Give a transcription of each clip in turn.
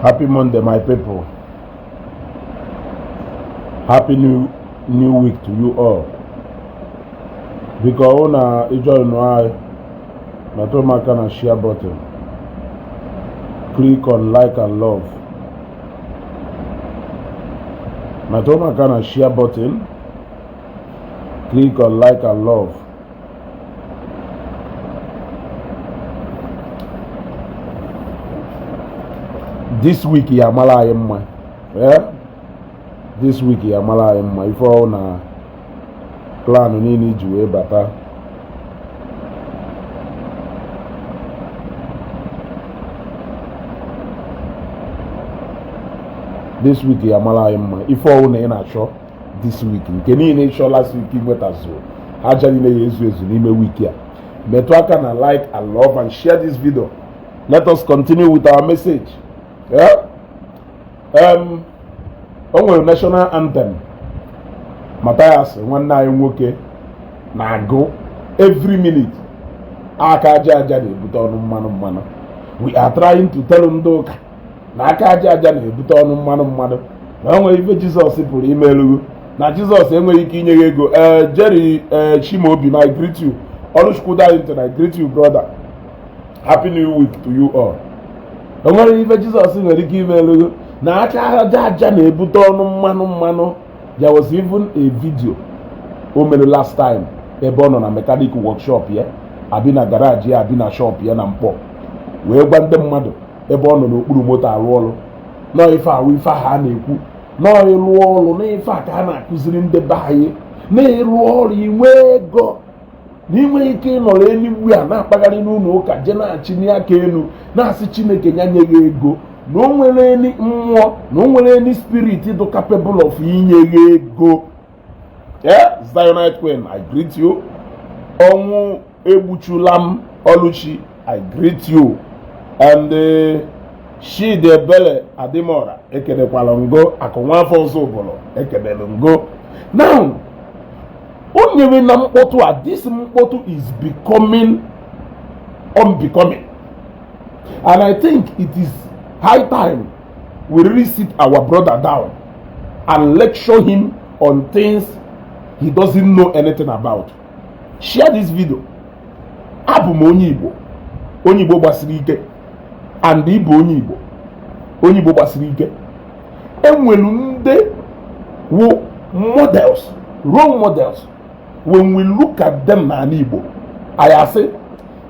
Happy Monday, my people. Happy new week to you all. Biko ọ na ịjoin anyị, metụ m aka na share button. Click on like and love. Metụ m aka na share button. Click on like and love. This week ya amala anyị mma. Eh? This week ya amala anyị mma. Ife ọ na plan niile iji wee bata. This week ya amala anyị mma. Ife ọwụ na ị na-achọ this week, nke niile ị chọọ last week nwetazuo, aja niile ya ezu ezu n'ime week a. Metụ aka na like and love and share this video. Let us continue with our message. Yeah? O nwere national anthem Mathias nwanne anyị nwoke na-agụ every minute. Aka aja aja na-ebute ọnụ mmanụ mmanụ. We are trying to tell ndị ụka na aka aja aja na-ebute ọnụ mmanụ mmanụ, na o nwere ife Jizọs pụrụ imelugu, na Jizọs enweghị ike inye gị ego. Ee, Jerry, ee, Chimaobi, I greet you. Oluchukwu Darlington, I greet you, brother. Happy new week to you all. O nwere ife Jizọs nwere ike imelugu, na aka aja aja na-ebute ọnụ mmanụ mmanụ. There was even a video o mere last time ebe ọ nọ na mechanic workshop ya, abi na garage ya, abi na shop ya na Mkpọ, wee gwa ndị mmadụ ebe ọ nọ n'okpuru moto arụ ọrụ. Nọọ ife ahụ, ife ahụ a na-ekwu nọọ ịlụ ọrụ na ife a ka a na-akụziri ndị be anyị na ịrụ ọrụ inwe ego, na inwe ike ịnọrọ enigwe a na-akpagharị n'ụlọ ụka, jee na-achị n'aka elu na-asị Chineke ya nye gị ego, na o nwere any mmụọ, na o nwere any spirit dị capable of inye gị ego. Yeah, Zionite Queen, I greet you. Ọnwụ egbuchula m. Oluchi, I greet you. And Chidi Ebele Adimora, ekenekwala ngo. Akụ nwafọ ọzọ ụbụlụ, ekenelu ngo. Now o nyere na mkpọtụ a, this mkpọtụ is becoming unbecoming, and I think it is high time we really sit our brother down and lecture him on things he doesn't know anything about. Share this video. Abụ m onye Igbo, onye Igbo gbasiri ike, and ịbụ onye Igbo, onye Igbo gbasiri ike. Enwelu ndị wụ models, role models. When we look at them n'ala Igbo, anyị asị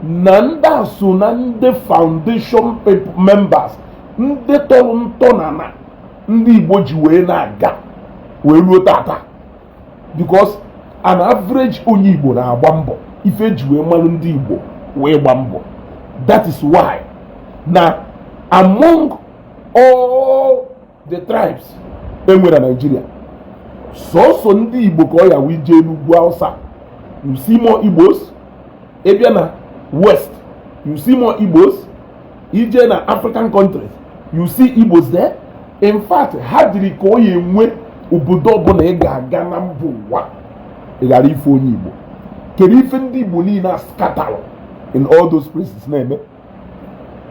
na ndị a so na ndị foundation members, ndị tọrọ ntọnana ndị Igbo ji wee na-aga wee ruo tata, because an average onye Igbo na-agba mbọ. Ife eji wee malụ ndị Igbo wee gba mbọ. That is why na among all the tribes enwere na Nigeria, sọsọ ndị Igbo ka ọ ya wee jee n'ugwu Hausa, you see more Igbos. Ịbịa na West, you see more Igbos. Ije na African countries, you see Igbos there. In fact, ha dịrị ka ọ ya enwe obodo ọbụla ị ga-aga na mba ụwa, ị ghara ife onye Igbo. Kedu ife ndị Igbo niile a scattered in all those places na-eme?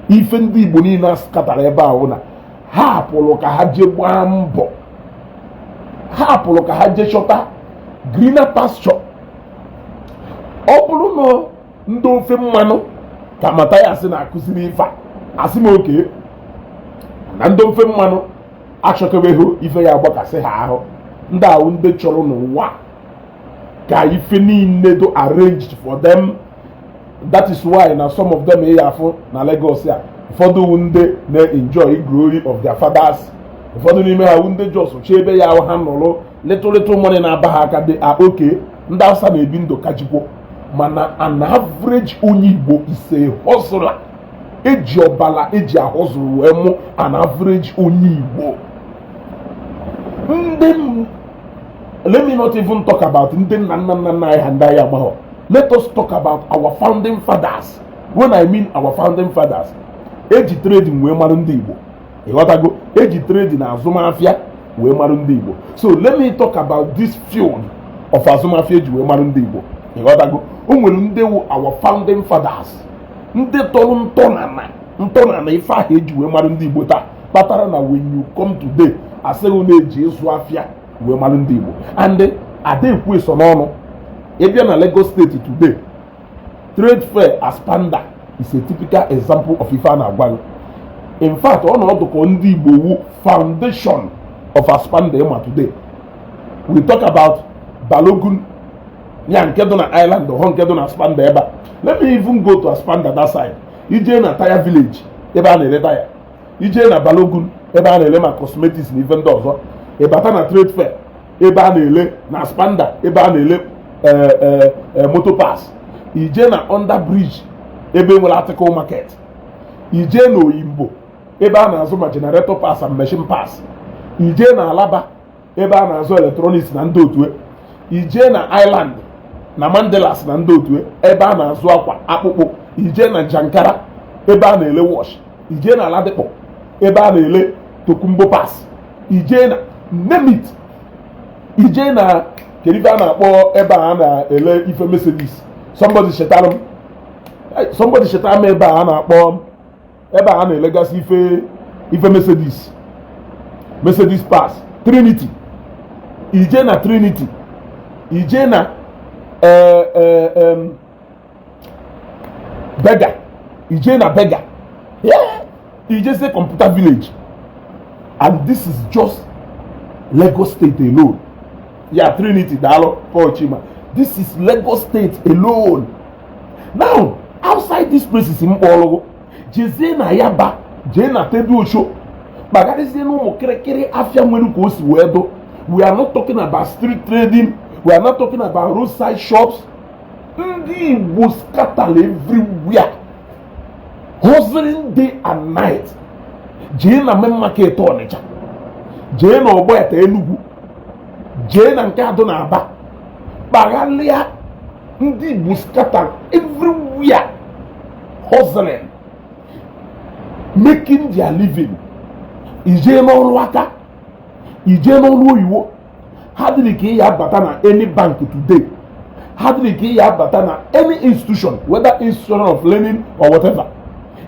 Ife ndị Igbo niile a scattered ebe ahụ na ha pụrụ ka ha jee gbaa mbọ, ha pụrụ ka ha jee chọta greener pasture. Ọ bụrụ na ndị ofe mmanụ ka Mathias na-akụziri ife a, asị m oke na ndị ofe mmanụ achọkebeghị ife ya agbakasị ha ahụ. Ndị ahụ ndị chọrọ n'ụwa ka ife niile do arranged for them. That is why na some of them ya afụ na Lagos a, ụfọdụ ndị na-enjoy glory of their fathers, ụfọdụ n'ime ha ndị jos chi ebe ya ha nọrọ, little little money na-aba ha aka dị a oke. Ndị Hausa na-ebi ndụ kajikwo, mana an average onye Igbo is a hustler. Eji ọbala eji ahọzụrụ wee mụ an average onye Igbo. Ndị, let me not even talk about ndị nna nna nna nna anyị ha, ndị anyị amaghọ. Let us talk about our founding fathers. When I mean our founding fathers, eji trading wee marụ ndị Igbo. Ịghọtago? Eji trading na azụmahịa wee marụ ndị Igbo. So let me talk about this field of azụmahịa eji wee marụ ndị Igbo. Ịghọtago? O nwere ndị wụ our founding fathers, ndị tọrọ ntọnana ntọnana ife ahụ eji wee marụ ndị Igbo taa. Kpatara na when you come today, asịghị na-eji ịzụ afịa wee malụ ndị Igbo and ada ekwu eso n'ọnụ. Ịbịa na Lagos State today, Trade Fair Aspamda is a typical example of ife a na-agwa gị. In fact, ọnọdụ ka ndị Igbo wu foundation of Aspamda ịma today. We talk about Balogun ya nke dị na Island hụ nke dị na Aspamda ebe a. Let me even go to Aspamda that side. Ije na Tire Village ebe a na-ere taya, ije na Balogun ebe a na-ere ma cosmetics na ife ndị ọzọ, ịbata na Trade Fair ebe a na-ele na Aspamda ebe a na-ele motor parts, ije na under bridge ebe nwere article market, ije na Oyingbo ebe a na-azụ ma generator parts and machine parts, ije na Alaba ebe a na-azụ electronics na ndị otu, ije na Island na Mandilas na ndị otu ebe a na-azụ akwa akpụkpọ, ije na Jankara ebe a na-ele watch, ije na Ladipo ebe a na-ele tokumbo parts, ije na name it, ije na kedu ife a na-akpọ ebe a na-ele ife Mercedes. Somebody chetara m, somebody chetara m ebe a na-akpọ ebe a na-elegasị ife Mercedes, Mercedes parts, Trinity. Ije na Trinity, ije na Berger, ije na Berger, yeah, ije say Computer Village. And this is just Lagos State alone. Yeah, Trinity, daalụ Paul Chima. This is Lagos State alone. Now, outside these places mkpọrọgwụ, jezie na Yaba, jee na Tejuosho, kpagharịzie n'ụmụ kịrịkịrị afịa nwere ka o si wee dụ. We are not talking about street trading, we are not talking about roadside shops. Ndị Igbo scatter everywhere, hustling day and night. Jee na main market Ọnịcha, jee na Ọgbọete Enugu, jee na nke adụ na Aba, kpaghalịa, ndị Igbo scatter everywhere, hustling, making their living. Ijee n'ọrụ aka, ijee n'ọrụ oyiwo, ha dịrị ka ị ya abata na any bank today, ha dịrị ka ị ya abata na any institution, whether institution of learning or whatever,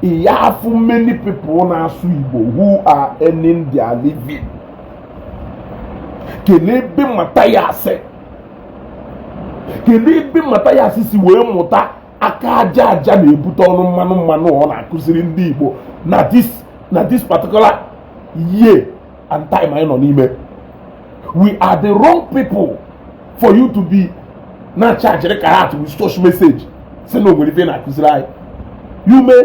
ị ya afụ many people na-asụ Igbo who are earning their living. Kelee ebe Mathias, kedu ebe Mathias si wee mụta aka aja aja na-ebute ọnụ mmanụ mmanụ ọ na-akụziri ndị Igbo na this particular year and time anyị nọ n'ime? We are the wrong people for you to be na charge karat with such message si na onwere ife na-akụziri anyị. You may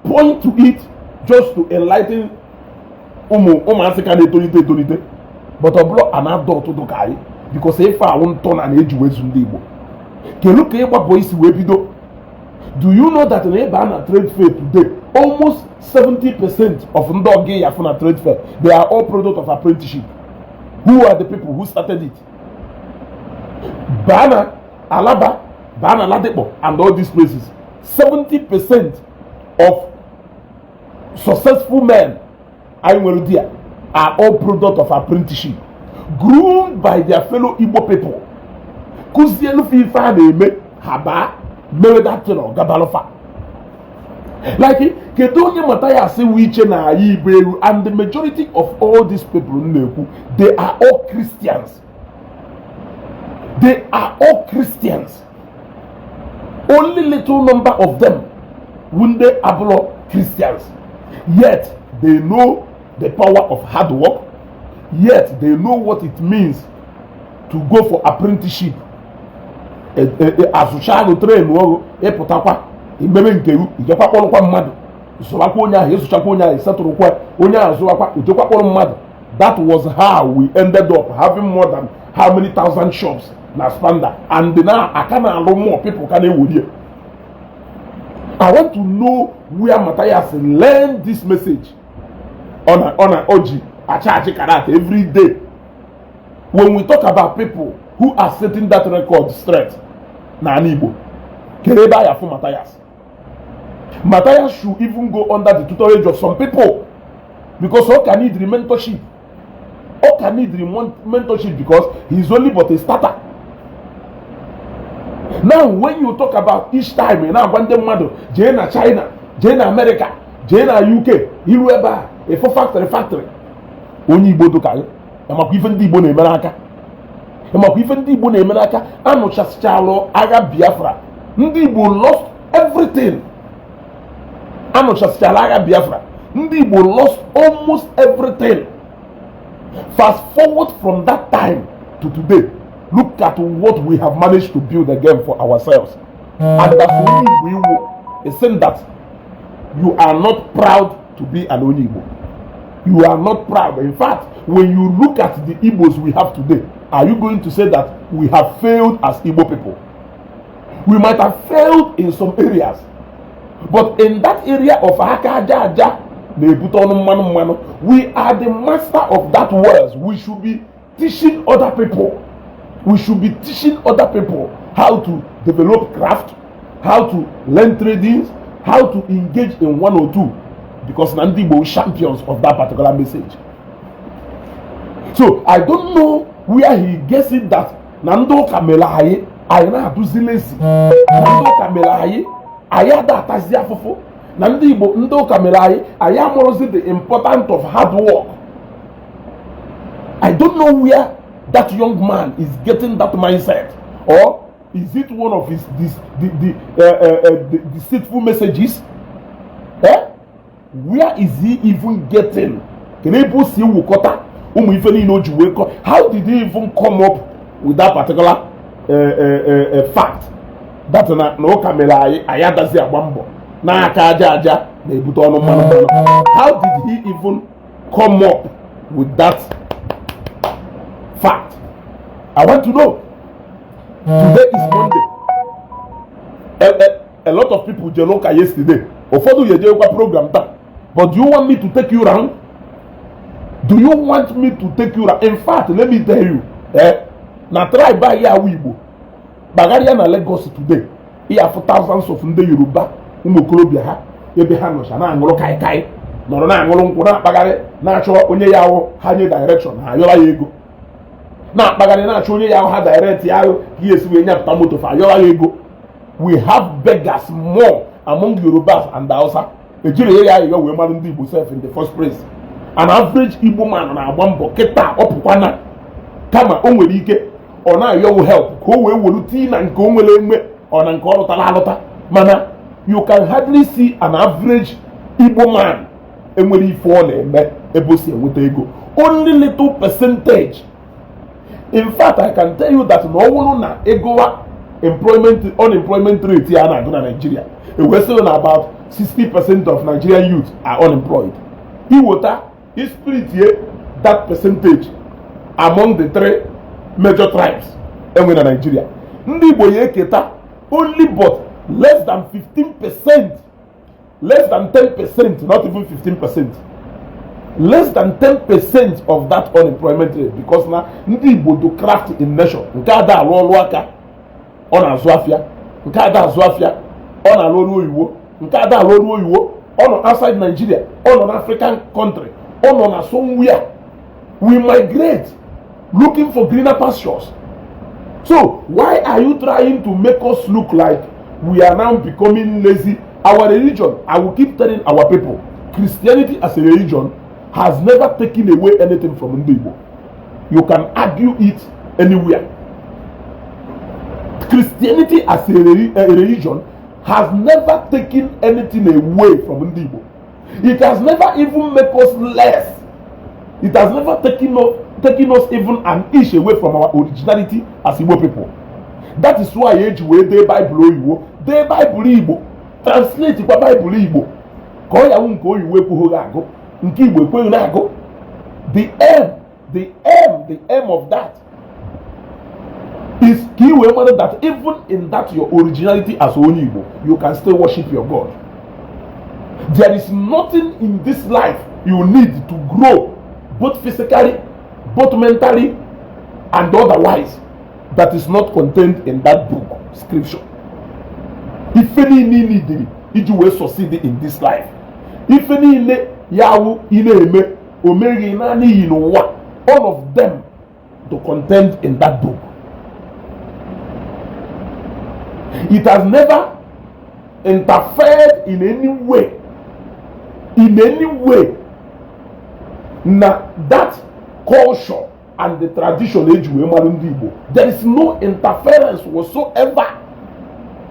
point to it just to enlighten ụmụ ụmụasị ka na-etolite etolite, but ọ bụrụ an adult dị ka anyị, because ife awụ ntọ na na-eji wezu ndị Igbo. Kedu ka ịgbapụ isi wee bido? Do you know that na ịba na trade fair today, almost 70% of ndị ọga ya fụ na trade fair, they are all product of apprenticeship? Who are the people who started it? Baa na Alaba, baa na Ladipo and all these places, 70% of successful men anyị nwere there are all product of apprenticeship, groomed by their fellow Igbo people. Kụzielu fa ife a na-eme, ha baa mewe that thing ọgabalụfa. Like, kedu onye Mathias wụ iche na anyị igbo elu? And the majority of all these people m na-ekwu, they are all Christians. They are all Christians. Only little number of them wu ndị abụrọ Christians, yet they know the power of hard work, yet they know what it means to go for apprenticeship. Azụcha agụ train ọrụ, ịpụtakwa imebe nke gị, ijekwa kpọrọkwa mmadụ, zụwakwa onye ahụ, ịzụchakwa onye ahụ, ịsetụrụkwa onye ahụ, zụwakwa, ijekwa kpọrọ mmadụ. That was how we ended up having more than how many thousand shops na Aspamda, and now aka na-alụ more people ka na-ewerie. I want to know where Matthias learned this message ọ na o ji achachi karate every day. When we talk about people who are setting that record straight n'ala Igbo, kere ebe a ya fụ Matthias? Matthias should even go under the tutelage of some people, because ọ ka need mentorship. Ọ ka need mentorship because he is only but a starter. Now, when you talk about each time ị na-agwa ndị mmadụ jee na China, jee na America, jee na UK, iru ebe a Ịfụ factory, factory. Onye Igbo dụka gị, ịmakwa ife ndị Igbo na-eme n'aka? Ịmakwa ife ndị Igbo na-eme n'aka? Anụchasịchalụ agha Biafra, ndị Igbo lost everything. Anụchasịchala agha Biafra, ndị Igbo lost almost everything. Fast forward from that time to today, look at what we have managed to build again for ourselves. And that's onye Igbo iwu is saying that you are not proud to be an onye Igbo. You are not proud. In fact, when you look at the Igbos we have today, are you going to say that we have failed as Igbo people? We might have failed in some areas, but in that area of aka aja aja na-ebute ọnụ mmanụ mmanụ, we are the master of that words. We should be teaching other people. We should be teaching other people how to develop craft, how to learn trading, how to engage in one or two, because na ndị Igbo champions of that particular message. So I don't know where he gets it that na ndị ụka mere anyị, anyị na-adụzi lazy, na ndị ụka mere anyị, anyị ada atazi afụfụ, na ndị Igbo, ndị ụka mere anyị, anyị amụrụzi the important of hard work. I don't know where that young man is getting that mindset, or is it one of his this the deceitful messages? Eh? Where is he even getting? Kedu ebe o si wukọta ụmụ ife niile o ji wee kọ? How did he even come up with that particular fact that na ụka mere anyị, anyị adazi agba mbọ, n'aka aja aja na-ebute ọnụ mmanụ mmanụ? How did he even come up with that fact? I want to know. Today is Monday. A lot of people jere ụka yesterday. Ụfọdụ ya ejekwa program taa. But do you want me to take you round? Do you want me to take you round? In fact, let me tell you, eh, na tribe anyị awụ Igbo gbagharịa na Lagos today, ị afụ thousands of ndị Yoruba, ụmụ okorobịa ha, ebe ha nọcha na-aṅụrụ kaikai, nọrọ na-aṅụrụ nkwụ, na-akpagharị, na-achọ onye ya ahụ ha nye direction, ha ayọra ya ego, na-akpagharị, na-achọ onye ya ahụ ha direct ya ahụ ka ihe esi wee nyapụta moto, fa ayọra ya ego. We have beggars more among Yorubas and Hausa. Ejiri ya ayịyọ wee mara ndị Igbo sef in the first place. An average Igbo man na-agba mbọ kịta ọpụkwana, kama o nwere ike ọ na-ayọwụ help ka o wee welu tii na nke o nwere enwe ọ na nke ọ lụtara alụta. Mana you can hardly see an average Igbo man enwere ife ọ na-eme ebe o si enweta ego. Only little percentage. In fact, I can tell you that na ọ bụrụ na egowa employment, unemployment rate ya na-agụ na Nigeria, ewee sị na about 60% of Nigerian youth are unemployed, iwota split ye that percentage among the three major tribes enwe na Nigeria, ndị Igbo ya eketa only but less than 15%, less than 10%, not even 15%, less than 10% of that unemployment rate, because na ndị Igbo do craft in nation. Nke ada alụ ọrụ aka, ọ na-azụ afịa. Nke ada azụ afịa, ọ na-alụ ọrụ oyibo. Nke ada alụ ọrụ oyibo, ọ nọ outside Nigeria, ọ nọ na African country, ọ nọ na somewhere. We migrate looking for greener pastures. So why are you trying to make us look like we are now becoming lazy? Our religion, I will keep telling our people, Christianity as a religion has never taken away anything from ndị Igbo. You can argue it anywhere. Christianity as a religion has never taken anything away from ndị Igbo. It has never even make us less. It has never taken us even an inch away from our originality as Igbo people. That is why eji wee dee Baịbụl oyibo, dee Baịbụl Igbo, translate kwa Baịbụl Igbo ka ọ yawu nke oyibo ekwughị agụ, nke Igbo ekweghị na-agụ. The aim of that is ka ị wee mara that even in that your originality as onye Igbo, you can still worship your God. There is nothing in this life you need to grow, both physically, both mentally and otherwise, that is not contained in that book, scripture. Ife niile ị nidiri iji wee succeed in this life, ife niile ya wụ ị na-eme o meghị naanị iyi n'ụwa, all of them to contained in that book. It has never interfered in any way, in any way. Na that culture and the tradition eji wee mara ndị Igbo, there is no interference whatsoever.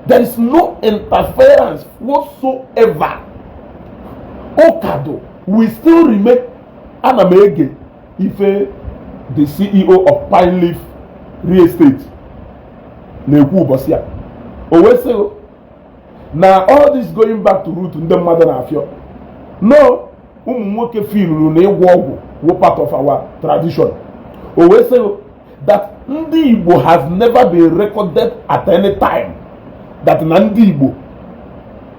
There is no interference whatsoever. Ụka do we still remain. Ana m ege ife the CEO of Pine Leaf Real Estate na-ekwu ụbọchị a, o wee sị na all this going back to root, ndị mmadụ na-afịọ no ụmụ nwoke filuru na ịgwọ ọgwụ wụ part of our tradition. O wee sị that ndị Igbo has never been recorded at any time that na ndị Igbo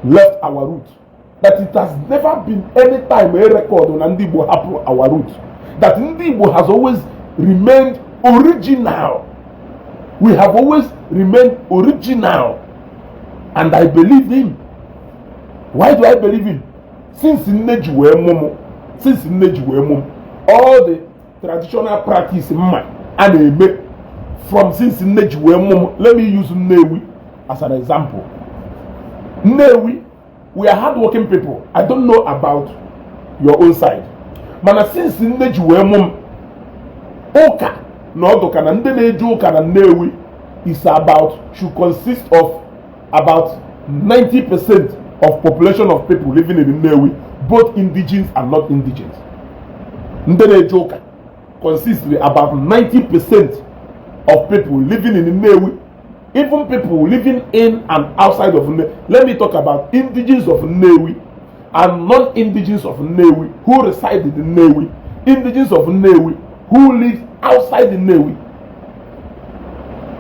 left our root, that it has never been any time a record na ndị Igbo hapụ our root, that ndị Igbo has always remained original. We have always remained original, and I believe him. Why do I believe him? Since nne ji wee mụ m, since nne ji wee mụ m, all the traditional practice mma a na-eme from since nne ji wee mụ m. Let me use Nnewi as an example. Nnewi, we are hardworking people. I don't know about your own side, mana since nne ji wee mụ m, ụka na ọdụ ka na ndị na-eje ụka na Nnewi is about, should consist of about 90% of population of people living in Nnewi, both indigenes and not indigenes. Ndị na-eje ụka consist about 90% of people living in Nnewi, even people living in and outside of Nnewi. Let me talk about indigenes of Nnewi and non-indigenes of Nnewi who reside in Nnewi, indigenes of Nnewi who live outside Nnewi.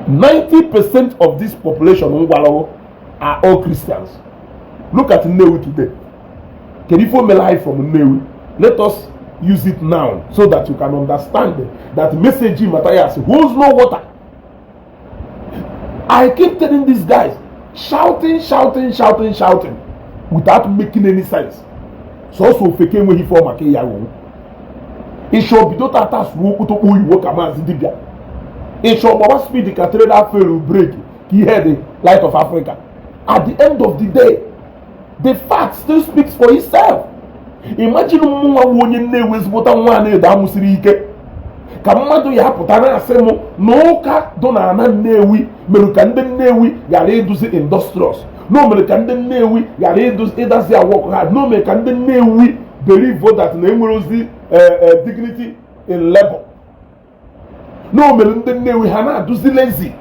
90% of this population Ngwalawo are all Christians. Look at Nnewi today. Kedu ife o mere anyị from Nnewi? Let us use it now so that you can understand that message Matthias holds no water. I keep telling these guys, shouting, shouting, shouting, shouting without making any sense. Sọsọ ofeke enweghị ife ọ maka ya ghọọ ịchọ bido tata sụọ okpotokpo oyibo ka maazị dibịa ịchọ gbawa speed ka trailer fail brake ka ihe dị Light of Africa. At the end of the day, the fact still speaks for itself. Imagine mụnwa nwa onye Nnewi, ezigbota nwa na-edo amụsiri ike, ka mmadụ ya apụta na-asị m na ụka dụ na ana Nnewi mere ka ndị Nnewi ghara ịdụzi industrious, na o mere ka ndị Nnewi ghara ịdazi work hard, na o mere ka ndị Nnewi believe that na enwere ozi dignity in labor, na o mere ndị Nnewi ha na-adụzi lazy.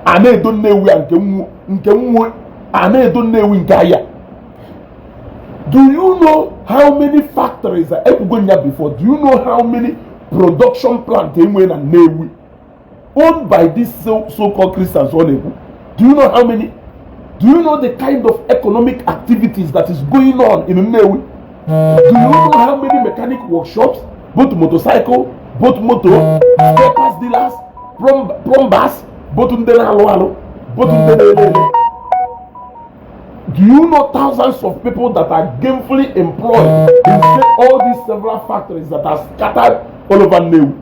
A na-edo Nnewi a nke nwu nke nwu, a na-edo Nnewi nke ahịa. Do you know how many factories ekwugo ya before? Do you know how many production plant enwe na Nnewi owned by these so-called Christians ọ na-ekwu? Do you know how many? Do you know the kind of economic activities that is going on in Nnewi? Do you know how many mechanic workshops, both motorcycle, both motor, spare parts dealers, plumbers, both ndị na-alụ alụ, both ndị na-ele ele? Do you know thousands of people that are gainfully employed in all these several factories that are scattered all over Nnewi?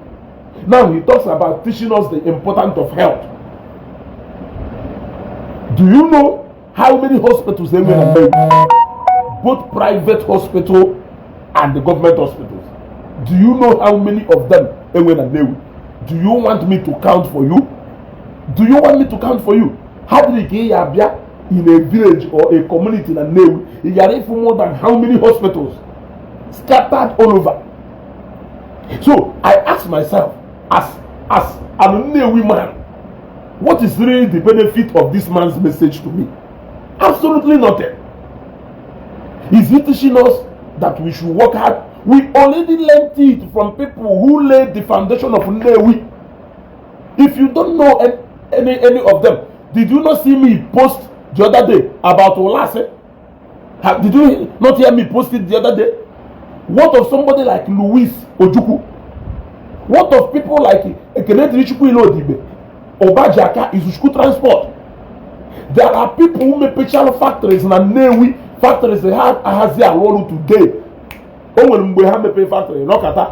Now he talks about teaching us the importance of health. Do you know how many hospitals there were in Nnewi? Both private hospital and the government hospitals. Do you know how many of them enwe na Nnewi? Do you want me to count for you? Do you want me to count for you? Hardly ka ị ya abịa in a village or a community na Nnewi ị ghara ịfụ more than how many hospitals scattered all over. So I ask myself, as an Nnewi man, what is really the benefit of this man's message to me? Absolutely nothing. Is he teaching us that we should work hard? We already learned it from people who laid the foundation of Nnewi. If you don't know any of them, did you not see me post the other day about Olase? Did you not hear me post it the other day? What of somebody like Louis Ojukwu? What of people like Ekene Chukwu Ilodibe, Obajaka, Izuchukwu Transport? There are people who mepechara factories na Nnewi, factories ha ahazi arụ ọrụ today. O nwere mgbe ha mepee factory nọkata,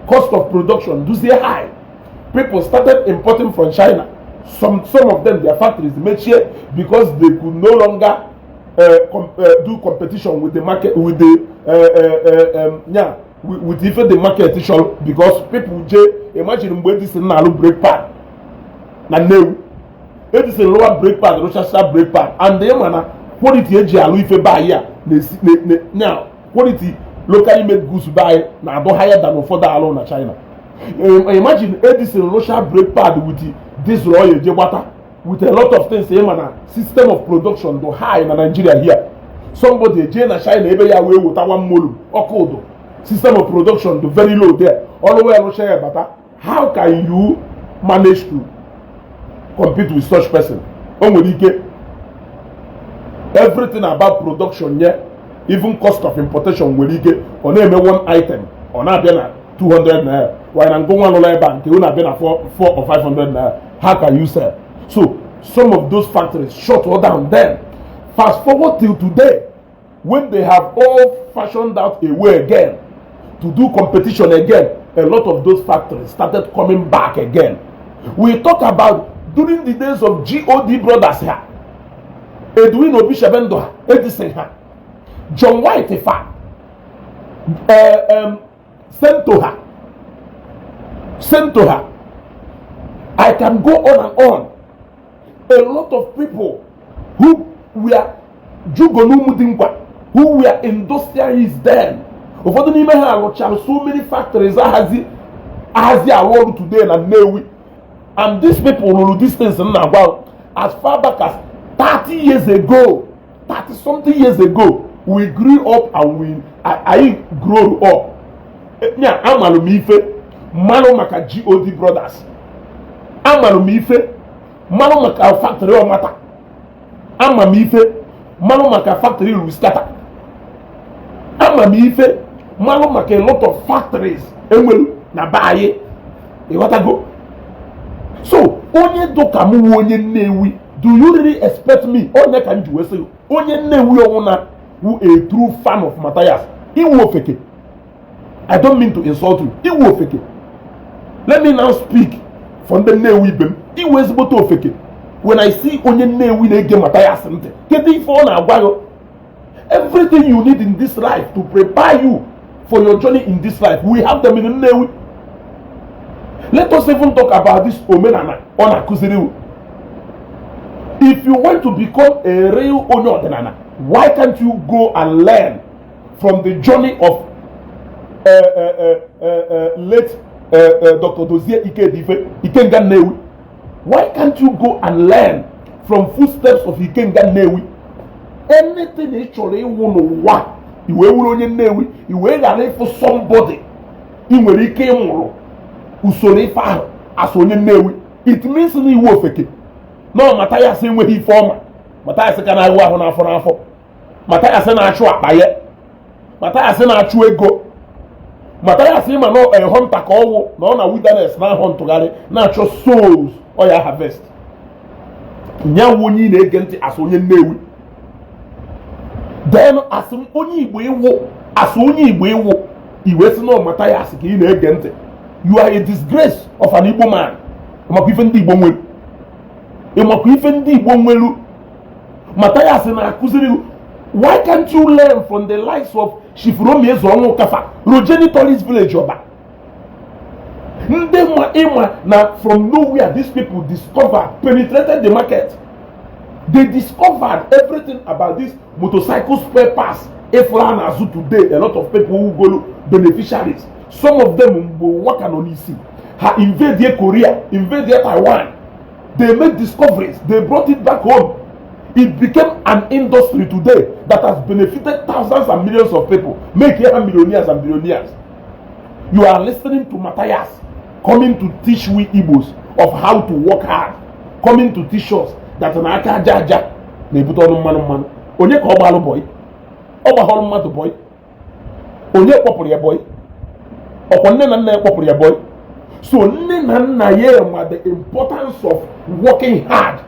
cost of production duzie high. People started importing from China. Some of them, their factories mechie because they could no longer do competition with the market, with the yeah. with ife the market chọrọ, because people jee imagine mgbe Edison na-alụ brake pad na Nnewi. Edison lụwa brake pad, rụchasịa brake pad, and ịma na quality eji alụ ife be anyị a na-esi na quality locally made goods be anyị na-adụ higher than ụfọdụ alụ na China. Imagine Edison rụcha brake pad with diesel oil eje gbata with a lot of things. Ịma na system of production do high na Nigeria here. Somebody eje na China ebe ya wee weta one molu ọkụ ụdụ, system of production do very low there. Ọrụ wee rụcha ya bata, how can you manage to compete with such person? O nwere ike everything about production nye, even cost of importation, nwere ike ọ na-eme one item ọ na-abịa na 200 naira, while na ngụnwa lụrụ ebe a nke ọ na-abịa na 4 or 500 naira. How can you sell? So some of those factories shut all down. Then fast forward till today, when they have all fashioned out a way again to do competition again, a lot of those factories started coming back again. We talk about during the days of God Brothers ha, Edwin Obishebendo ha, Edison ha, John White fa, Sento ha, Sento ha. I can go on and on. A lot of people who were Jugonumudinkwa, who were industrialists then, ụfọdụ n'ime ha rụchara so many factories ahazi ahazi arụ ọrụ today na Nnewi. And these people rụrụ these things m na-agwa as far back as 30 years ago, 30 something years ago. We grew up and we anyị grow up nya. Amalụ m ife mmalụ maka God Brothers, amalụ m ife mmalụ maka factory Ọmata, ama m ife mmalụ maka factory Luscata, ama m ife mmalụ maka a lot of factories enwelu na be anyị. Ịghọtago? So onye dụka m wu onye Nnewi, do you really expect me, onye ka m ji wee sị onye Nnewi ọnwụ na wu a true fan of Matthias, iwu ofeke. I don't mean to insult you. Iwu ofeke. Let me now speak for ndị Nnewi ibe m. Iwu ezigbote ofeke. When I see onye Nnewi na-ege Matthias ntị, kedu ife ọ na-agwa gị? Everything you need in this life to prepare you for your journey in this life, we have them in Nnewi. Let us even talk about this omenala ọ na-akụziri. If you want to become a real onye ọdịnala, why can't you go and learn from the journey of late Dr. Dozie Ikedife, Ikenga Nnewi? Why can't you go and learn from footsteps of Ikenga Nnewi? Anything ị chọrọ ịwụ n'ụwa, i wee wuru onye Nnewi, i wee ghara ịfụ somebody ị nwere ike ịmụrụ usoro ife ahụ as onye Nnewi, it means na iwu ofeke. Na Mathias enweghị ife ọma. Mathias ka na-agụ ahụ n'afọ n'afọ. Mathias na-achụ akpa ya. Mathias na-achụ ego. Mathias ịma na hunter ka ọwụ na ọ na wilderness na-ahụ ntụgharị na-achọ souls ọ ya harvest. Nyanwụ onye ị na-ege ntị as onye Nnewi, then as onye Igbo ịwụ, as onye Igbo ịwụ, iwe si na Mathias ka ị na-ege ntị, you are a disgrace of an Igbo man. Ịmakwa ife ndị Igbo nwere? Ịmakwa ife ndị Igbo nwelu? Mathias na-akụziri. Why can't you learn from the likes of Chief Romeo Ezeonwu Kafa, Rojenny Tourist Village, Ọba? Ndị ma ịma na from nowhere these people discovered, penetrated the market. They discovered everything about this motorcycle spare parts ifuru a na-azụ today. A lot of people who go beneficiaries, some of them, mgbe ụwa ka nọ n'isi ha, invade Korea, invade Taiwan, they made discoveries, they brought it back home. It became an industry today that has benefited thousands and millions of people, make here millionaires and billionaires. You are listening to Matthias coming to teach we Igbos of how to work hard, coming to teach us that na aka aja aja na-ebute ọnụ mmanụ mmanụ. Onye ka ọ gbalụ boy? Ọ gbahọrọ mmadụ boy. Onye kpọpụrụ ya boy? Ọkwa nne na nna ya kpọpụrụ ya boy. So nne na nna ya ma the importance of working hard.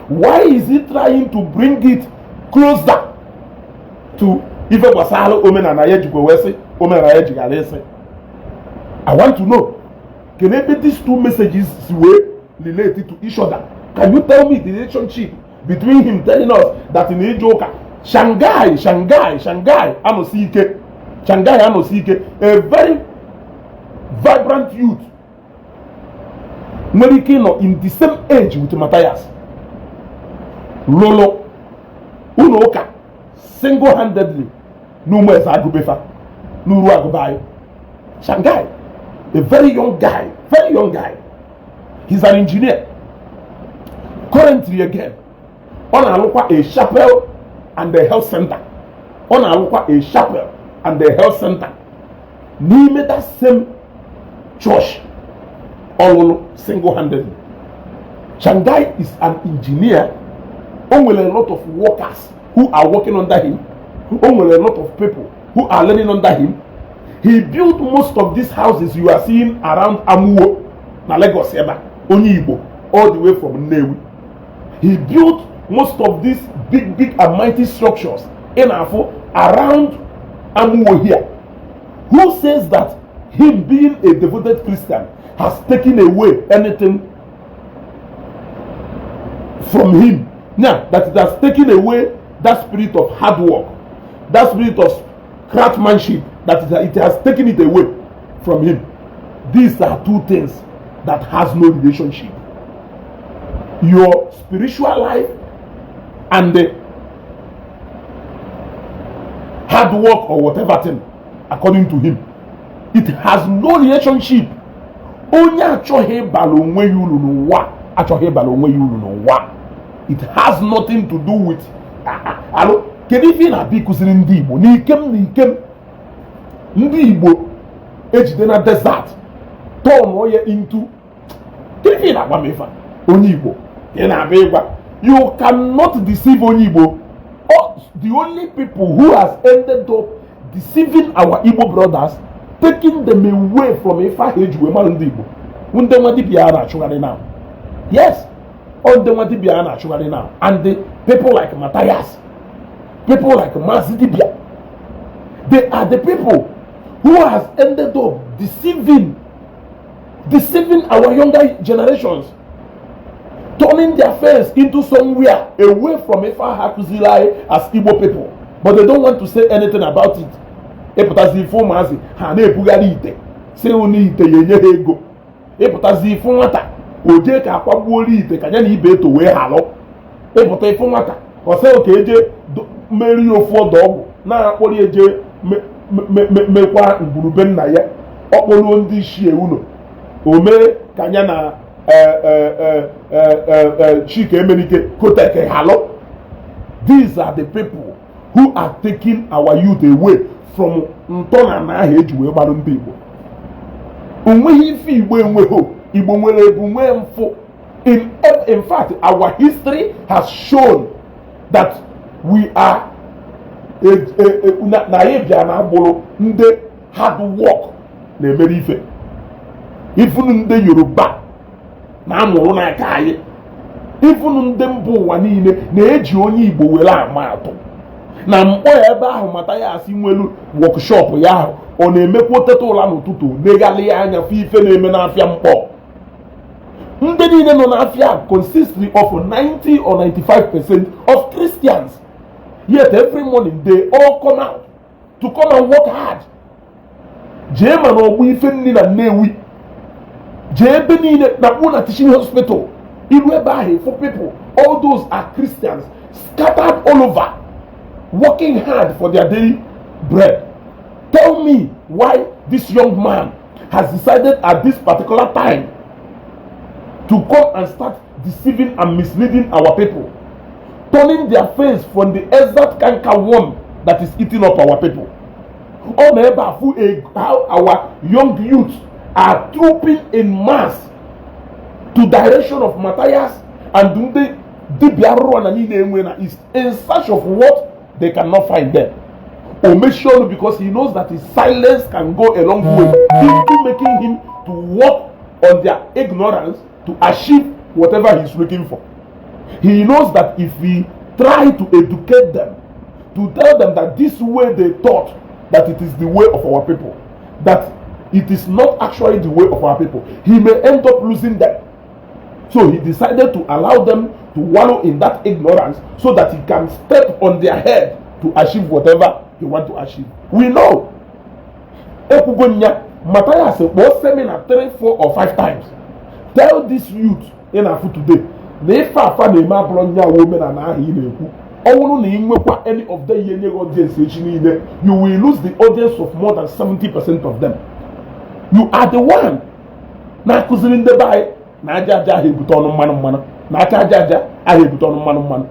Why is he trying to bring it closer to ife gbasara omenala ya jikwa wee sị omenala ya jighara ịsị? I want to know, can ebe these two messages si wee relate to each other? Can you tell me the relationship between him telling us that in ije ụka Shanghai, Shanghai, Shanghai anọsi ike? Shanghai anọsi ike, a very vibrant youth nwere ike ịnọ in the same age with Matthias, lụlụ ụlọ ụka single-handedly n'ụmụ eze agụbefa n'uru agụba anyị. Shanghai, a very young guy, very young guy. He's an engineer currently. Again, ọ na-alụkwa a chapel and a health center. Ọ na-alụkwa a chapel and a health center n'ime that same church ọlụlụ single-handedly. Shanghai is an engineer. O nwere a lot of workers who are working under him. O nwere a lot of people who are learning under him. He built most of these houses you are seeing around Amuwo na Lagos ebe a. Onye Igbo, all the way from Nnewi. He built most of these big, big and mighty structures in afọ around Amuwo here. Who says that him being a devoted Christian has taken away anything from him now, that it has taken away that spirit of hard work, that spirit of craftsmanship, that it has taken it away from him? These are two things that has no relationship: your spiritual life and the hard work or whatever thing. According to him, it has no relationship. Onye achọghị ịbara onwe ya uru n'ụwa, achọghị ịbara onwe ya uru n'ụwa, it has nothing to do with alụ. Kedu ife ị na-abịa ịkụziri ndị Igbo n'ikem na ikem ndị Igbo ejide na desert turn ya into? Kedu ife ị na-agwa m? Ife a, onye Igbo ị na-abịa ịgwa, you cannot deceive onye Igbo. Oh, the only people who has ended up deceiving our Igbo brothers, taking them away from ife ahụ eji wee mara ndị Igbo, ndị nwa dibịa a na-achụgharị now. Yes, all ndị nwa dibịa a na-achụgharị now, and the people like Matthias, people like Mazi Dibia, they are the people who has ended up deceiving our younger generations, turning their face into somewhere away from ife ahụ akụziri anyị as Igbo people, but they don't want to say anything about it. Ịpụtazi ife ụmụazị ha na-ebugharị ite, si na ite ya enye ha ego. Ịpụtazi ifu nwata o jee ka akwagbuola ite ka ya na ibe eto wee halụ. Ịpụta ifu nwata ọsị ka eje merie ofu ọdọ ọgwụ na-akpọrọ eje mekwa ngwurube nna ya. Ọkpọruo ndị ichie unu, o mee ka ya na Chika Emenike koteke halụ. These are the people who are taking our youth away from ntọala ahụ eji wee gbarụ ndị Igbo. Onweghị ife Igbo enweghị. Igbo nwere ebu, nwee mfụ. In fact, our history has shown that we are na anyị bịa na agbụrụ ndị hard work na-emere ife. Ifunu ndị Yoruba na-amụrụ n'aka anyị, ifunu ndị mba ụwa niile na-eji onye Igbo were ama atụ na mkpọ ya ebe ahụ. Mata ya asị nwelu workshop ya ahụ, ọ na-emekwa oteta ụla n'ụtụtụ, neghalị ya anya fụ ife na-eme n'afịa mkpọ. Ndị niile nọ n'afịa consist of 90 or 95% of Christians, yet every morning they all come out to come and work hard. Jee ma na ọgbụ ife nri na Nnewi, jee ebe niile na kpụ na teaching hospital, iru ebe ahụ for people, all those are Christians scattered all over, working hard for their daily bread. Tell me why this young man has decided at this particular time to come and start deceiving and misleading our people, turning their face from the exact canker worm that is eating up our people. Ọ na ebe a fụ how our young youth are trooping in mass to direction of Matthias and ndị dibịa arụrụ na niile enwe na East in search of what they cannot find there. O mechie ọnụ because he knows that his silence can go a long way into making him to work on their ignorance to achieve whatever he's looking for. He knows that if he try to educate them, to tell them that this way they thought that it is the way of our people, that it is not actually the way of our people, he may end up losing them. So he decided to allow them to wallow in that ignorance so that he can step on their head to achieve whatever he want to achieve. We know. Ekwugo nya, Matthias kpọọ seminar 3, 4 or 5 times. Tell this youth ị na-afụ today na ife afa na-eme abụrụ nyawo omenala ahụ ị na-ekwu. Ọ bụrụ na ị nwekwa any of them, ihe nye gị audience echi niile, you will lose the audience of more than 70% of them. You are the one na-akụziri ndị be anyị na aja aja ahụ ebute ọnụ mmanụ mmanụ, na aka aja aja ahụ ebute ọnụ mmanụ mmanụ.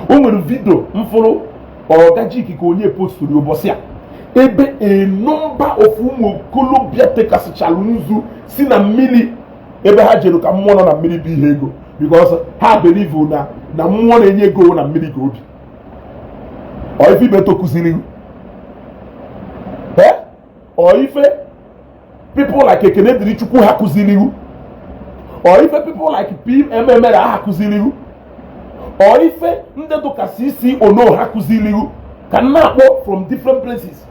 O nwere video mfụrụ ọgajik ka onye posturu ụbọchị a, ebe a number of ụmụ okolobịa tekasịchalụ nzu si na mmiri ebe ha jere ka mmụọ nọ na mmiri bụ ihe ego, because ha believe na mmụọ na-enye ego na mmiri ka obi. Ọ ife Ibeto kụziri, ọ ife people like Ekene Dịrị Chukwu ha kụziri, ọ ife people like PMML ha kụziri, ọ ife ndị dụka CC Ono ha kụziri, ka m na-akpọ from different places,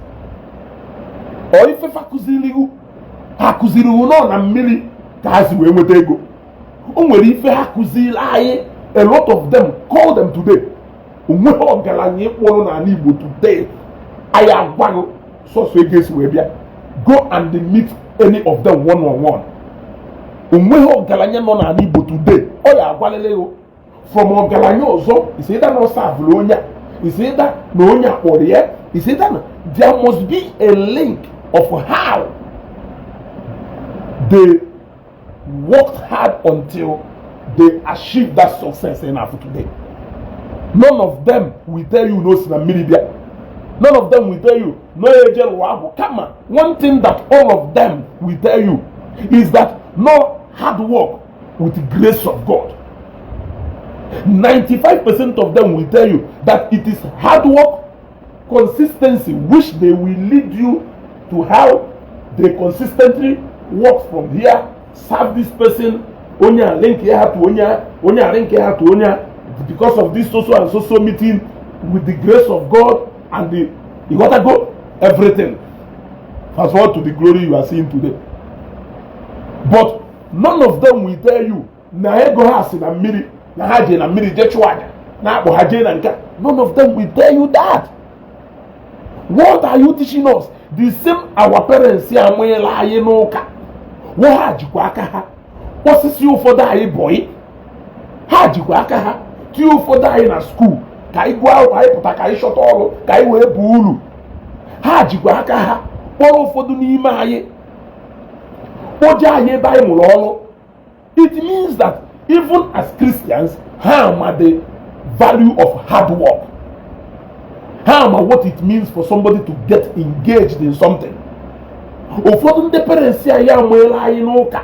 ọ ife fa kụziri, ha kụziri nọ na mmiri ka ha si wee nweta ego. O nwere ife ha kụziri anyị? A lot of them, call them today, onweghị ọgaranya ịkpọrọ n'ala Igbo today anyị agwaghị sọsọ ego esi wee bịa. Go and meet any of them one on one. Onweghị ọgaranya nọ n'ala Igbo today ọ ya agwalele ya from ọgaranya ọzọ. Is either na ọ serve onye a, is either na onye a kpọrọ ya, is either na there must be a link of how they worked hard until they achieved that success in Afro today. None of them will tell you no si na mmiri bịa. None of them will tell you no eje lụọ agwụ. Kama one thing that all of them will tell you is that no hard work with the grace of God. 95% of them will tell you that it is hard work, consistency, which they will lead you to how they consistently work from here, serve this person, onye a link ya to onye a, onye a link ya to onye a, because of this so so and so so meeting, with the grace of God and the you gotta go everything. Fast forward to the glory you are seeing today. But none of them will tell you na ego ha si na mmiri, na ha jee na mmiri jee chụọ aja na-akpọ ha jee na nke a. None of them will tell you that. What are you teaching us? The same our parents amụnyela anyị n'ụka, wọ́n ha jikwa aka ha osisi ụfọdụ anyị bọyị, ha jikwa aka ha tie ụfọdụ anyị na school ka anyị gụọ akwụkwọ, anyị pụta ka anyị chọta ọrụ ka anyị wee baa uru. Ha jikwa aka ha kpọrọ ụfọdụ n'ime anyị kpoje anyị ebe anyị mụrụ ọrụ. It means that even as Christians, ha ma the value of hard work, ha ma what it means for somebody to get engaged in something. Ụfọdụ ndị parents anyị amụela anyị n'ụka,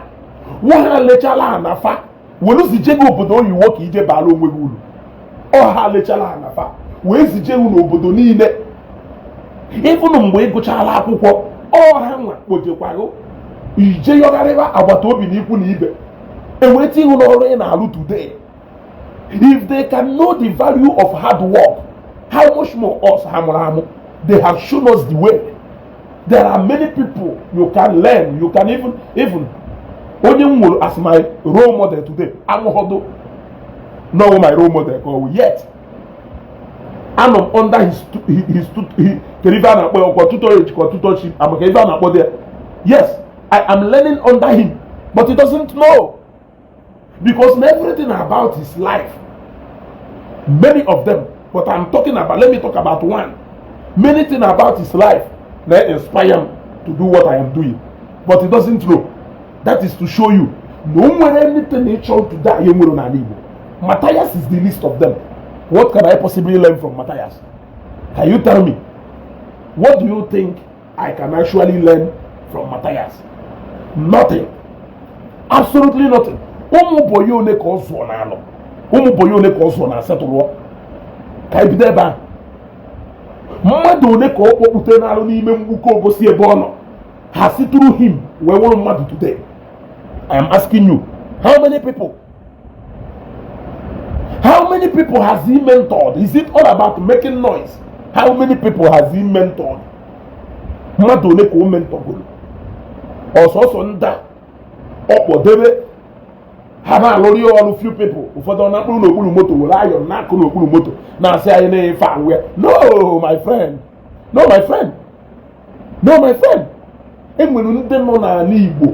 nwa ha lechala anafa were zije gị obodo oyiwo ka ije baara onwe gị uru. Ọ ha lechala anafa wee zije gị n'obodo niile. Ịfụnụ mgbe ị gụchala akwụkwọ, ọ ha nwa kpojekwago ije yọgharịba agbata obi na ikwu na ibe eweta ihu n'ọrụ ị na-alụ today. If they can know the value of hard work, how much more us ha mụrụ amụ? They have shown us the way. There are many people you can learn. You can even onye m nwere as my role model today amụghọdụ no my role model ka ọ wụ, yet anọ m under his kedu ife a na-akpọ ya, ọkwa tutorage ka tutorship amaka ife a na-akpọ there. Yes, I am learning under him, but he doesn't know, because everything about his life, many of them, but I'm talking about, let me talk about one, many things about his life na inspire him to do what I am doing, but he doesn't know. That is to show you na o nwere anything ị chọrọ to die ihe nwere n'ala Igbo. Matthias is the least of them. What can I possibly learn from Matthias? Can you tell me? What do you think I can actually learn from Matthias? Nothing, absolutely nothing. Ụmụ boyi ole ka ọ zụọ n'alụ, ụmụ boyi ole ka ọ zụọ na asetụlụọ ka anyị bido ebe ahụ? Mmadụ ole ka ọ kpọkpute n'alụ n'ime mgbuke ogosi ebe ọ nọ ha si through him wee wụrụ mmadụ today? I am asking you, how many people? How many people has he mentored? Is it all about making noise? How many people has he mentored? Mmadụ ole ka o mentorgoro? Ọsọsọ nda ọkpọdebe ha na-alụrụ ya ọrụ, few people. Ụfọdụ ọ na-akpụrụ n'okpuru moto were ayọn na-akụ n'okpuru moto na-asị anyị na-efe ahụ ya. No, my friend, no, my friend. No, my friend, enwere ndị nọ n'ala Igbo,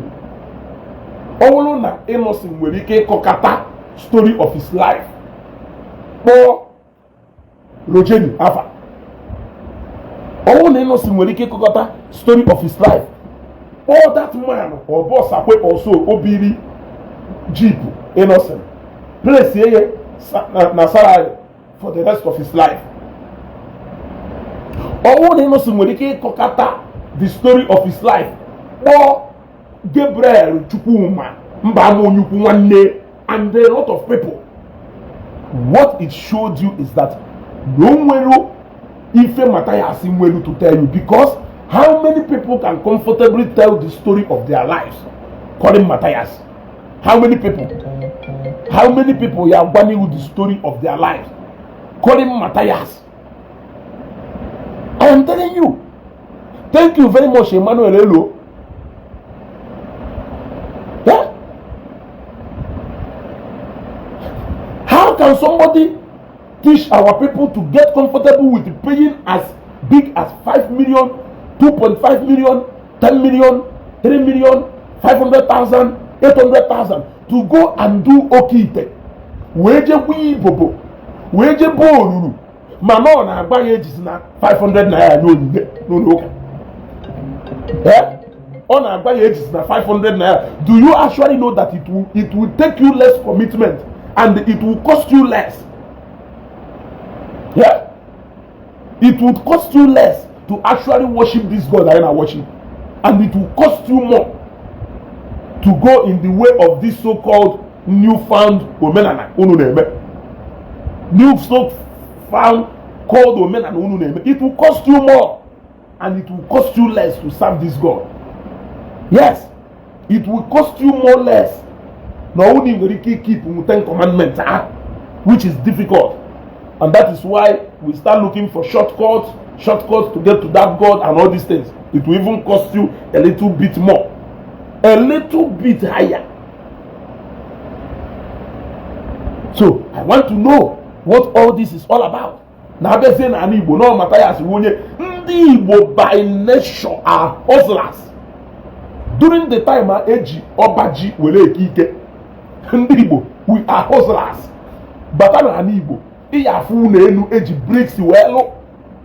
ọ bụrụ na Innocent nwere ike ịkọkata story of his life, kpọọ Rojeni afa, ọ bụrụ na Innocent nwere ike ịkọkọta story of his life, kpọọ that man ọbọsakwe ọsọ obiri jeep Innocent place ya na salary for the rest of his life, ọ bụrụ na Innocent nwere ike ịkọkata the story of his life, kpọọ Gabriel Chukwuma mba Onyukwu nwanne and a lot of people, what it showed you is that no nwere ife Matthias nwere to tell you, because how many people can comfortably tell the story of their lives calling Matthias? How many people? How many people ya gwa you the story of their lives calling Matthias? I am telling you. Thank you very much, Emmanuel Elo. Yeah? How can somebody teach our people to get comfortable with paying as big as 5 million, 2.5 million, 10 million, 3 million, 500,000, 800,000 to go and do oke ite, wee je gwa ibobo, wee je boo olulu, mana ọ na-agba ya ejizi na 500 naira n'onyinye n'ụlọ ụka? Ọ na-agba ya ejizi na 500 naira. Do you actually know that it will take you less commitment and it will cost you less? Yeah, it would cost you less to actually worship this God that you are worship, and it will cost you more to go in the way of this so-called newfound omenala unu na-eme, new so found called omenala unu na-eme. It will cost you more and it will cost you less to serve this God. Yes, it will cost you more less na unu nwere ike keep ten commandments ah, which is difficult, and that is why we start looking for shortcuts to get to that God and all these things. It will even cost you a little bit more, a little bit higher. So I want to know what all this is all about. Na abịazie na ala Igbo na Mathias onye ndị Igbo by nature are hustlers. During the time a eji ọba ji were eke ike, ndị Igbo, we are hustlers. Bata na ala Igbo, ị ya afụ ụlọ elu eji bricks wee lụ.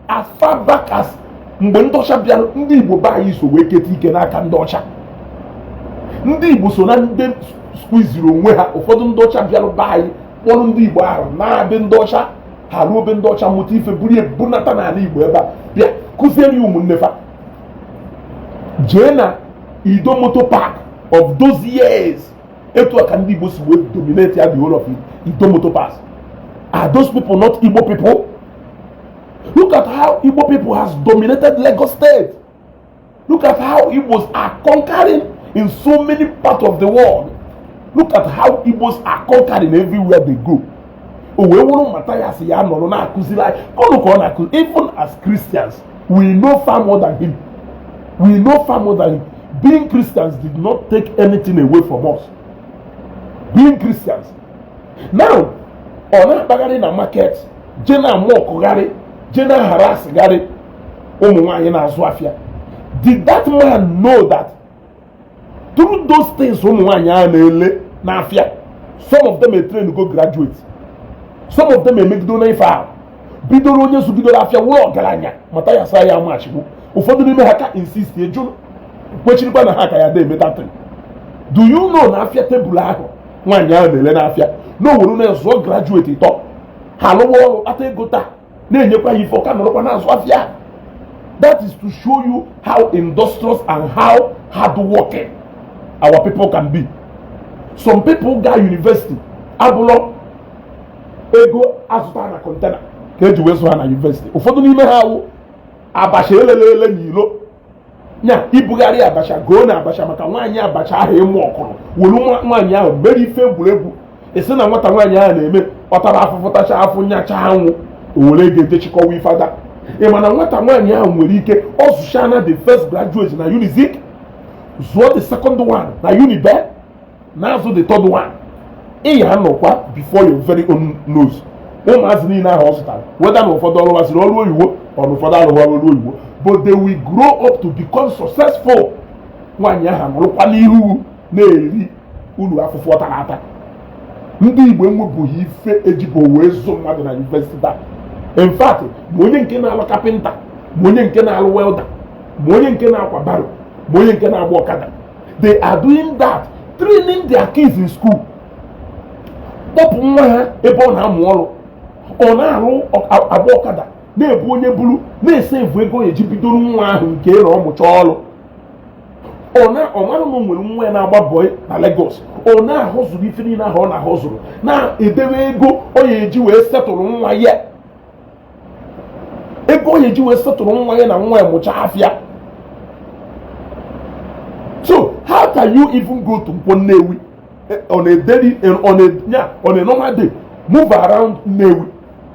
As far back as mgbe ndị ọcha bịara, ndị Igbo be anyị so wee keta ike n'aka ndị ọcha. Ndị Igbo so na ndị squeeziri onwe ha. Ụfọdụ ndị ọcha bịara be anyị kpọrọ ndị Igbo ahụ na-abịa, ndị ọcha ha ruo be ndị ọcha, mụta ife, buru ya bunata n'ala Igbo ebe a, bịa kụziere ya ụmụnne fa. Jee na Ido Motor Park of those years, etu a ka ndị Igbo si wee dominate ya, the whole of Ido Motor Park. Are those people not Igbo people? Look at how Igbo people has dominated Lagos State. Look at how Igbos are conquering in so many parts of the world. Look at how Igbos are conquering everywhere they go. O wee wụrụ Mathias ya nọrọ na-akụziri anyị kọnụ ka ọ na-akụzi. Even as Christians, we know far more than him. We know far more than him. Being Christians did not take anything away from us, being Christians. Now ọ na-akpagharị na market, je na-amụ ọkụgharị, je na-harassgharị ụmụ nwaanyị na-azụ afịa. Did that man know that through those things ụmụ nwaanyị ahụ na-ele n'afịa, some of them a train go graduate, some of them emegido n'ife ahụ, bidoro onye zugidoro afịa wụrụ ọgaranya? Mathias ya amachigbu ụfọdụ n'ime ha ka insist eju kwechirikwa na ha ka ya da eme that thing. Do you know na afịa tebụl ahụ nwaanyị ahụ na-ele n'afịa na o were na zụọ graduate ịtọ, ha alụwa ọrụ, kpata ego taa, na-enyekwa ya ife, ọka nọrọkwa na-azụ afịa? That is to show you how industrious and how hardworking our people can be. Some people gaa university, abụlọ ego azụta na container ka eji wee zụ ha na university. Ụfọdụ n'ime ha awụ abacha elele ele n'ilo nya ibugharị abacha goo na abacha maka nwaanyị abacha ahụ ịmụ ọkụrụ were nwaanyị ahụ mere ife egwuregwu. Esi na nwata nwaanyị ahụ na-eme ọtara afụfụ, tacha afụ, nyacha anwụ, o were ego ejechikọwa ifada. Ị ma na nwata nwaanyị ahụ nwere ike ọ zụchana the first graduate na Unizik, zụọ the second one na Unibe, na-azụ the third one. Ị ya anọkwa before your very own nose, ụmụazị niile ahụ ọ zụtara, weda na ụfọdụ ọrụ wasịrị ọrụ oyibo, ọ na ụfọdụ arụghị ọrụ oyibo. But they will grow up to become successful. Nwaanyị ahụ nọrọkwa n'ihu na-eri uru afụfụ ọ tara ata. Ndị Igbo enwebụghị ife ejibo wee zụ mmadụ na university taa. In fact, ma onye nke na-alụ carpenter, ma onye nke na-alụ welder, ma onye nke na-akwa barrow, ma onye nke na-agba ọkada, they are doing that, training their kids in school. Kpọpụ nwa ha ebe ọ na-amụ ọrụ, ọ na-arụ agba ọkada, na-ebu onye buru, na-esevu ego eji bidoro nwa ahụ nke na ọ mụcha ọrụ. Ọ na ọ mara na o nwere nwa ya na-agba bọị na Lagos, ọ na-ahụzụrụ ife niile ahụ ọ na-ahụzụrụ, na-edebe ego ọ ya eji wee setụrụ nwa ya, ego ọ ya eji wee setụrụ nwa ya na nwa ya mụcha afịa. So how can you even go to Nkwo Nnewi on a daily, on a, yeah, on a normal day? Move around Nnewi,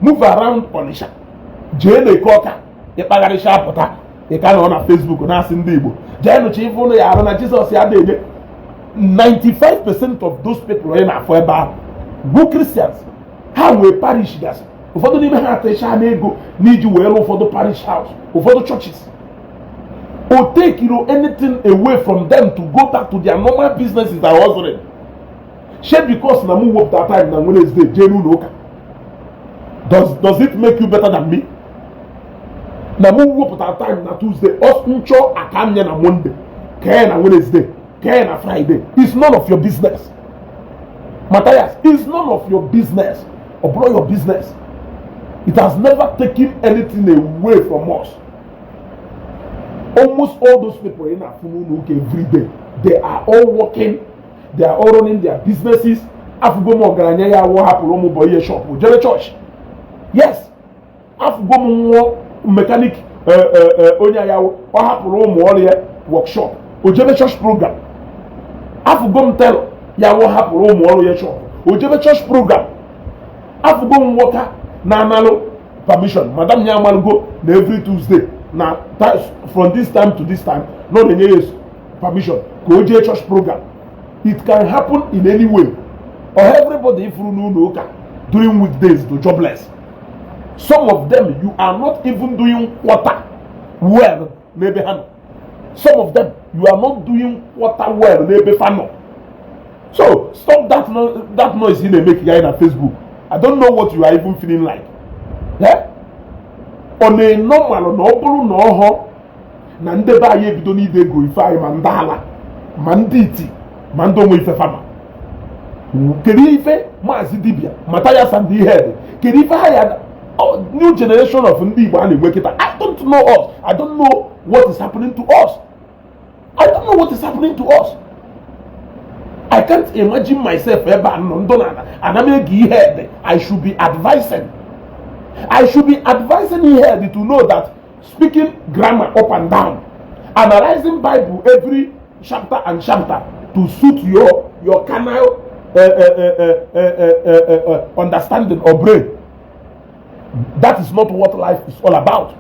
move around Onitsha, jee na-eke ọka, ịkpagharịcha apụta, ị ka nọ na Facebook na-asị ndị Igbo jee nụcha ife ụnụ ya arụ na Jizọs ya na-enye. 95% of those people onye na-afọ ebe ahụ bụ Christians. Ha nwee parish gasị, ụfọdụ n'ime ha atịcha n'ego n'iji wee rụọ ụfọdụ parish house, ụfọdụ churches. O take anything away from them to go back to their normal businesses and hustling? Shey because na mụ wepụta time na Wednesday jee n'ụlọ ụka, does it make you better than me? Na mụ wepụta time na Tuesday, ọ nchọ aka m ya na Monday, kee na Wednesday, kee na Friday, it's none of your business. Matthias, it's none of your business. Ọ bụrụ your business, it has never taken anything away from us. Almost all those people in afụ n'ụlọ ụka every day, they are all working, they are all running their businesses. Afụgo m ọgaranya ya awụ hapụrụ ụmụ boy shop jere church. Yes, afụgo m nwụọ mechanic, onye ya ọ hapụrụ ụmụ ọrụ ya workshop, o jebe church program. Afụgo m tailor ya wụ hapụrụ ụmụ ọrụ ya shop, o jebe church program. Afụgo m nwoke na-analụ permission, madam ya amalụgo na every Tuesday na from this time to this time na ọ na-enye ya permission ka o jee church program. It can happen in any way or everybody. Ifuru n'ụlọ ụka during weekdays to jobless, some of them, you are not even doing quarter well n'ebe ha nọ. Some of them, you are not doing quarter well n'ebe fa nọ. So stop that, no, that noise ị na-emeke ya na Facebook. I don't know what you are even feeling like. Yeah? Ọ na-enormal na ọ bụrụ na ọhọ na ndị be anyị ebido n'ide ego ife anyị, ma ndị ala, ma ndị iti, ma ndị onwe ife fama. Kedu ife Maazị Dibia Mathias and the head, kedu ife ha ya? New generation of ndị Igbo a na-enwe kịta, I don't know us. I don't know what is happening to us. I don't know what is happening to us. I can't imagine myself ebe a nọ ndụ na ana m ege ihe ede. I should be advising ihe to know that speaking grammar up and down, analyzing Bible every chapter and chapter to suit your carnal understanding or brain, that is not what life is all about.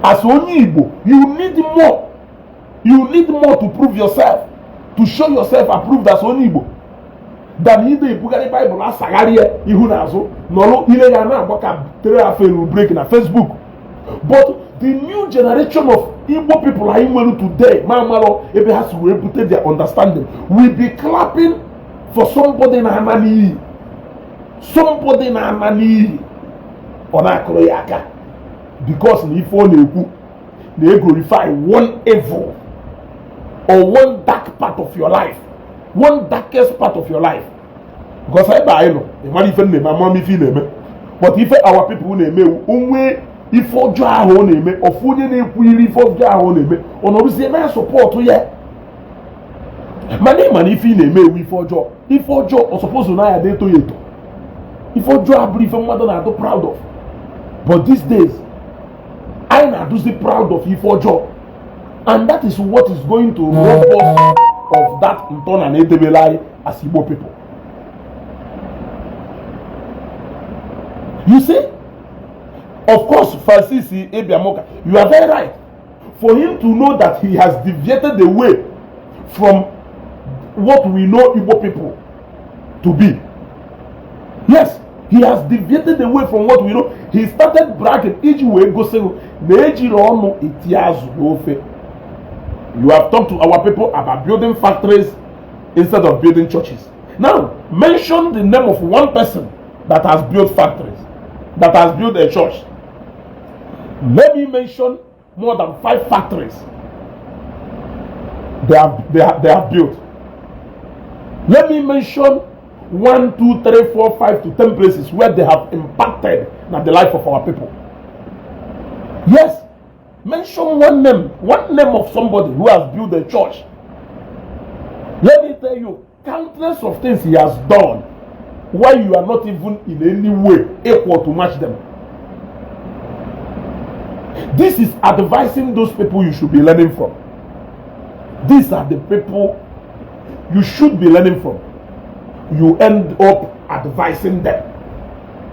As onye Igbo, you need more. You need more to prove yourself, to show yourself approved as onye Igbo than ide ebugharị Baịbụl, asagharị ya ihu na azụ, nọrọ ire ya na-agba ka tere afọ eru break na Facebook. But the new generation of Igbo people anyị nwere today, ma amarọ ebe ha si wee bute their understanding, will be clapping for somebody na-ana n'iyi, somebody na-ana n'iyi, ọ na-akụrụ ya aka because na ife ọ na-ekwu na-eglorify one evil or one dark part of your life, one darkest part of your life. Because ebe anyị nọ, ị mara ife m na-eme, ama m ife ị na-eme, but ife our people na-eme, onwe ife ọjọọ ahụ ọ na-eme, ọfụ onye na-ekwu iri ife ọjọọ ahụ ọ na-eme, ọ nọrụzie na support ya. Mana ị ma na ife ị na-eme ewu ife ọjọọ, ife ọjọọ ọ suppose na ya eto ya eto. Ife ọjọọ abụrụ ife mmadụ na-adụ proud of, but these days anyị na-adụzi proud of ife ọjọọ, and that is what is going to rob us of that ntọna na edebela anyị as Igbo people. You see, of course, Francis Ebiamoka, you are very right. For him to know that he has deviated away from what we know Igbo people to be, yes. He has deviated away from what we know. He started bragging iji wee gosi na ejiri ọnụ eti azụ n'ofe. You have talked to our people about building factories instead of building churches. Now, mention the name of one person that has built factories, that has built a church. Let me mention more than five factories they have built. Let me mention one, two, three, four, 5 to 10 places where they have impacted na the life of our people. Yes, mention one name of somebody who has built a church. Let me tell you, countless of things he has done why you are not even in any way equal to match them. This is advising those people you should be learning from. These are the people you should be learning from. You end up advising them.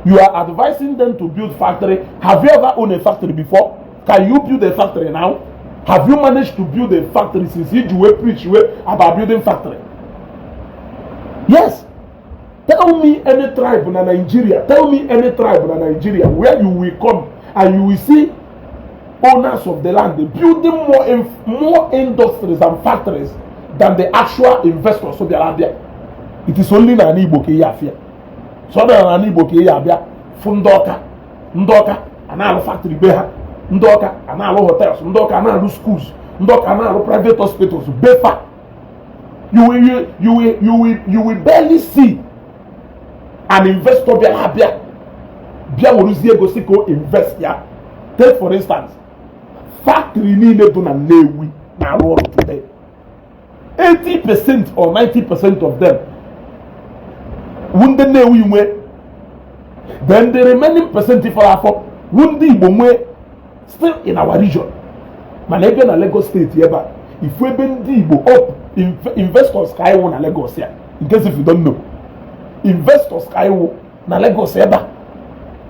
You are advising them to build factory. Have you ever owned a factory before? Can you build a factory now? Have you managed to build a factory since you were preach about building factory? Yes. Tell me any tribe in Nigeria. Tell me any tribe in Nigeria where you will come and you will see owners of the land building more industries and factories than the actual investors of bịara abịa. It is only na Igbo ka ihe afịa. So ọ bịara n'ala Igbo ka ihe abịa fụ ndị Ọka, ndị Ọka a na-alụ factory be ha, ndị Ọka a na-alụ hotels, ndị Ọka a na-alụ schools, ndị Ọka a na-alụ private hospitals befa. You will barely see an investor bịara abịa bịa werezie ego si ka o invest ya. Take for instance, factory niile dị na Nnewi na-arụ ọrụ today, 80% or 90% of them wu ndị Nnewi nwe. Then the remaining percent fọrọ afọ wu ndị Igbo nwe, still in our region. Mana ebe na Lagos State ebe a, ifu ebe ndị Igbo up investors ka anyị wụ na Lagos ya. In case if you don't know, investors ka anyị wụ na Lagos ebe a.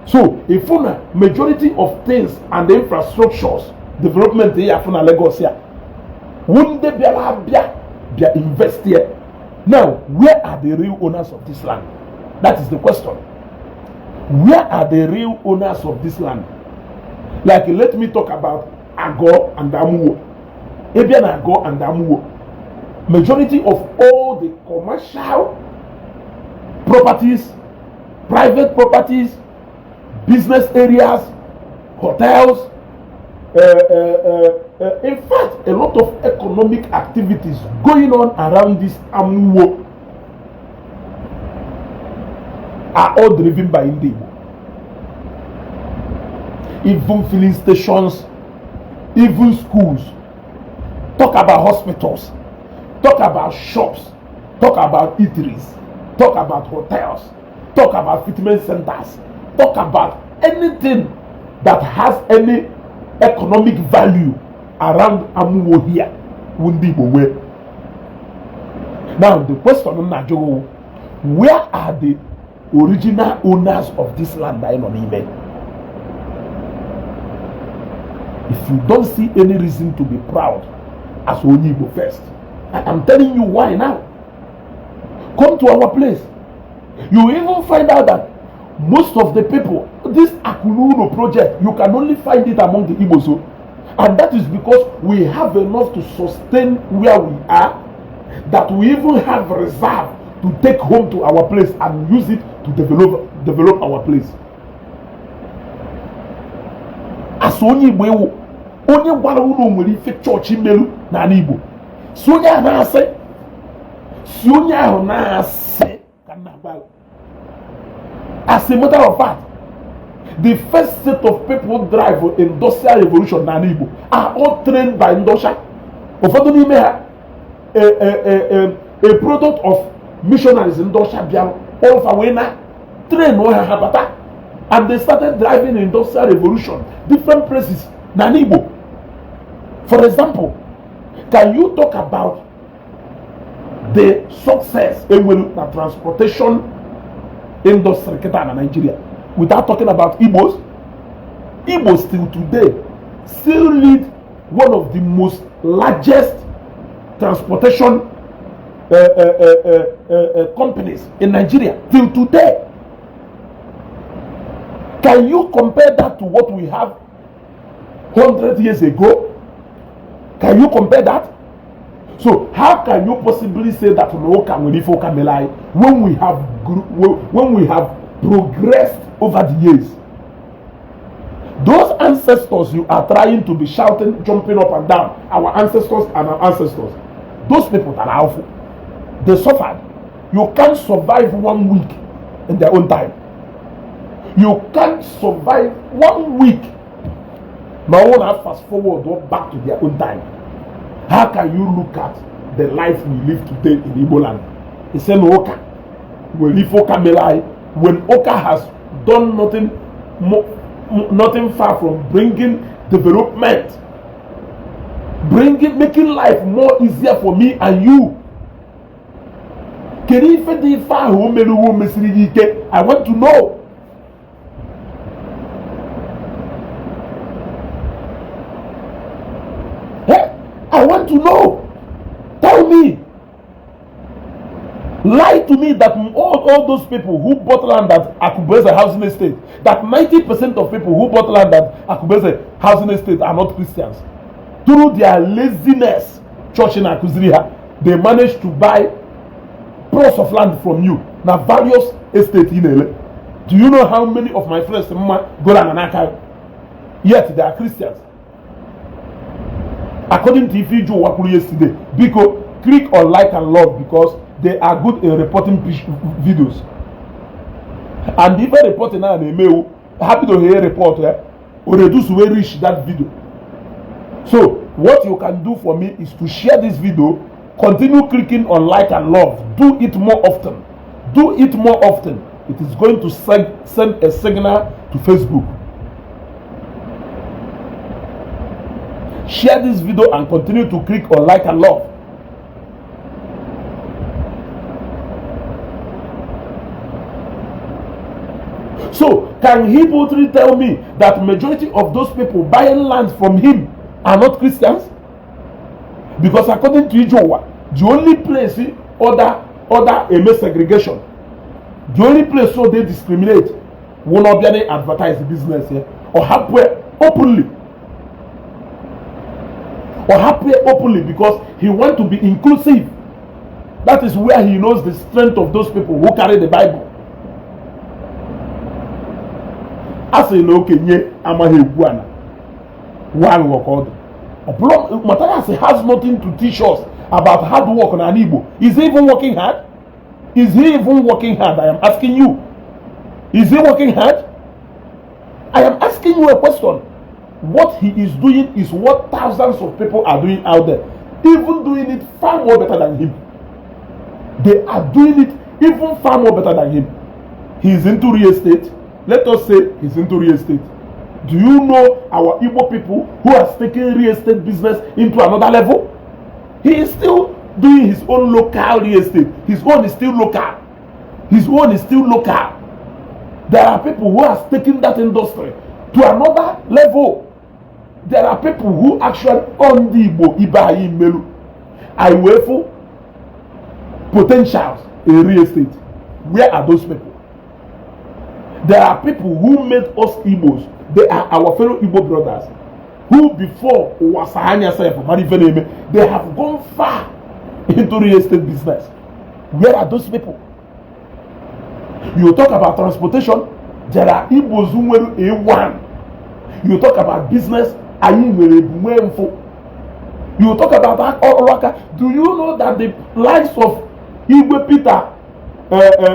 So ifu na majority of things and the infrastructures development ya afụ na Lagos ya wu ndị bịara abịa bịa invest here. Now, where are the real owners of this land? That is the question. Where are the real owners of this land? Like, let me talk about Ago and Amuwo. Ebia na Ago and Amuwo, majority of all the commercial properties, private properties, business areas, hotels, in fact, a lot of economic activities going on around this Amuwo are all driven by Ndị Igbo. Even filling stations, even schools, talk about hospitals, talk about shops, talk about eateries, talk about hotels, talk about fitment centers, talk about anything that has any economic value around Amuwo here wu ndị Igbo nwee. Now, the question m na-ajụ gị, where are the original owners of this land anyị nọ n'ime? If you don't see any reason to be proud as onye Igbo first, I am telling you why now. Come to our place, you will even find out that most of the people, this Akuluno project, you can only find it among the Igbos o. And that is because we have enough to sustain where we are, that we even have reserve to take home to our place and use it to develop our place. As onye Igbo ewu, onye gwara unu nwere ife chọọchị melu n'ala Igbo, si onye ahụ na-asị, si onye ahụ na-asị ka nna gwa. As a matter of fact, the first set of people drive for industrial revolution n'ala Igbo are all trained by ndị ọcha. Ụfọdụ n'ime ha a product of missionaries ndị ọcha bịara ọfa wee na train ha, ha bata and they started driving industrial revolution different places n'ala Igbo. For example, can you talk about the success enwere na transportation industry kịta na Nigeria without talking about Igbos? Igbos still today still lead one of the most largest transportation companies in Nigeria till today. Can you compare that to what we have 100 years ago? Can you compare that? So how can you possibly say that na ụka nwere ife ụka mere anyị when we have progressed over the years? Those ancestors you are trying to be shouting, jumping up and down, our ancestors and our ancestors, those people that are awful, they suffered. You can't survive one week in their own time. You can't survive one week. Ma ọ na fast forward or back to their own time. How can you look at the life we live today in Igbo land? Ị sị na ụka nwere ife ụka mere anyị when ụka has done nothing more, nothing far from bringing development, bringing making life more easier for me and you. Kedu ife dị ife ahụ o mere o mesiri gị ike? I want to know. Hey, I want to know. Tell me. Lie to me that all those people who bought land at Akubeze housing estate, that 90% of people who bought land at Akubeze housing estate are not Christians. Through their laziness, church in akụziri ha, they managed to buy plots of land from you na various estate ị na-ele. Do you know how many of my friends mma goro ana n'aka, yet they are Christians? According to ife iju ụwa kwuru yesterday, biko click on like and love, because they are good in reporting videos. And ife reporting a na-eme ewu ha bidoghị report ya o reduce wey reach that video. So what you can do for me is to share this video, continue clicking on like and love, do it more often, do it more often. It is going to send a signal to Facebook. Share this video and continue to click on like and love. So can he boldly tell me that majority of those people buying land from him are not Christians? Because according to Ijowa, the only place other eme segregation, the only place so they discriminate, will not be any advertise the business here or hapụ openly, or hapụ openly, because he want to be inclusive. That is where he knows the strength of those people who carry the Bible. A sị na okenye amaghị egwu ana nwa aghụghọ ka ọ dị. Ọ bụrụ Matthias has nothing to teach us about hard work n'ala Igbo. Is he even working hard? Is he even working hard? I am asking you. Is he working hard? I am asking you a question. What he is doing is what thousands of people are doing out there, even doing it far more better than him. They are doing it even far more better than him. He is into real estate. Let us say he's into real estate. Do you know our Igbo people who has taken real estate business into another level? He is still doing his own local real estate. His own is still local. His own is still local. There are people who has taken that industry to another level. There are people who actually own the Igbo ibe anyị melu. I wait for potentials in real estate. Where are those people? There are people who made us Igbos. They are our fellow Igbo brothers who before Wasahanya self they have gone far into real estate business. Where are those people? You talk about transportation, there are Igbos who nwere A1. You talk about business, anyị nwere ebu nwee mfụ. You talk about ọrụ aka. Do you know that the likes of Igwe Peter,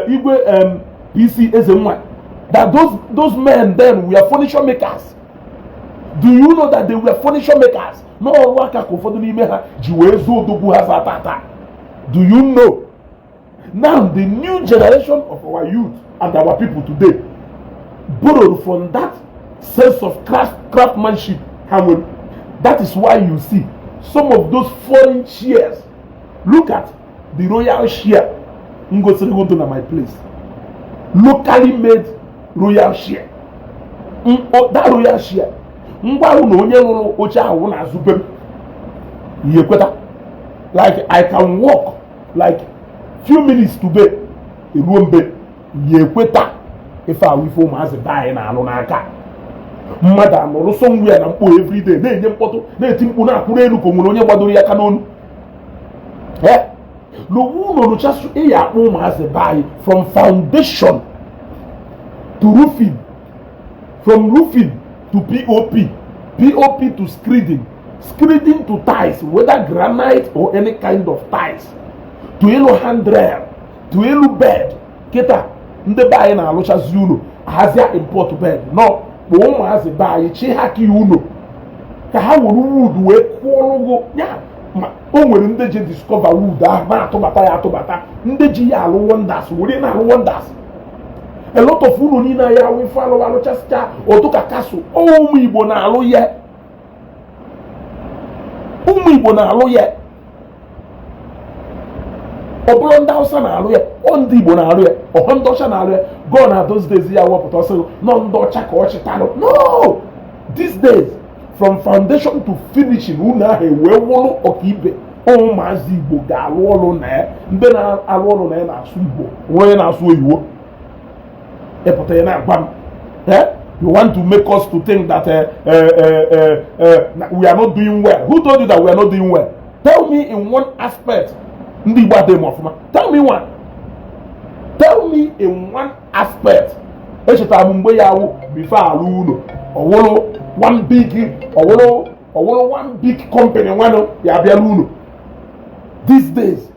Igwe PC Ezenwa, that those men then were furniture makers? Do you know that they were furniture makers? N'ọrụ aka ka ụfọdụ n'ime ha ji wee zuo odogwu ha za tata. Do you know? Now the new generation of our youth and our people today borrowed from that sense of craftsmanship ha nwere. That is why you see some of those foreign chairs. Look at the royal chair m gosiri gị na my place. Locally made royal chair. That royal chair, ngwa ahụ na onye rụrụ oche ahụ na-azụ be m ihe kweta. Like I can walk like few minutes to be eruo mbe ihe ekweta. Ife ahụ, ife ụmụazị be anyị na-alụ n'aka mmadụ anọrụ somewhere na mkpo everyday, na-enye mkpọtụ, na-eti mkpu, na-akwụrụ elu ka o nwere onye gbadoro ya aka n'onu. N'owu ụlọ rụchasụ, ịya akpọ ụmụazị be anyị from foundation to roofing, from roofing to POP, POP to screeding, screeding to tiles, whether granite or any kind of tiles, to elu handrail, to elu bed. Kịta ndị be anyị na-alụchazi ụlọ, ahazia import bed nọ. Kpọọ ụmụazị be anyị, chi ha ka ụlọ ka ha were wood wee kụọrọ ya. Ma o nwere ndị ji discover wood ahụ na-atụbata ya atụbata, ndị ji ya alụ wonders, were na-alụ wonders. A lot of ụlọ niile anyị awụ ife alụ alụchasịcha ọdụka castle, ụmụ Igbo na-alụ ya, ụmụ Igbo na-alụ ya. Ọ bụrụ ndị Hausa na-alụ ya, ọ ndị Igbo na-alụ ya, ọhọ ndị ọcha na-alụ ya. Go na those days ya wepụta ọsọ nọ, ndị ọcha ka ọ chịtalụ. No, these days, from foundation to finishing, unu ahụ ewee wụrụ ọkaibe. Ụmụazị Igbo ga-alụ ọrụ na ya, ndị na-alụ ọrụ na ya na-asụ Igbo, nwe onye na-asụ oyibo. Ịpụta ya na-agwa m, eh? You want to make us to think that we are not doing well. Who told you that we are not doing well? Tell me in one aspect ndị Igbo adịghị m ọfụma. Tell me one, tell me in one aspect. Echetara m mgbe ya awụ before alụ ụlọ, ọwụrụ one big, ọwụrụ one big company nwanụ ya abịala ụlọ. These days,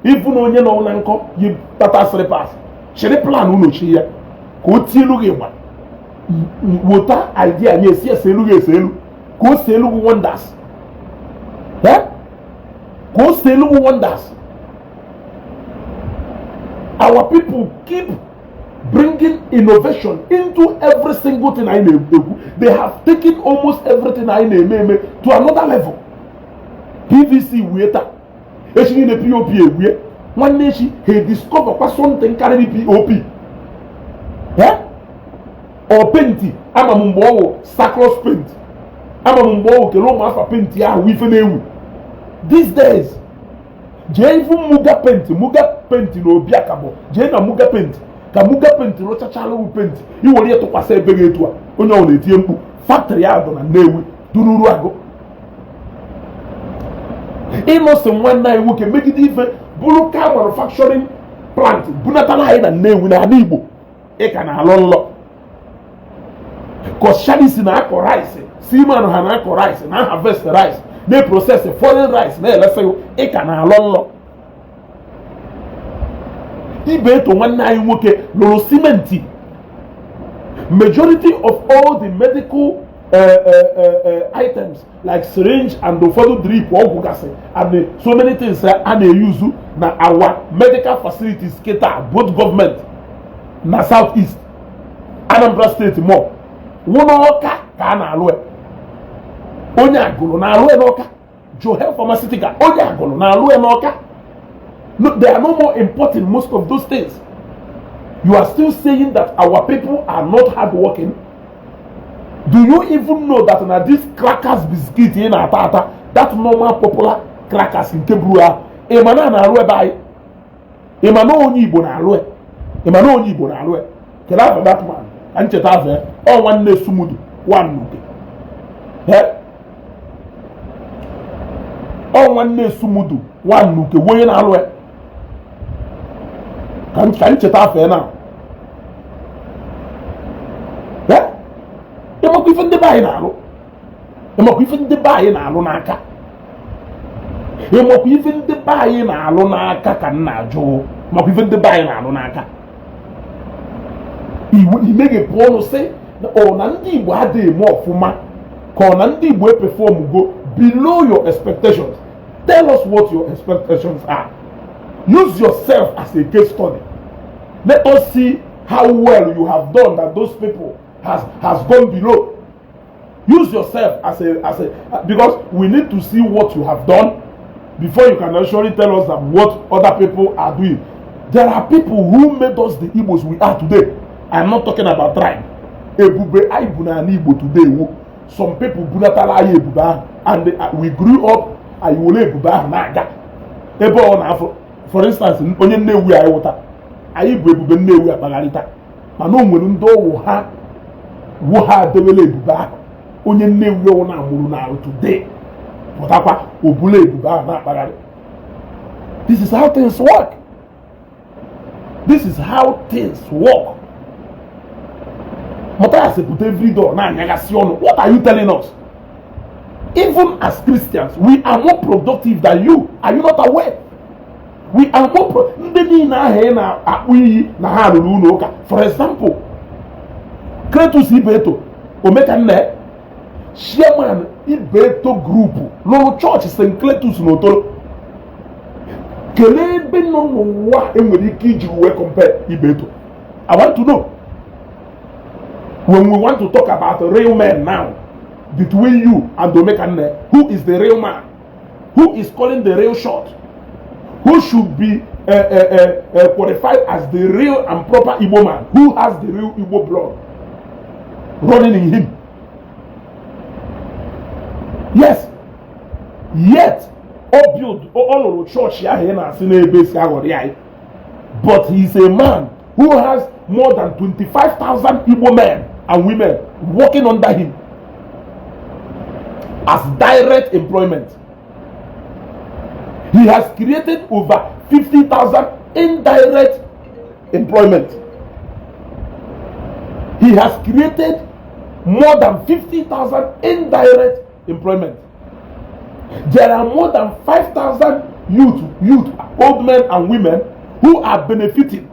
even onye nọ na nkọ yi tata slippers, chịrị plan ụlọ chi ya ka o tie elu gị ịgba, wota idea nye esi ese elu gị, ese elu ka o see elu gị wonders, eh? Ka o see elu gị wonders. Our people keep bringing innovation into every single thing anyị na-ekwu. They have taken almost everything anyị na-eme eme to another level. PVC wie taa, echi niile POP ewie, nwanne echi ha discover kwa something karịrị POP. Eh? Ọ paint, ama m mgbe ọ wụ sacros paint, ama m mgbe ọ wụ kele ụmụ afa paint ahụ ife na-ewu. These days, jee ifu Muga Paint, Muga Paint na Obi Akabọ, jee na Muga Paint ka Muga Paint rụchachala wu paint, iwere ya tụkwasị ebe gị etu a, onye ọbụla etinye mkpu. Factory ahụ dị na Nnewi, dururu agụ ịnọsị. Nwanne anyị nwoke megide ife bụrụ car manufacturing plant bunatara anyị na Nnewi na ala Igbo. Ị ka na-alụ nlọ. Coscharis na-akọ rice, Seaman ha na-akọ rice, na harvest rice, na-eprocess foreign rice, na-elesa. Ị ka na-alọ nlọ. Ibe eto nwanne anyị nwoke lụrụ simenti. Majority of all the medical items like syringe and ụfọdụ drip, ọgwụ gasị and so many things a na-eyuzu na our medical facilities kịta, both government na South East, Anambra State more, wụ n'Ọka ka a na-alụ ya. Onye Agụrụ na-alụ ya n'Ọka. Joel Pharmaceutical, onye Agụrụ na-alụ ya n'Ọka. No, they are no more importing most of those things. You are still saying that our people are not hardworking. Do you even know that na this crackers, biscuit ị na-ata ata, that normal popular crackers nke buru ahụ, ị ma na na-arụ ebe anyị? Ị ma na onye Igbo na-alụ ya? Ị ma na onye Igbo na-alụ ya? Kedu afọ that man ka ncheta afọ ya? Ọ nwanne Sumudu one nuke. Ọ nwanne Sumudu one nuke onye na-alụ ya, ka ncheta afọ ya na. Ịmakwa ife ndị be anyị na-alụ? Ịmakwa ife ndị be anyị na-alụ n'aka? Ịmakwa ife ndị be anyị na-alụ n'aka ka m na-ajụ? Makwa ife ndị be anyị na-alụ n'aka, imeghepụ ọnụ sị ọ na ndị Igbo adịghị eme ọfụma, ka ọ na ndị Igbo eperform go below your expectations. Tell us what your expectations are. Use yourself as a case study. Let us see how well you have done that those people has gone below. Use yourself as a because we need to see what you have done before you can actually tell us that what other people are doing. There are people who made us the Igbos we are today. I'm not talking about tribe. Ebube anyị bụ n'ala Igbo today wo some people bunatara anyị ebube ahụ, and we grew up, anyị were ebube ahụ na-aga ebe ọ na-afọ. For instance, onye Nnewi anyị wụta, anyị bụ ebube Nnewi akpagharịta. Mana o nwere ndị ọwụ ha wụ ha adewela ebube ahụ. Onye Nnewi ọwụ na-amụrụ na today pụtakwa obula ebube ahụ na-akpagharị. This is how things work. This is how things work. Matthias pụta every door na-anyagasị ọnụ. What are you telling us? Even as Christians, we are more productive than you. Are you not aware? We are more pro ndị niile ahụ ị na-akpụ iyi na ha rụrụ ụlọ ụka. For example, Cletus Ibeto, Omekanna, chairman Ibeto Group, lụrụ chọọchị St. Cletus n'Otoro. Kelee ebe nọ n'ụwa enwere ike iji wee compare Ibeto? I want to know. When we want to talk about real men now, between you and Omekanne, who is the real man? Who is calling the real shot? Who should be qualified as the real and proper Igbo man? Who has the real Igbo blood running in him? Yes. Yet, ọ build ọ lụrụ chọọchị ahụ ị na-asị n'ebe si aghọrị anyị. But he is a man who has more than 25,000 Igbo men and women working under him as direct employment. He has created over 50,000 indirect employment. He has created more than 50,000 indirect employment. There are more than 5,000 youth, old men and women who are benefiting.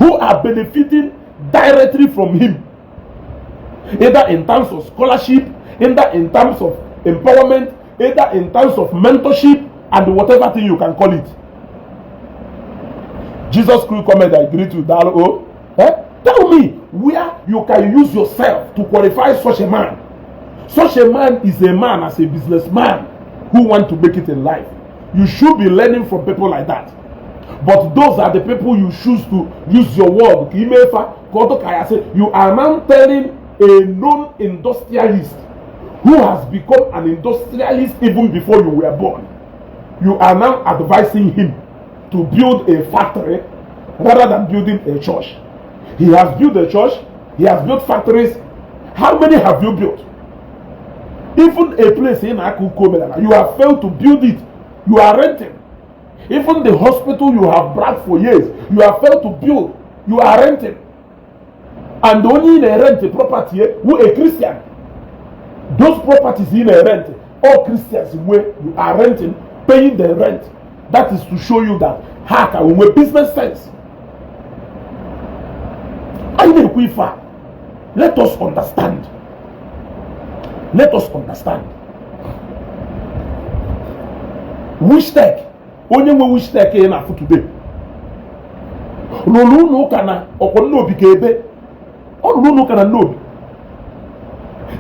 Who are benefiting directly from him, either in terms of scholarship, either in terms of empowerment, either in terms of mentorship, and whatever thing you can call it. Jesus Crew comment, I greet you, Dalo. Oh, eh? Tell me where you can use yourself to qualify such a man. Such a man is a man as a businessman who want to make it in life. You should be learning from people like that. But those are the people you choose to use your word. Ka ime fa, ka ọ dụ ka ya sị, you are now telling a known industrialist who has become an industrialist even before you were born. You are now advising him to build a factory rather than building a church. He has built a church, he has built factories. How many have you built? Even a place in Akuko, you have failed to build it. You are renting. Even the hospital you have bragged for years, you have failed to build. You are renting. And only in a rent a property, who a Christian. Those properties in a rent, all Christians where you are renting, paying the rent. That is to show you that ha ka nwe business sense. Anyị na-ekwu ife a. Let us understand. Let us understand. Wishtech, onye nwe Wishtech ị na-afụ today, rụrụ ụlọ ụka na ọkwọ Nnobi ka ebe ọ rụrụ ụlọ ụka na Nnobi.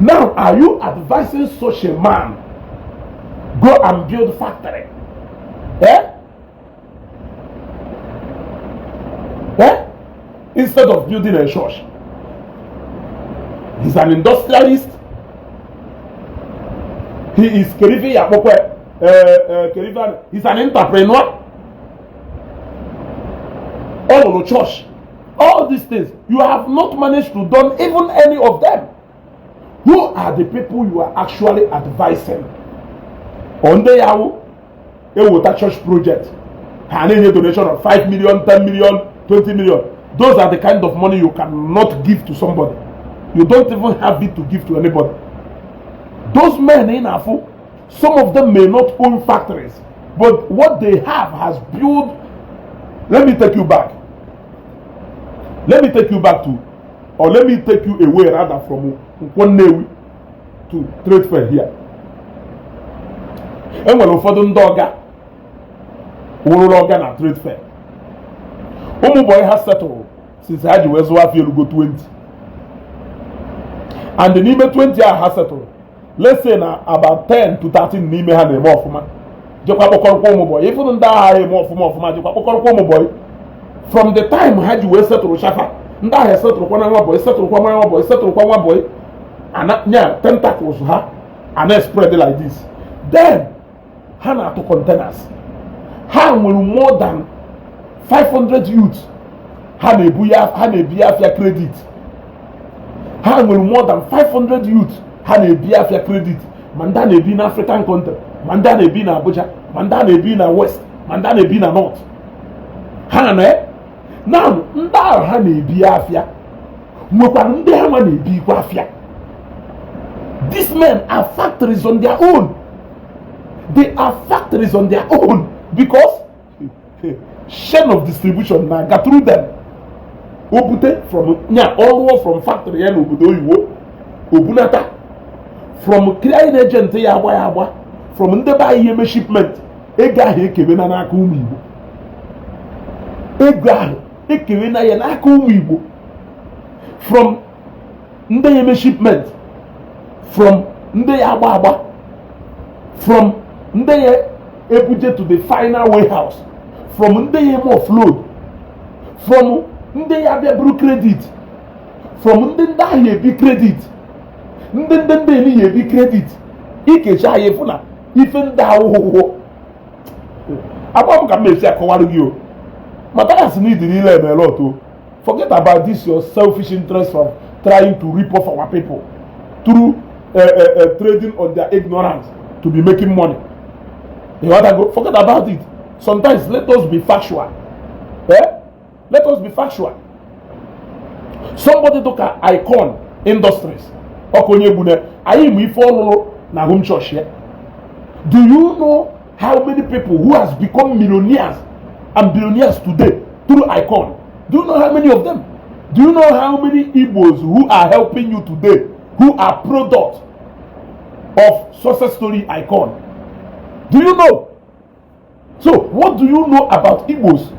Now, are you advising such a man go and build factory? Eh? Eh? Instead of building a church. He's an industrialist. He is Kerife Yakpokwe. Kerife, he's an entrepreneur. All of the church. All these things. You have not managed to done even any of them. Who are the people you are actually advising? On the Yahoo, ewota church project. Ha na-enye donation of 5 million, 10 million, 20 million. Those are the kind of money you cannot give to somebody. You don't even have it to give to anybody. Those men in Afu, some of them may not own factories, but what they have has built. Let me take you back. Let me take you back to, or let me take you away rather from Nnewi to Trade Fair here. E nwere ụfọdụ ndị ọga wụrụrụ ọga na Trade Fair. Ụmụ boy ha settled since ha ji wee zụwa afọ elugo 20. And n'ime 20 ahụ ha settled, let's say na about 10 to 13 n'ime ha na-eme ọfụma. Jekwa kpọkọrọkwa ụmụ boy. Ịfụrụ ndị agha eme ọfụma ọfụma jekwa kpọkọrọkwa ụmụ boy. From the time ha ji wee setụrụ shafa, ndị ahụ esetụrụkwa na nwa boy, setụrụkwa nwa boy, setụrụkwa nwa boy, ana nya tentacles ha ana spread like this. Then ha na-atụ containers. Ha nwere more than 500 youths ha na-ebu ya, ha na-ebi afịa credit. Ha nwere more than 500 youths ha na-ebi afịa credit, ma ndị a na-ebi na African country, ma ndị a na-ebi na Abuja, ma ndị a na-ebi na West, ma ndị a na-ebi na North. Ha na now, ndị ahụ ha na-ebi afịa nwekwara ndị ha nwa na-ebi ikwe afịa. These men are factories on their own. They are factories on their own because chain of distribution na-aga through them. O bute from nya ọrụọ from factory ya n'obodo oyibo, obunata from clearing agent ya, agba ya agba from ndị be anyị eme shipment. Ego ahụ ekewena n'aka ụmụ Igbo, ego ahụ ekewena ya n'aka ụmụ Igbo, from ndị ya eme shipment, from ndị ya agba agba, from ndị ya ebuje to the final warehouse, from ndị ya eme offload, from ndị ya abịa buru credit, from ndị ahụ ebi credit, ndị eni ya ebi credit. Ikecha ya, ịfụ na ife ndị ahụhụ agba m ka m esi akọwara gị o. Matthias need niile eme a lot o. Forget about this your selfish interest of trying to rip off our people through trading on their ignorance to be making money. You want to go? Forget about it. Sometimes let us be factual, eh? Let us be factual. Somebody look at Icon Industries, ọkụ onye gbune anyị ma ife ọlụlụ na home church ya. Do you know how many people who has become millionaires and billionaires today through Icon? Do you know how many of them? Do you know how many Igbos who are helping you today who are product of success story Icon? Do you know? So what do you know about Igbos?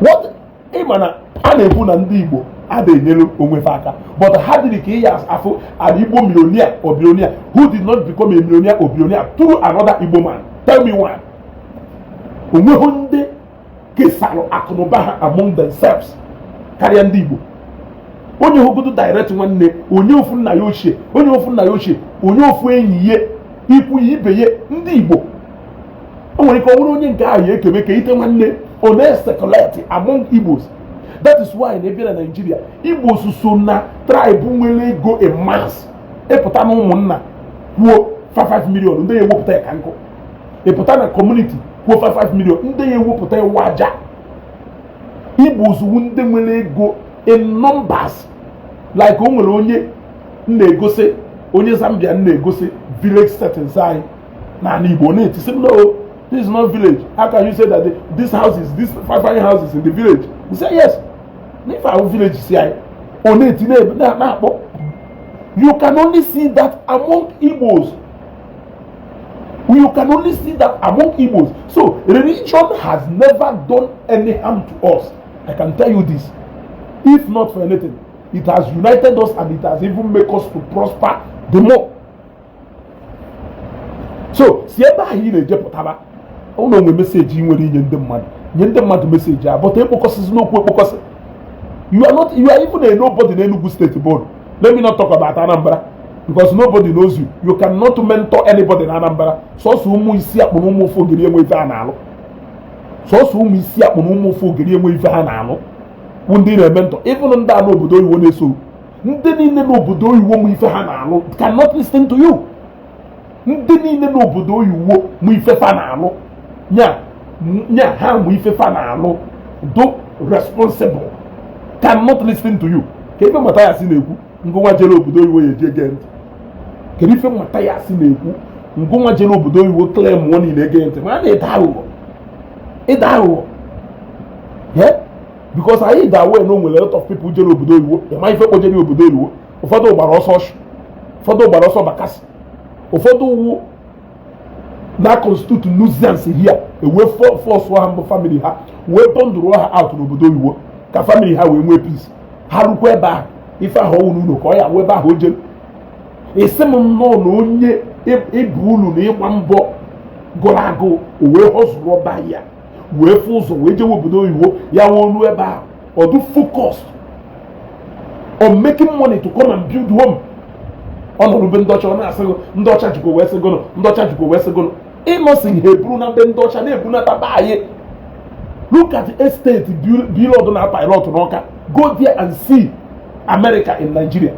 What ị ma na a na-ekwu na ndị Igbo a na-enyere onwe fa aka, but ha dịrị ka ị ya afụ an Igbo millionaire or billionaire who did not become a millionaire or billionaire through another Igbo man? Tell me one. Onweghị ndị kesarụ akụnụba ha among themselves karịa ndị Igbo. Onye hụgodo direct nwanne, onye ofu nna ya ochie, onye ofu nna ya ochie, onye ofu enyi ya, ikwu ya, ibe ya, ndị Igbo, o nwere ike ọ bụrụ onye nke ahụ ya ekeme ka ite nwanne ọ na-circulate among Igbos. That is why na ebe na Nigeria, Igbos so na tribe nwere ego in mass. Ịpụta na ụmụnna kwuo 55 million, ndị ya ewepụta ya ka nkụ. Ịpụta na community kwuo 55 million, ndị ya ewepụta iwu aja. Igbos wu ndị nwere ego in numbers. Like o nwere onye m na-egosi, onye Zambia m na-egosi village settings anyị n'ala Igbo, na-etisi m, "No, this is not village. How can you say that this house is this five five houses in the village?" He say yes, n'ife ahụ village si anyị, ọ na-eti na-akpọ. You can only see that among Igbos. You can only see that among Igbos. So religion has never done any harm to us. I can tell you this. If not for anything, it has united us and it has even made us to prosper the more. So si ebe ahụ ị na-ejepụtaba ụlọ onwe message ị nwere inye ndị mmadụ, nye ndị mmadụ message a, but ekpokọsịzi n'okwu ekpokọsị. You are not, you are even a nobody in Enugu State board. Let me not talk about Anambra, because nobody knows you. You cannot mentor anybody in Anambra. Sọsọ ụmụ isi akpụ na ụmụ ofe ogiri enwe ife ha na-alụ, sọsọ ụmụ isi akpụ na ụmụ ofe ogiri enwe ife ha na-alụ bụ ndị na-eme ntọ. Even ndị a n'obodo oyibo na-eso, ndị niile n'obodo oyibo mụ ife ha na-alụ cannot listen to you. Ndị niile n'obodo oyibo mụ ife fa na-alụ, nya nya ha mụ ife fa na-alụ do responsible, cannot listen to you. Ka ife Mathias na-ekwu, ngụnwa jere obodo oyibo ya eji ege ntị? Kedu ife Mathias na-ekwu, ngụnwa jere obodo oyibo claim mụọ niile ege ntị? Ma a na-ede aghụghọ, ịda aghụghọ. Yeah? Because anyị da aware na o nwere a lot of people jere obodo oyibo ịma ife kpojere obodo oyibo. Ụfọdụ gbara ọsọ ọchụ, ụfọdụ gbara ọsọ bakasị, ụfọdụ wu na constitute nuisance here, ewee force ha mbụ family ha wee bundle ha out n'obodo oyibo ka family ha wee nwee peace. Ha rukwa ebe ahụ, ife ahụ ọwụ n'ụlọ ka ọ ya wee ebe ahụ o jere. Esi m nnọọ na onye ịbụ ulu na ịgba mbọ gụrụ agụ, o wee họzụrụ ọba ya, wee fụ ụzọ wee jewe obodo oyibo ya, wee olu ebe ahụ ọdụ focused on making money to come and build home. Ọ nọrọ be ndị ọcha, ọ na-asị gị, ndị ọcha jikwa wee sị gụnụ, ndị ọcha jikwa wee sị gụnụ. Ịnọsi ha eburu na be ndị ọcha na-ebunata be anyị. Look at estate Blord na pilot n'Ọka. Go there and see America in Nigeria.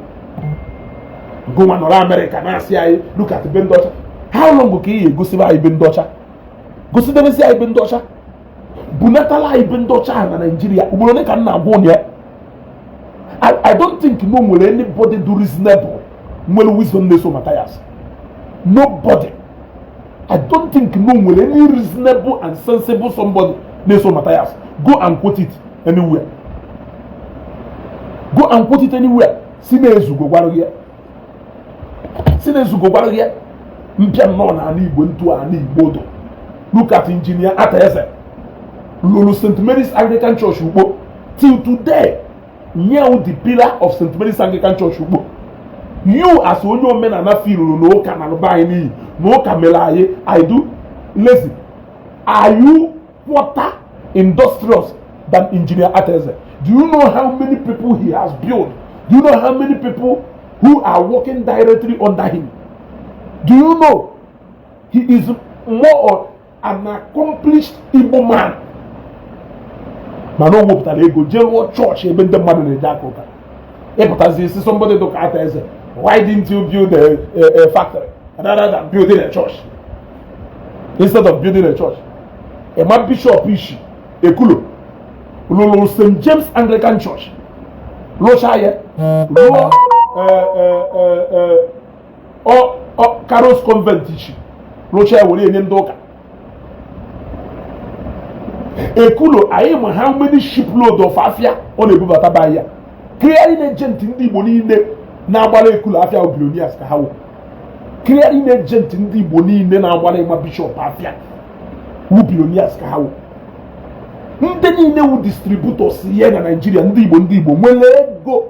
Gụnwa nọrọ America na-asị anyị, "Look at be ndị ọcha." How long ka ị ga-egosibe anyị be ndị ọcha, gosidebesi anyị be ndị ọcha, bunatala anyị be ndị ọcha ahụ na Nigeria? Ugboro ole ka m na-agwa ụnụ ya? I don't think no nwere anybody do reasonable, nwere wisdom na-eso Matthias. Nobody. I don't think no nwere any reasonable and sensible somebody na-eso Matthias. Go and quote it anywhere, go and quote it anywhere. Si na-ezugo gwara gị ya, si na-ezugo gwara gị ya. Mpịa nnọọ n'ala Igbo, ntu ala Igbo do. Look at Engineer Arthur Eze lụrụ St. Mary's Anglican Church Ukpo. Till today, nyew the pillar of St. Mary's Anglican Church Ukpo. You as onye omenala filuru na ụka na alụba anyị n'iyi na ụka mere anyị I do lazy. Are you quarter industrious than Engineer Arthur Eze? Do you know how many people he has built? Do you know how many people who are working directly under him? Do you know he is more an accomplished Igbo man? Mana o wepụtara ego jee rụọ chọọchị ebe ndị mmadụ na-eje aka ụka. Ịpụtazi isi somebody dụka Arthur Eze, why didn't you build a factory rather than building a church? Instead of building a church. Emma Bishop Ishi Ekulo lụrụ St. James Anglican Church, lụchaa ya, rụọ Caros Convent Ishi, lụchaa ya were enye ndị ụka. Ekulo anyị ma how many shipload of afịa ọ na-ebubata be ya. Clearing agent ndị Igbo niile na-agbara Ekulo afịa bụ billionaires ka ha wụ. Clearing agent ndị Igbo niile na-agbara Ịma Bishop afịa wụ billionaires ka ha wụ. Ndị niile wụ distributors ihe na Naijiria, ndị Igbo, ndị Igbo nwere ego.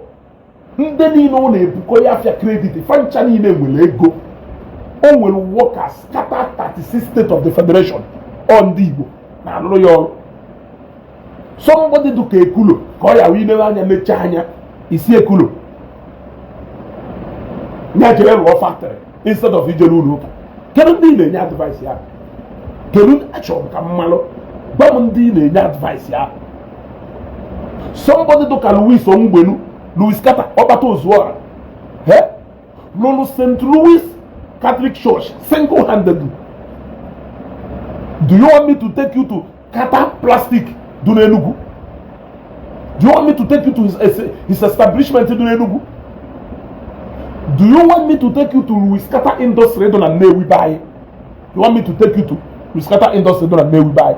Ndị niile ọ na-ebukọ ya afịa credit fancha niile nwere ego. O nwere workers scatter 36 state of the federation. Ọ ndị Igbo na-alụrụ ya ọrụ. Somebody dụka Ekulo ka ọ ya wee ilere anya mechaa anya isi Ekulo ya jere rụọ factory instead of ije n'ụlọ ụka. Kedu ndị ị na-enye advice ya? Kedu? Achọrọ m ka m malụ. Gwa m ndị ị na-enye advice ya. Somebody dụka Louis Onwugbenu, Louis Carter Ọkpata Ozuọra, he lụrụ St. Louis Catholic Church single-handedly. Do you want me to take you to Carter Plastic dị n'Enugu? Do you want me to take you to his establishment dị n'Enugu? Do you want me to take you to Louis Carter Industry dị na Nnewi be anyị? You want me to take you to Louis Carter Industry dị na Nnewi be anyị?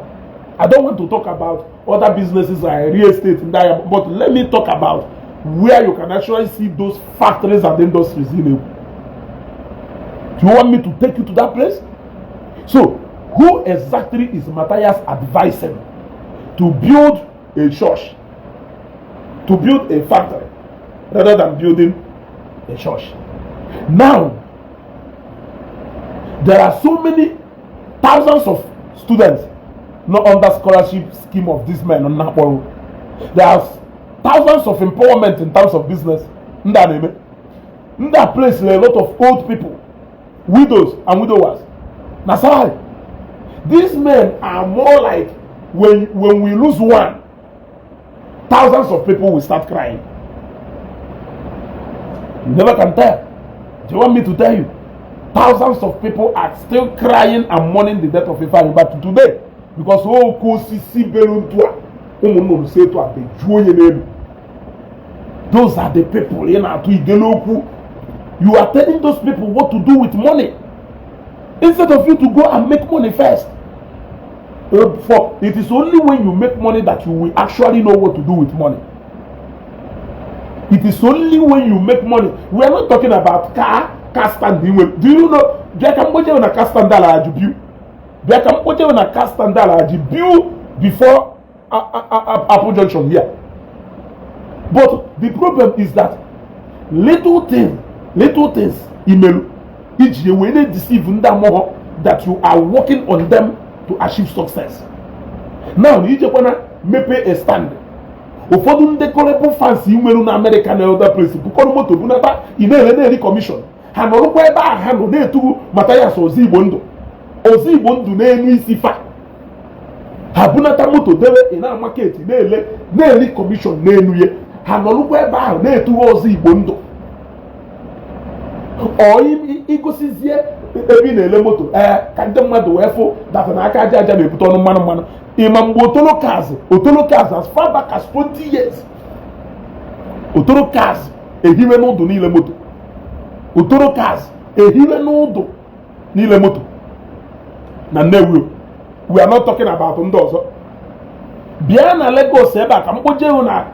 I don't want to talk about other businesses like real estate in that, but let me talk about where you can actually see those factories and industries in Enugu. Do you want me to take you to that place? So, who exactly is Matthias advising to build a church, to build a factory, rather than building a church? Now, there are so many thousands of students not under scholarship scheme of this men on Nakporo. There are thousands of empowerment in terms of business. Ndị a na-eme. Ndị a place a lot of old people, widows and widowers. Na salary. These men are more like when we lose one, thousands of people will start crying. You never can tell. Do you want me to tell you? Thousands of people are still crying and mourning the death of Ifeanyi Ubah today because oke osisi belu ntu a ụmụ nnụnụ si etu a bejuo onye n'elu. Those are the people ị na-atụ ige n'okwu. You are telling those people what to do with money instead of you to go and make money first. For it is only when you make money that you will actually know what to do with money. It is only when you make money. We are not talking about car stand. Do you know? Bịa ka mkpoche na car stand ala ajụ biu. Bịa ka mkpoche na car stand ala ajụ biu before Apple Junction here. But the problem is that little things imelu iji wee na-deceive ndị amụghọ that you are working on them to achieve success. Now, ijekwana mepee a stand, ụfọdụ ndị gullible fans nwere na America na other place bukọrọ moto bunata, ị na-ere, na-eri commission. Ha nọrụkwa ebe ahụ ha nọ na-etugu Mathias Ọzọ Igbo ndụ, Ọzọ Igbo ndụ n'elu isi fa. Ha Bunata moto debe, ị na market na-ele, na-eli commission n'elu ya. Ha nọrụkwa ebe ahụ na-etughe ọzọ Igbo ndụ. Ọ igosizie ebe ị na-ele moto, ee, ka ndị mmadụ wee fụ data na aka aja aja na-ebute ọnụ mmanụ mmanụ. Ịma mgbe Otolo Cars, Otolo Cars, as far back as 20 years, Otolo Cars ehiwe n'ụdụ niile moto. Otolo Cars ehiwe n'ụdụ niile moto na Nnewi. We are not talking about ndị ọzọ. Bịa na Lagos ebe a ka m kpojehu na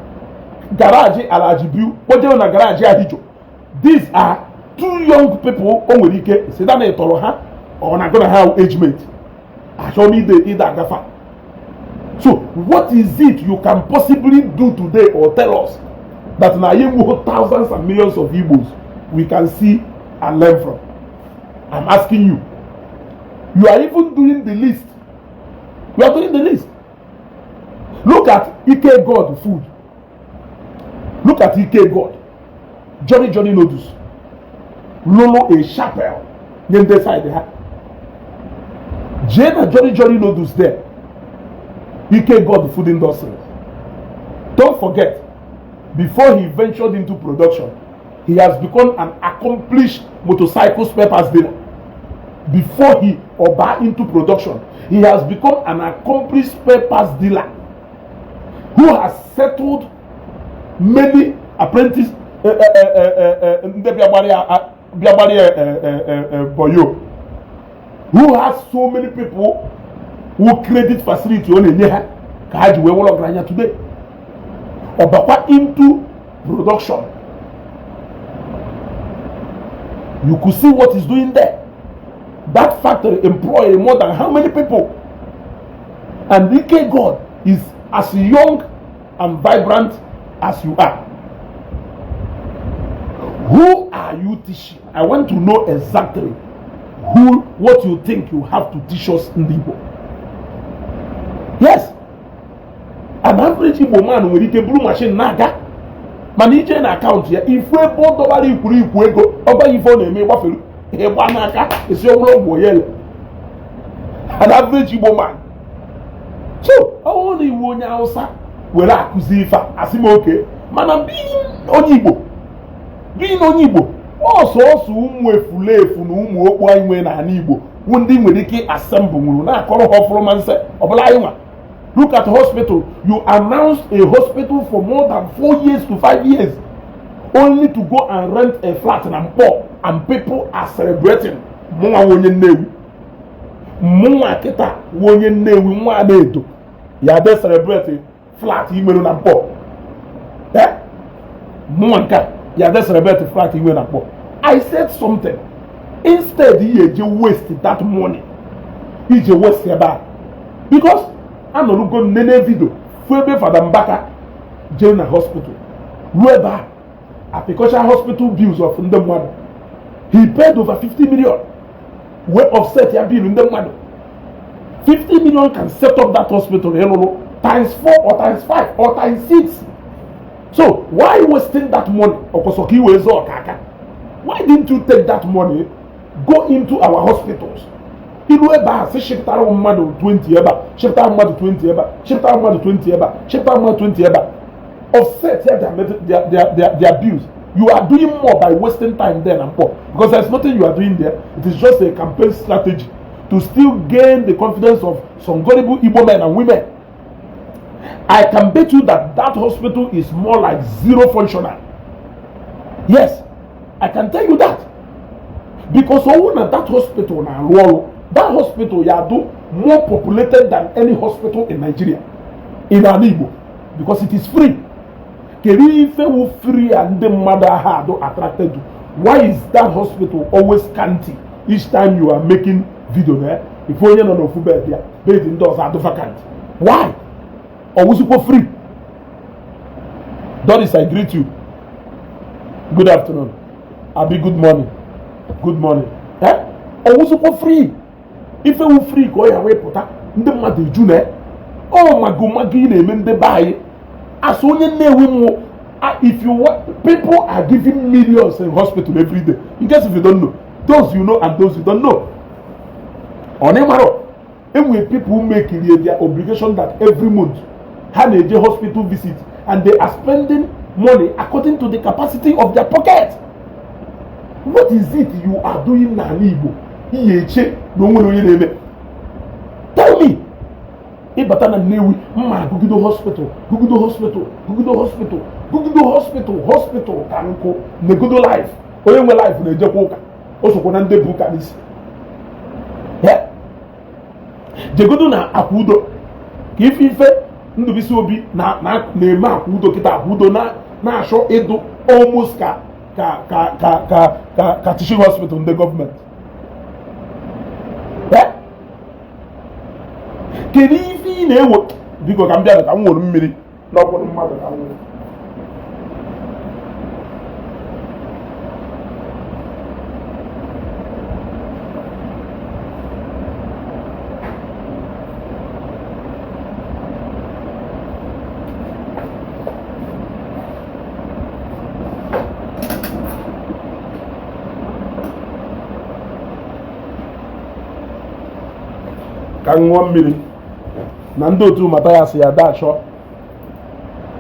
garage Alhaji Biu, kpojehu na garage Ahijo. These are two young people. O nwere ike sida na ịtọrọ ha, ọ na-agụ na ha age mate. Achọ m ide ide agafa. So what is it you can possibly do today or tell us that na anyị enweghị thousands and millions of Igbos we can see and learn from? I'm asking you. You are even doing the list. You are doing the list. Look at Ike God Food. Look at Ike God Johnny Johnny Noodles. Lolo a chapel nye ndị side ha. Jee na Johnny Johnny Noodles there, Ike God Food Industries. Don't forget, before he ventured into production, he has become an accomplished motorcycle spare parts dealer. Before he oba into production, he has become an accomplished spare parts dealer who has settled many apprentice, ndị bịa gbara ya boyo, who has so many people who credit facility ọ na-enye ha ka ha ji wee wụlọ ọgaranya today. Ọ bakwa into production, you could see what he's doing there. That factory employ more than how many people? And Ike God is as young and vibrant as you are. Who are you teaching? I want to know exactly who, what you think you have to teach us, ndị Igbo. Yes, an average Igbo man nwere ike buru machine na-aga, mana ije na account ya, ifu ebe ọ dọbara ikwuru ikwu ego, ọ gbaghị ife ọ na-eme, gbafere ịgba n'aka esi ọbụla ọgwụ oyele. An average Igbo man. So ọ bụrụ na iwu onye Hausa were akụzi ife a, asị m oke, mana being onye Igbo, being onye Igbo, ọsọsọ ụmụ efulefu na ụmụ okpu anyị nwee n'ala Igbo wụ ndị nwere ike assemble nwuru na-akọrọ ha ọfụrụ nse ọbụla anyị nwa. Look at hospital. You announced a hospital for more than 4 years to 5 years, only to go and rent a flat na Nkpor, and people are celebrating. Mụnwa onye Nnewi, mụnwa kịta nwa onye Nnewi, nwa na-edo ya de celebrate flat inwere na Nkpor. Eh, mụnwa nke a ya de celebrate flat inwere na Nkpor. I said something. Instead ihe eje waste that money, ije waste ebe a, because anọrụgo nene video fụ ebe Fada Mbaka jee na hospital, ruo ebe a apịkọcha hospital bills of ndị mmadụ. He paid over 50 million wee offset ya bill ndị mmadụ. 50 million can set up that hospital ịlụlụ times 4 or times 5 or times 6. So why wasting that money? Ọkwọsọ ka i wee zọọ ọka aka. Why didn't you take that money, go into our hospitals? Ilu ebe a sị shipụtara mmadụ 20 ebe a, shipụtara mmadụ 20 ebe a, shipụtara mmadụ 20 ebe a, shipụtara mmadụ 20 ebe a, offset ya their bills. You are doing more by wasting time there and poor, because there's nothing you are doing there. It is just a campaign strategy to still gain the confidence of some gullible Igbo men and women. I can bet you that that hospital is more like zero functional. Yes, I can tell you that, because ọwụ na that hospital na-arụ ọrụ, that hospital ya do more populated than any hospital in Nigeria, in ala Igbo, because it is free. Kedu ife wu free a ndị mmadụ aha adụ attracted to? Why is that hospital always scanty? Each time you are making video na ife onye nọ n'ofu bed ya, bed ndị ọzọ adụ vacant. Why? Ọwụzikwa free. Doris, I greet you. Good afternoon, abi good morning? Good morning. Eh, ọwụzikwa free. Ife wu free ka ọ ya wee pụta, ndị mmadụ eju na ọ mago mago ị na-eme ndị be anyị. As onye Nnewi mmụọ, if you want, people are giving millions in hospital every day, in case if you don't know, those you know and those you don't know. Ọ na ịmarọ Enwere people make their obligation that every month ha na-eje hospital visit, and they are spending money according to the capacity of their pocket. What is it you are doing n'ala Igbo ihe eche na onwere onye na-eme? Tell me. Ịbata na Nnewi, mma gụgido hospital, gụgido hospital, gụgido hospital, gụgido hospital, hospital ka nkụ. Negodo life. Onye nwe life na-ejekwa ụka, o sokwa na ndị bụ ụka n'isi. Jegodo na akwa udo ka ife ife Ndụbụisi Obi na-eme akwa udo kịta. Akwa udo na-achọ ịdụ almost ka ka ka ka ka ka ka teaching hospital ndị gọọmenti. Kedu ife ị na-ewe? Biko, ka m bịa ka m nwere mmiri n'ọkwụrụ mmadụ ka m nwere. Ka m ṅụọ mmiri. Na ndị otu Mathias ya dachọ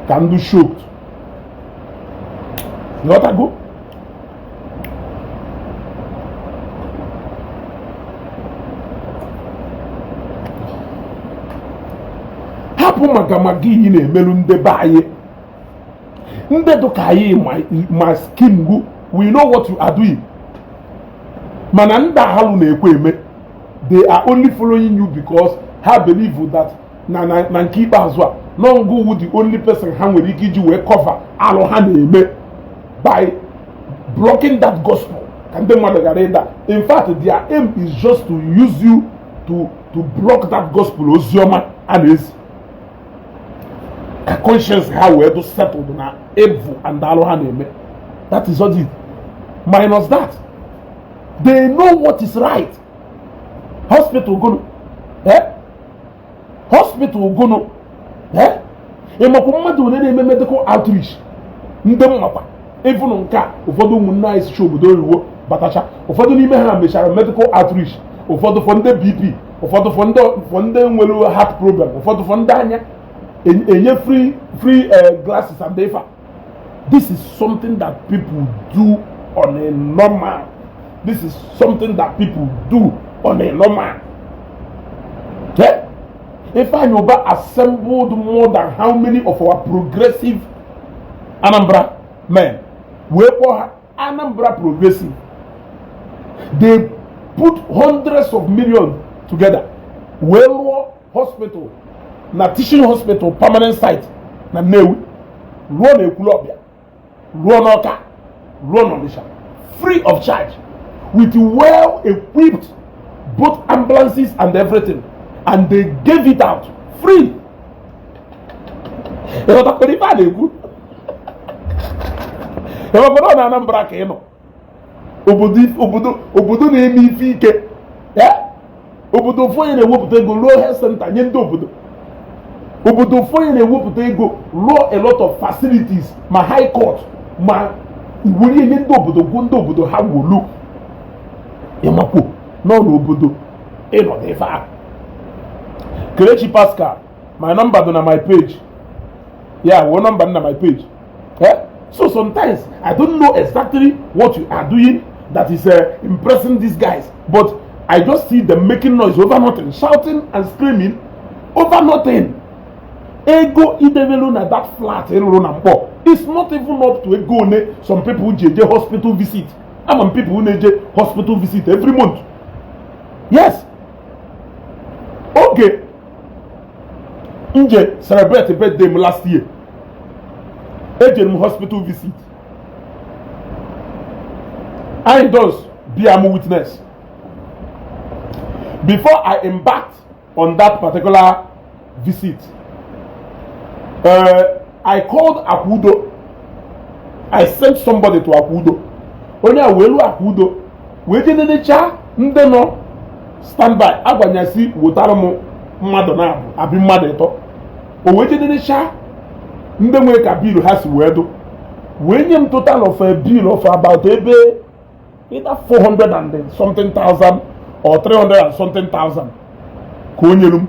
ka ndị choked. Ghọtago? Hapụ maka maka iyi na-emelu ndị be anyị, ndị dụka anyị ma scheme gu. We know what you are doing, mana ndị ahalụ na-ekwe eme. They are only following you because ha believe that na nke ikpeazụ a nọngụ wu the only person ha nwere ike iji wee cover alụ ha na-eme by blocking that gospel ka ndị mmadụ ghara ịda. In fact, their aim is just to use you to block that gospel, oziọma a na-ezi, ka conscience ha wee do settled na evil and alụ ha na-eme. That is what it minus that they know what is right. Hospital gụnụ? Eh, hospital gụnụ? Eh, ịmakwa mmadụ ole na-eme medical outreach? Ndị mmakwa ịfụnụ nke a, ụfọdụ ụmụnne anyị sicha obodo oyibo batacha, ụfọdụ n'ime ha mechara medical outreach, ụfọdụ for ndị BP, ụfọdụ for ndị nwere heart problem, ụfọdụ for ndị anya, enye free glasses and ifa. This is something that people do on a normal. This is something that people do on a normal. Okay? Ifeanyi Uba assembled more than how many of our progressive Anambra men wee kpọọ ha Anambra Progressive. They put hundreds of millions together wee rụọ hospital na teaching hospital, permanent site na Nnewi, rụọ na Ekwulọbịa, rụọ n'Ọka, rụọ n'Ọnịsha, free of charge, with well equipped both ambulances and everything, and they gave it out free. Ịghọtakwara ife a na-ekwu? Ịghọtakwara na Anambra ka ị nọ, obodo obodo obodo na-eme ife ike, obodo ofu onye na-ewepụta ego ruo health center nye ndị obodo, obodo ofu onye na-ewepụta ego rụọ a lot of facilities, ma high court, ma iwere nye ndị obodo, gwuo ndị obodo ha wolu. Ịmakwo nọ n'obodo ịnọdụ ife ahụ. Kelechi Pascal, my number dị na my page. Yeah, wụ number na my page. Eh? So sometimes I don't know exactly what you are doing that is impressing these guys, but I just see them making noise over nothing, shouting and screaming over nothing. Ego idebelu na that flat ịrụrụ na Mkpọ is not even up to ego one some people ji eje hospital visit. Ama m people na-eje hospital visit every month. Yes, oge nje celebrate birthday m last year, ejere m hospital visit. I does be am witness. Before I embarked on that particular visit, I called Akudo. I sent somebody to Akudo. Onye a wee ruo Akudo wee jee nenecha ndị nọ standby, agwanyasị wetara m mmadụ na-abụ abi mmadụ ịtọ. O wee jee nenecha ndị nwere ka bill ha si wee dụ, wee nye m total of a bill of about ebe either 400 and something thousand or 300 and something thousand. Ka o nyere m,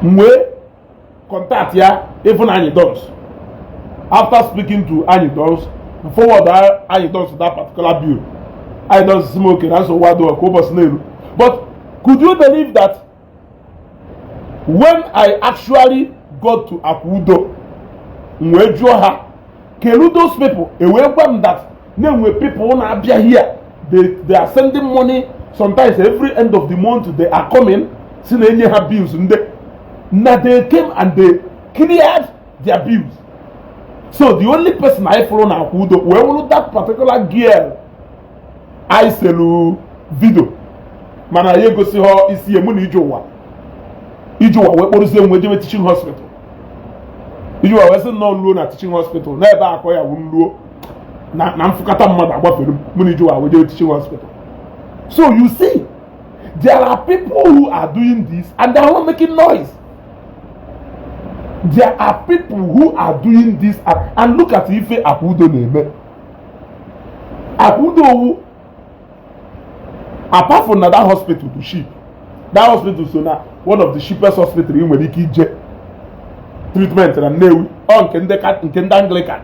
m wee contact ya, even Anyị Dons. After speaking to Anyị Dons, forward Anyị Dons that particular bill. Anyị Dons si m oke na nsogbu adịghị, ka ụbọchị na-eru. But could you believe that when I actually got to Akwudo, m wee jụọ ha kelu those people, e wee gwa m that na-enwe people na-abịa here, they are sending money sometimes. Every end of the month they are coming, si na-enye ha bills ndị na they came and they cleared their bills. So the only person I follow na Akwudo wee wụrụ that particular girl I selu video, mana ya egosi ha isi ya. Mụ na ije ụwa, ije ụwa wee kpọrọzie m wee jebe teaching hospital. Ije ụwa wee sị nnọọ nluo na teaching hospital n'ebe akọ ya wụ nluo na mfụkata mmadụ agbafere m. Mụ na ije ụwa wee jebe teaching hospital. So you see, there are people who are doing this and they are not making noise. There are people who are doing this and look at ife Akwudo na-eme. Akwudo owu, apart from na that hospital to cheap, that hospital so na one of the cheapest hospital ị nwere ike ije treatment na Nnewi, ọ nke ndị Anglican.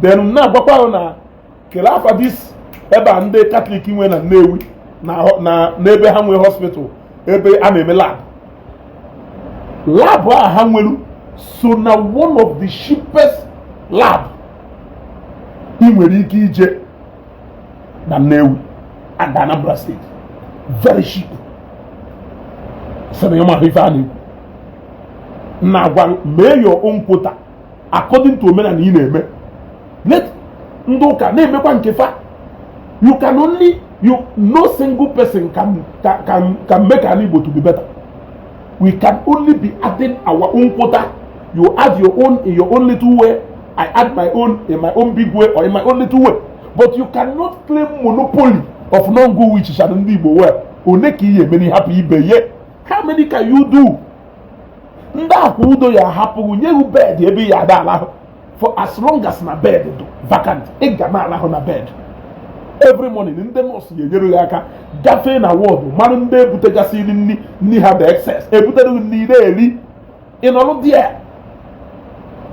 Then m na-agwakwa ahụ na kele afa this ebe a ndị Catholic nwe na Nnewi, na n'ebe ha nwe hospital ebe a na-eme lab. Lab a ha nwere so na one of the cheapest lab ị nwere ike ije na Nnewi and Anambra State. Very cheap. Sị na ịma ife a na-ekwu na-agwa, mee your own quota according to omenala ị na-eme. Let ndị ụka na-emekwa nke fa. You can only you, no single person can make an Igbo to be better. We can only be adding our own quota. You add your own in your own little way, I add my own in my own big way or in my own little way, but you cannot claim monopoly of non-go which shall ndị Igbo well. One ka ihe emeni hapụ ibe ye. How many can you do? Ndị akwa udo ya ahapụghị nye gị bed ebe ya ada alahụ. For as long as na bed dị vacant, ị ga na-alahụ na bed. Every morning ndị nọọsụ ga-enyere gị aka gafee na ward, mara ndị ebutegasịrị nri, nri ha dị excess, ebutere gị nri na-eri. Ịnọrụ there,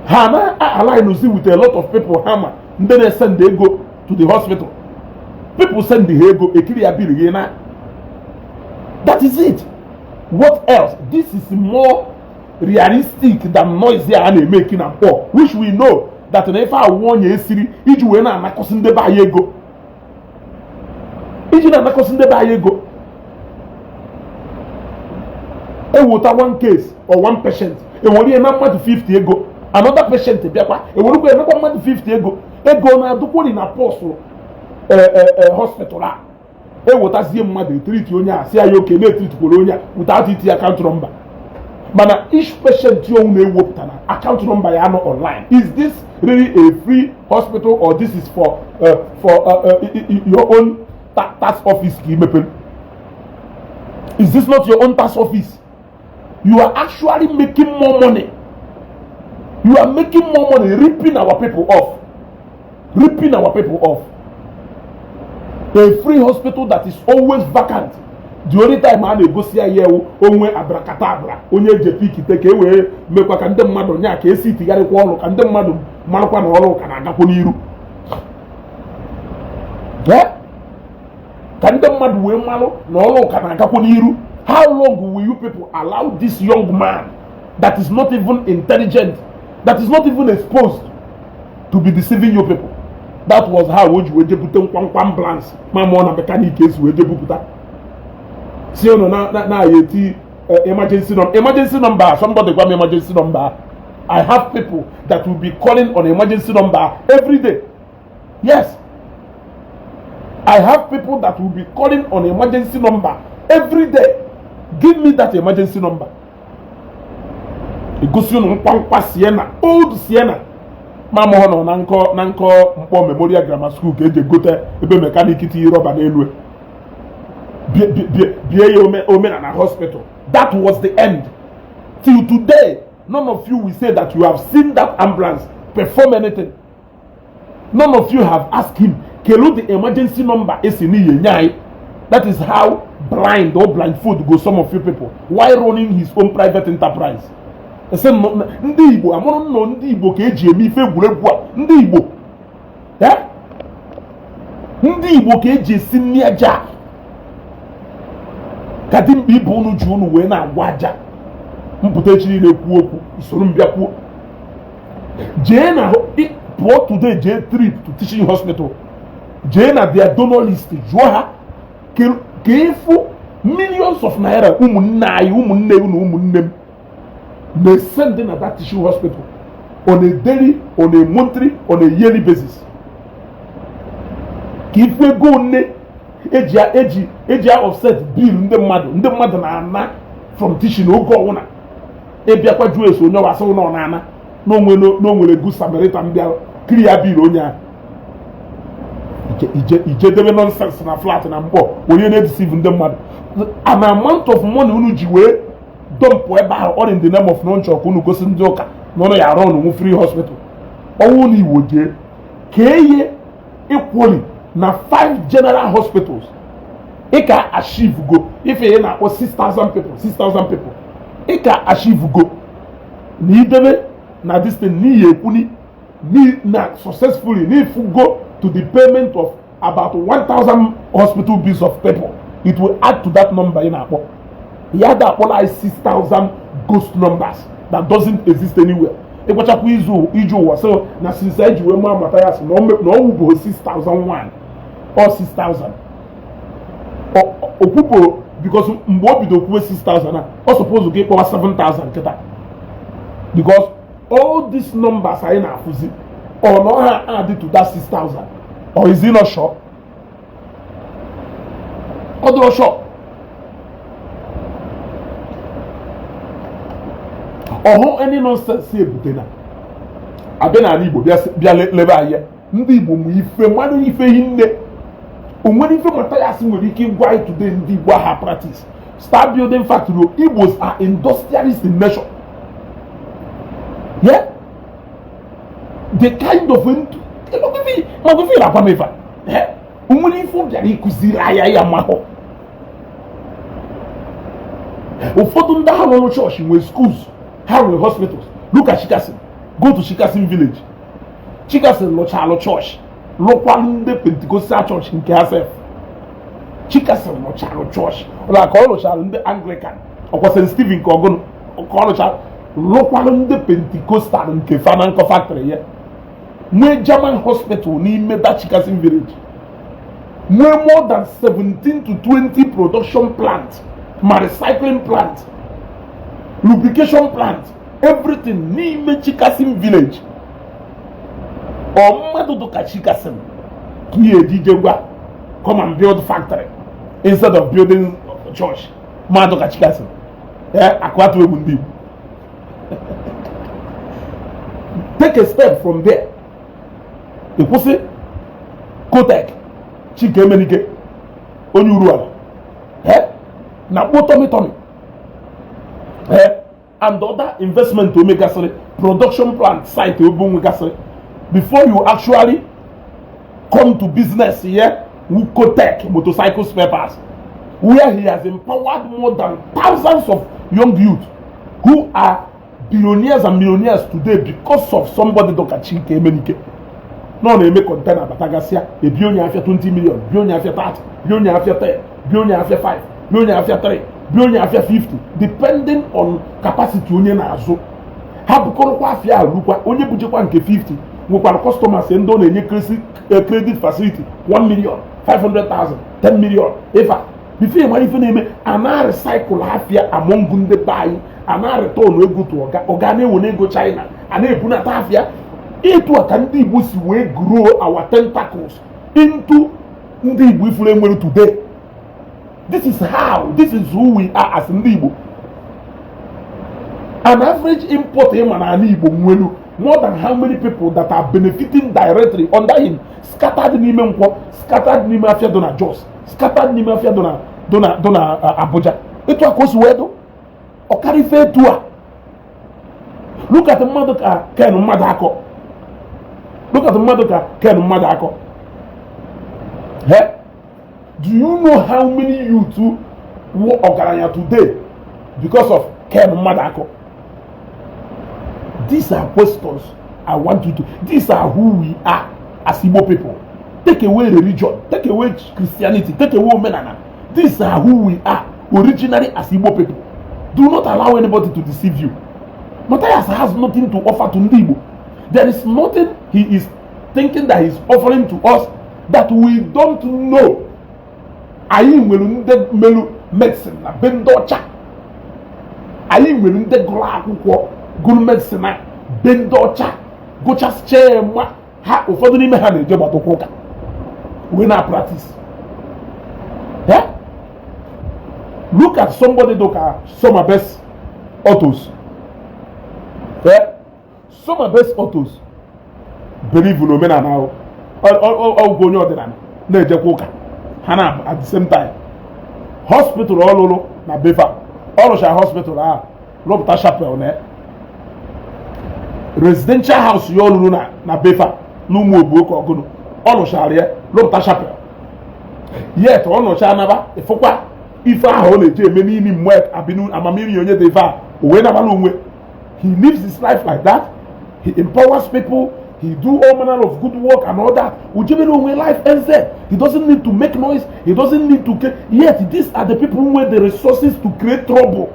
ha na align with a lot of people. Ha ma ndị na-esend ego to the hospital. People send ha ego, ekiri ya bill gị na that is it. What else? This is more realistic than noise a na-emeki na mkpọ, which we know that na ife awụ onye esiri iji wee na-anakọsị ndị be anyị ego, iji na-anakọsị ndị be anyị ego. Ewota one case or one patient, ewere ihe na mmadụ 50 ego. Another patient bịakwa, ewerekwa emekwa mmadụ 50 ego. Ego na-adụkwori na pọsụ hospital a. Ewetazie mmadụ, etreati onye a, si ya oke na-etreatikwara onye a without iti account number. Mana each patient owu na-ewepụta na account number ya nọ online. Is this really a free hospital or this is for your own tax office ka imepere? Is this not your own tax office? You are actually making more money. You are making more money ripping our people off, ripping our people off. A free hospital that is always vacant. The only time a na-egosi ya ya ewu onwe abracadabra, onye eji epikite ka e wee mekwa ka ndị mmadụ nya ka esi tigharịkwa ọrụ, ka ndị mmadụ marakwa na ọrụ ka na-agakwa n'iru. Eh? Ka ndị mmadụ wee marụ na ọrụ ka na-agakwa n'iru. How long will you people allow this young man that is not even intelligent, that is not even exposed, to be deceiving you people? That was how o ji wee jebute nkwankwa ambulance ma mụọ na mechanic esi wee jebupụta si unu na na eti emergency number, emergency number. Somebody gwa m emergency number. I have people that will be calling on emergency number every day. Yes, I have people that will be calling on emergency number every day. Give me that emergency number. Egosi unu nkwankwa Sienna, old Sienna, ma mụ nọ na nkọ Mkpọ Memorial Grammar School ka eji egote ebe mechanic tinye rọba n'elu bie ya omenala hospital. That was the end. Till today, none of you will say that you have seen that ambulance perform anything. None of you have asked him kelu the emergency number esi n'ihe nye anyị. That is how blind or blindfold go some of you people while running his own private enterprise. Ese ndị Igbo amụrụ nnọọ, ndị Igbo ka eji eme ife egwuregwu a. Ndị Igbo, eh? Ndị Igbo ka eji esi nri aja ka dimkpa ibe unu ji unu wee na-agwa aja mpụta echi niile ekwu okwu isoro m bịa kwuo. Jee na pụọ today, jee trip to teaching hospital, jee na their donor list, jụọ ha ka ịfụ millions of naira ụmụnne anyị, ụmụnne unu, ụmụnne m na-esend na that teaching hospital on a daily, on a monthly, on a yearly basis, ka ifu ego one eji offset bill ndị mmadụ, ndị mmadụ na-ana from teaching. Oge ọwụna ịbịakwa jụọ ese onye ọwasị na ọ na-ana n'onwe n'onwere good Samaritan bịa kiri ya bill onye ahụ ije ije debe nonsense na flat na mkpọ onye na-edeceive ndị mmadụ. An amount of money unu ji wee dump ebe ahụ, all in the name of nonchọ ka unu gosi ndị ụka na ụnụ ya arụ ọnụ free hospital. Ọnwụ na Igbo jee kee ihe equally na five general hospitals, ị ka achieve go ife ị na-akpọ 6000 people, 6000 people. Ị ka achieve go na idebe na this thing n'ihi ekwuni na successfully n'ifu go to the payment of about 1000 hospital bills of people. It will add to that number ị na-akpọ ya da akpọla anyị 6000 ghost numbers that doesn't exist anywhere. Ịkwachakwa izu ije ụwa so na since anyị ji wee maa mata ya sị na ọ wụbụ 6001 or 6000 okwupụ, because mgbe o bido kwuwe 6000 a, ọ suppose gị kpọwa 7000 kịta, because all these numbers anyị na-afụzi ọ na ha add to that 6000, or is it not sure? Ọ dịrọ sure. Ọhụ any nonsense ebute na abịa n'ala Igbo bịa lebe ahịa. Ndị Igbo mụ ife mmadụ ife hinne o nwere ife Mathias nwere ike ịgwa anyị today. Ndị Igbo ha practice start building factory. Igbos are industrialists in nation. Yeah, the kind of magofi na agwa m ife a o nwere ife ọ bịara ịkụziri anya ya mahụ. Ụfọdụ ndị ahụ rụrụ chọọchị nwee schools, ha nwee hospitals. Look at Chikason. Go to Chikason village. Chikason lụchalụ chọọchị, lụkwalụ ndị Pentecostal chọọchị nke ha sef. Chikason lụchalụ chọọchị ụlọ ka ọ lụchalụ ndị Anglican, ọkwa St. Stephen nke ọgụnụ ka ọ lụchalụ, lụkwalụ ndị Pentecostal nke Fanankọ factory ya, nwee German hospital n'ime that Chikason village, nwee more than 17 to 20 production plant, ma recycling plant, lubrication plant, everything n'ime Chikason village. Ọ mmadụ dụka Chikason ka ihe ejije gwa, "Come and build factory instead of building church"? Mmadụ ka Chikason ee akụ atụ egwu ndị Igbo. Take a step from there, ịkwụsị Kotek Chike Emenike onye Uruala na kpo Tommy Tommy and other investment o megasịrị, production plant site obe nwegasịrị before you actually come to business here, Kotek motorcycle spare parts, where he has empowered more than thousands of young youth who are billionaires and millionaires today because of somebody dọka Chike Emenike nọ na-eme container batagasịa ebi onye afịa 20 million, bi onye afịa 30, bi onye afịa 10, bi onye afịa 5, bi onye afịa 3, bi onye afịa 50, depending on capacity onye na-azụ. Ha bukọrọkwa afịa ahụ rukwa onye bujekwa nke 50 nwekwara customers ndị ọ na-enye credit facility 1 million, 500,000, 10 million. Ife before mara ife na-eme, a na-recycle afịa among ndị be anyị, a na-return ego to ọga, ọga na-ewe ego China, a na-ebunata afịa. Etu a ka ndị Igbo si wee grow our tentacles into ndị Igbo ifuru enwere today. This is how, this is who we are as ndị Igbo. An average import ịma n'ala Igbo nwelu more than how many people that are benefiting directly under him, scattered n'ime Nkwọ, scattered n'ime afịa dị na Jos, scattered n'ime afịa dị na Abuja. Etu a ka o si wee dụ ọkarịfe etu a. Look at mmadụ ka Ken mmadụ akọ, look at mmadụ ka Ken mmadụ akọ. He Do you know how many youth wụ ọgaranya today because of Ken Mmadụakụ? These are questions I want you to. These are who we are as Igbo people. Take away religion, take away Christianity, take away omenala. These are who we are originally as Igbo people. Do not allow anybody to deceive you. Matthias has nothing to offer to ndị Igbo. There is nothing he is thinking that he is offering to us that we don't know. Anyị nwere ndị melu medicine na be ndị ọcha. Anyị nwere ndị gụrụ akwụkwọ, gụrụ medicine na be ndị ọcha, gụchasịcha ma ha. Ụfọdụ n'ime ha na-eje gbatụkwa ụka wee na practice. Yeah? Look at somebody dịka Somabest Autos. Yeah? Somabest Autos believe na omenala ahụ, ọgwụ onye ọdịnala na-ejekwa ụka ha na at the same time. Hospital ọ lụrụ na befa, ọ rụchara hospital ahụ, rụpụta chapel na residential house ya ọ lụrụ na befa na ụmụ ogbuoke ọgụnụ. Ọ rụchara ya, rụpụta chapel, yet ọ nọcha anaba ịfụkwa ife ahụ ọ na-eji eme n'imi mmụọ abinu amamihe onye dị ife a, o wee nabala onwe. He lives his life like that. He empowers people, he do all manner of good work and all that. Ojebere onwe, life ends there. He doesn't need to make noise, he doesn't need to. Yet these are the people who have the resources to create trouble.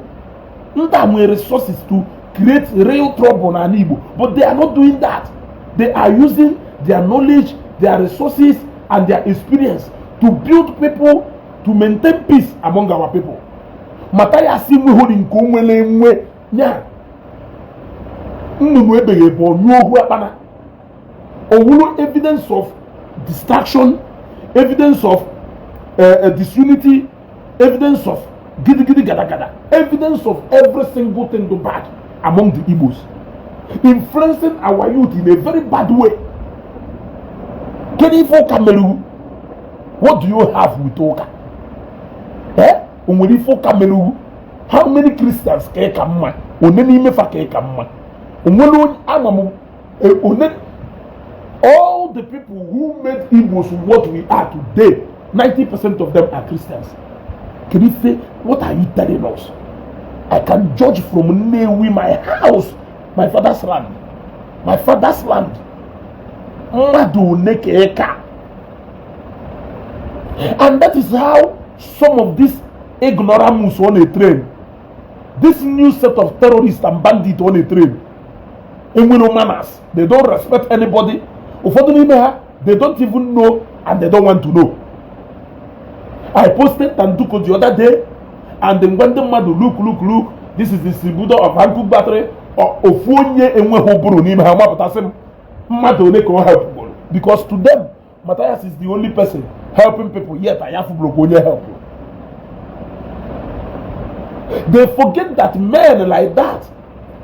Ndị a nwere resources to create real trouble n'ala Igbo, but they are not doing that. They are using their knowledge, their resources and their experience to build people, to maintain peace among our people. Matthias enweghị nke o nwere enwe nya nnụnụ ebeghị ebe ọnyụ ohu akpana owulu. Evidence of distraction, evidence of disunity, evidence of gidigidi gada gada, evidence of every single thing do bad among the Igbos, influencing our youth in a very bad way. Kedu ife ụka mere? What do you have with ụka? Eh, o nwere ife ụka mere? How many Christians ka ị ka mma? One n'ime fa ka ị ka mma? O nwere onye ama m one? All the people who made Igbos what we are today, 90% of them are Christians. Kedu ife? What are you telling us? I can judge from Nnewi, my house, my father's land, my father's land. Mmadụ one ka ị ka? And that is how some of these ignoramus on a train, this new set of terrorists and bandits on a train, enwere manners. They don't respect anybody. Ụfọdụ n'ime ha, they don't even know and they don't want to know. I posted Tanduko the other day and ngwa ndị mmadụ, "Look, look, look, this is the distributor of Hankook battery." Ofu onye enweghị ụbụrụ n'ime ha mapụtasị m mmadụ ole ka ọ helpgoro, because to them Matthias is the only person helping people, yet anyị afụbụrụ ka onye help. They forget that men like that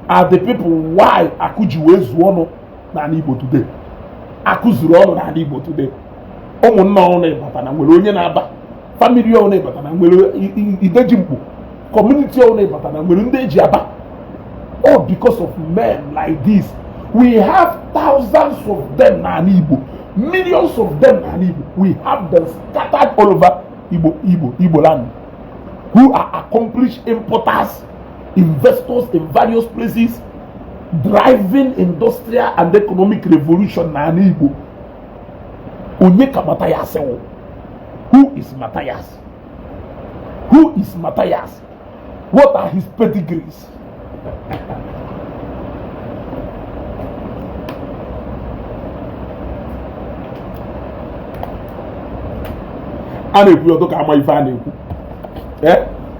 are the people why akụ ji wee zuo ọnụ n'ala Igbo today. Akụ zuru ọnụ n'ala Igbo today. Ụmụnna ọnụ ịbata na nwere onye na-aba, family ọnụ ịbata na nwere ideji mkpu, community ọnụ ịbata na nwere ndị eji aba, all because of men like this. We have thousands of them n'ala Igbo, millions of them n'ala Igbo. We have them scattered all over Igbo land, who are accomplished importers, investors in various places, driving industrial and economic revolution n'ala Igbo. Onye ka Matthias wụ? Who is Matthias? Who is Matthias? What are his pedigrees? A na-ekwu ọdụ ka ama ife a na-ekwu,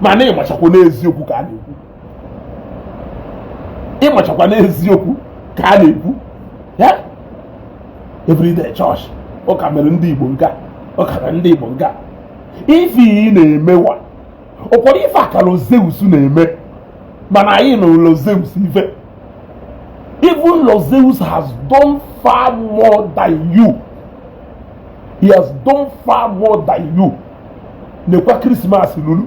mana ịmachakwa n'eziokwu ka a na-ekwu, ịmachakwa n'eziokwu ka a na-ekwu ya. Everyday church, ụka mere ndị Igbo nke a, ụka mere ndị Igbo nke a. Ife ị na-emewa ụkwara ife akara Zeus na-eme, mana anyị nụrụ Zeus ife. Even Lord Zeus has done far more than you. He has done far more than you. Nekwa Christmas lulu,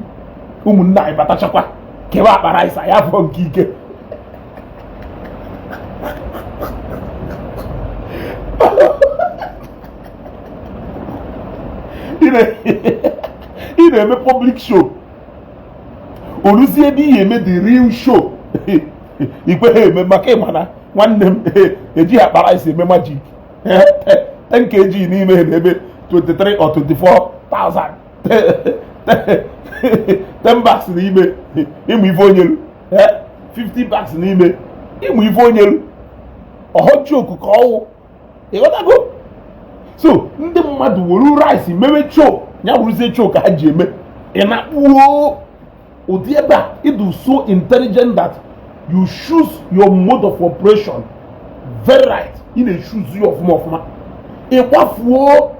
ụmụnne anyị batachakwa kewa akpa rice anyị afọ nke ike. Ị na-eme public show, oluzie ebe ị eme the real show, ikwe ha eme, maka ịma na nwanne m ejighị akpa rice eme magic. 10 kg n'ime ha na-ebe 23 or 24,000. 10 bags n'ime, ịmụ ife onyelu, 50 bags n'ime, ịmụ ife onyelu ọhọ joke ka ọwụ. Ịghọtago? So ndị mmadụ were rice mewe show, ya wụrụzie show ka ha ji eme. Ị na-akpụo ụdị ebe a, ịdụ so intelligent that you choose your mode of operation very right. Ị na-echoose ya ọfụma ọfụma. Ị gbafuo.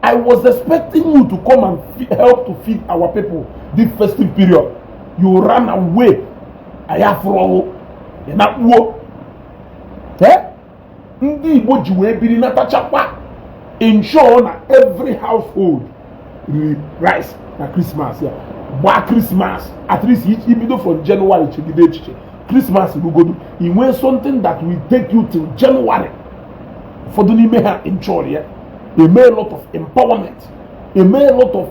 I was expecting you to come and help to feed our people this festive period. You ran away. Anyị afụrọwụ. Ị na-akpụo. Ndị Igbo ji wee biri natachakwa, ensure na every household riri rice na Christmas ya gbaa Christmas. At least ibido from January chegide echiche Christmas rugodu, i nwee something that will take you till January. Ụfọdụ n'ime ha ensure ya eme a lot of empowerment, eme a lot of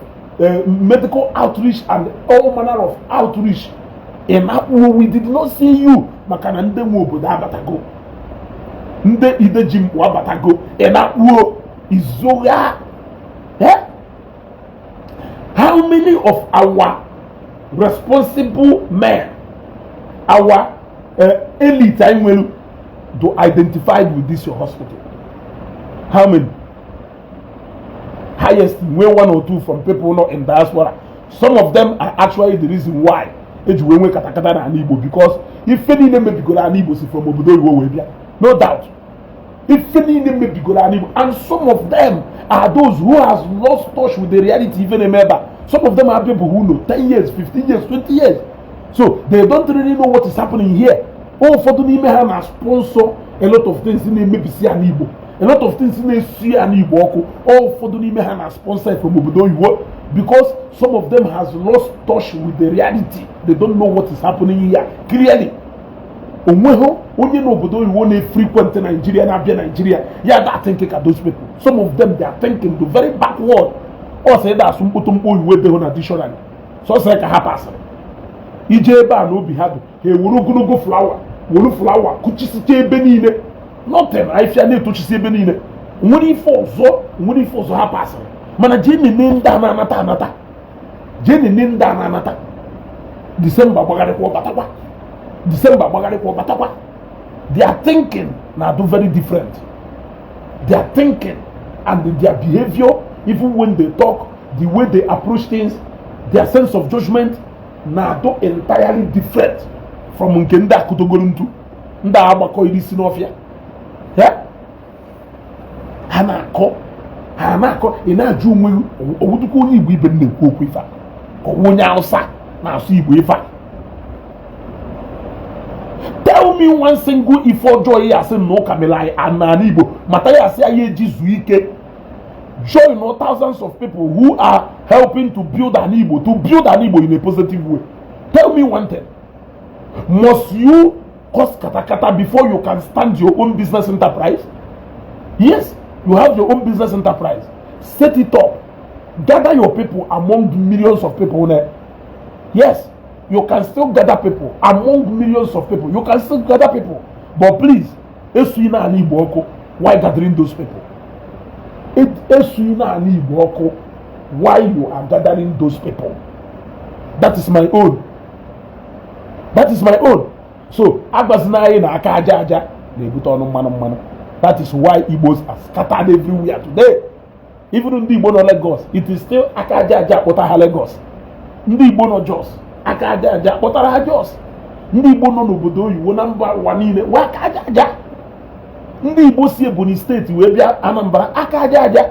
medical outreach and all manner of outreach. Ịnakpuo, we did not see you, maka na ndị nwe obodo abatago, ndị ide ji mkpu abatago. Ịnakpuo izogha. Eh? How many of our responsible men, our elite anyị nwere do identified with this your hospital? How many? Highest nwee one or two from people not in diaspora. Some of them are actually the reason why eji wee nwee katakata n'ala Igbo, because ife niile mebigoro ala Igbo si from obodo oyibo wee bịa. No doubt, ife niile mebigoro ala Igbo, and some of them are those who has lost touch with the reality. Ife na-eme ebe a, some of them are people who know 10 years, 15 years, 20 years, so they don't really know what is happening here. Ụfọdụ n'ime ha na sponsor a lot of things na-emebisi ala Igbo, a lot of things na-esi ala Igbo ọkụ. Ụfọdụ n'ime ha na sponsor from obodo oyibo, because some of them has lost touch with the reality. They don't know what is happening here clearly. Onweghị onye n'obodo oyibo na-frequent Nigeria, na-abịa Nigeria ya da think ka those people. Some of them, they are thinking the very backward. Ọ sị ịda asụ mkpụtụ mkpụ oyibo edeghị na dictionary, sọsọ ka ha pasịrị ije ebe a na obi ha dị. Ha ewere ogologo flower, were flower kụchisicha ebe niile, nothing, ahịfịa na-etochisi ebe niile. Nwere ife ọzọ, nwere ife ọzọ ha pasịrị. Mana jee nene ndị a na-anata anata, jee nene ndị a na-anata Disemba, gbagharịkwa ọbatakwa, Disemba gbagharịkwa ọbatakwa. Their thinking na-adụ very different. Their thinking and their behavior, even when they talk, the way they approach things, their sense of judgment na-adụ entirely different from nke ndị akụtogoro ntu, ndị a agbakọ iri isi n'ọfịa. Ha na-akọ, ha na-akọ, ị na-ajụ onwe gị, owudukwa onye Igbo ibe m na-ekwu okwu ife a, ka ọwụ onye Hausa na-asụ Igbo ife a? Tell me one single ife ọjọọ ya asị na ụka mere anyị n'ala Igbo. Mata ya asị anyị eji zuo ike join all thousands of people who are helping to build an Igbo, to build an Igbo in a positive way. Tell me one thing. Must you cause katakata before you can stand your own business enterprise? Yes, you have your own business enterprise. Set it up. Gather your people among millions of people there. Yes, you can still gather people among millions of people. You can still gather people. But please, esughị n'ala Igbo ọkụ why gathering those people? Esughị n'ala Igbo ọkụ why you are gathering those people. That is my own. That is my own. So, agwazina anyị na aka aja aja na-ebute ọnụ mmanụ mmanụ. That is why Igbos are scattered everywhere today. Even ndị Igbo nọ Lagos, it is still aka aja aja kpọta ha Lagos. Ndị Igbo nọ Jos, aka aja aja kpọtara ha Jos. Ndị Igbo nọ n'obodo oyibo na mba ụwa niile wee aka aja aja. Ndị Igbo si Ebonyi Steeti wee bịa Anambra, aka aja aja.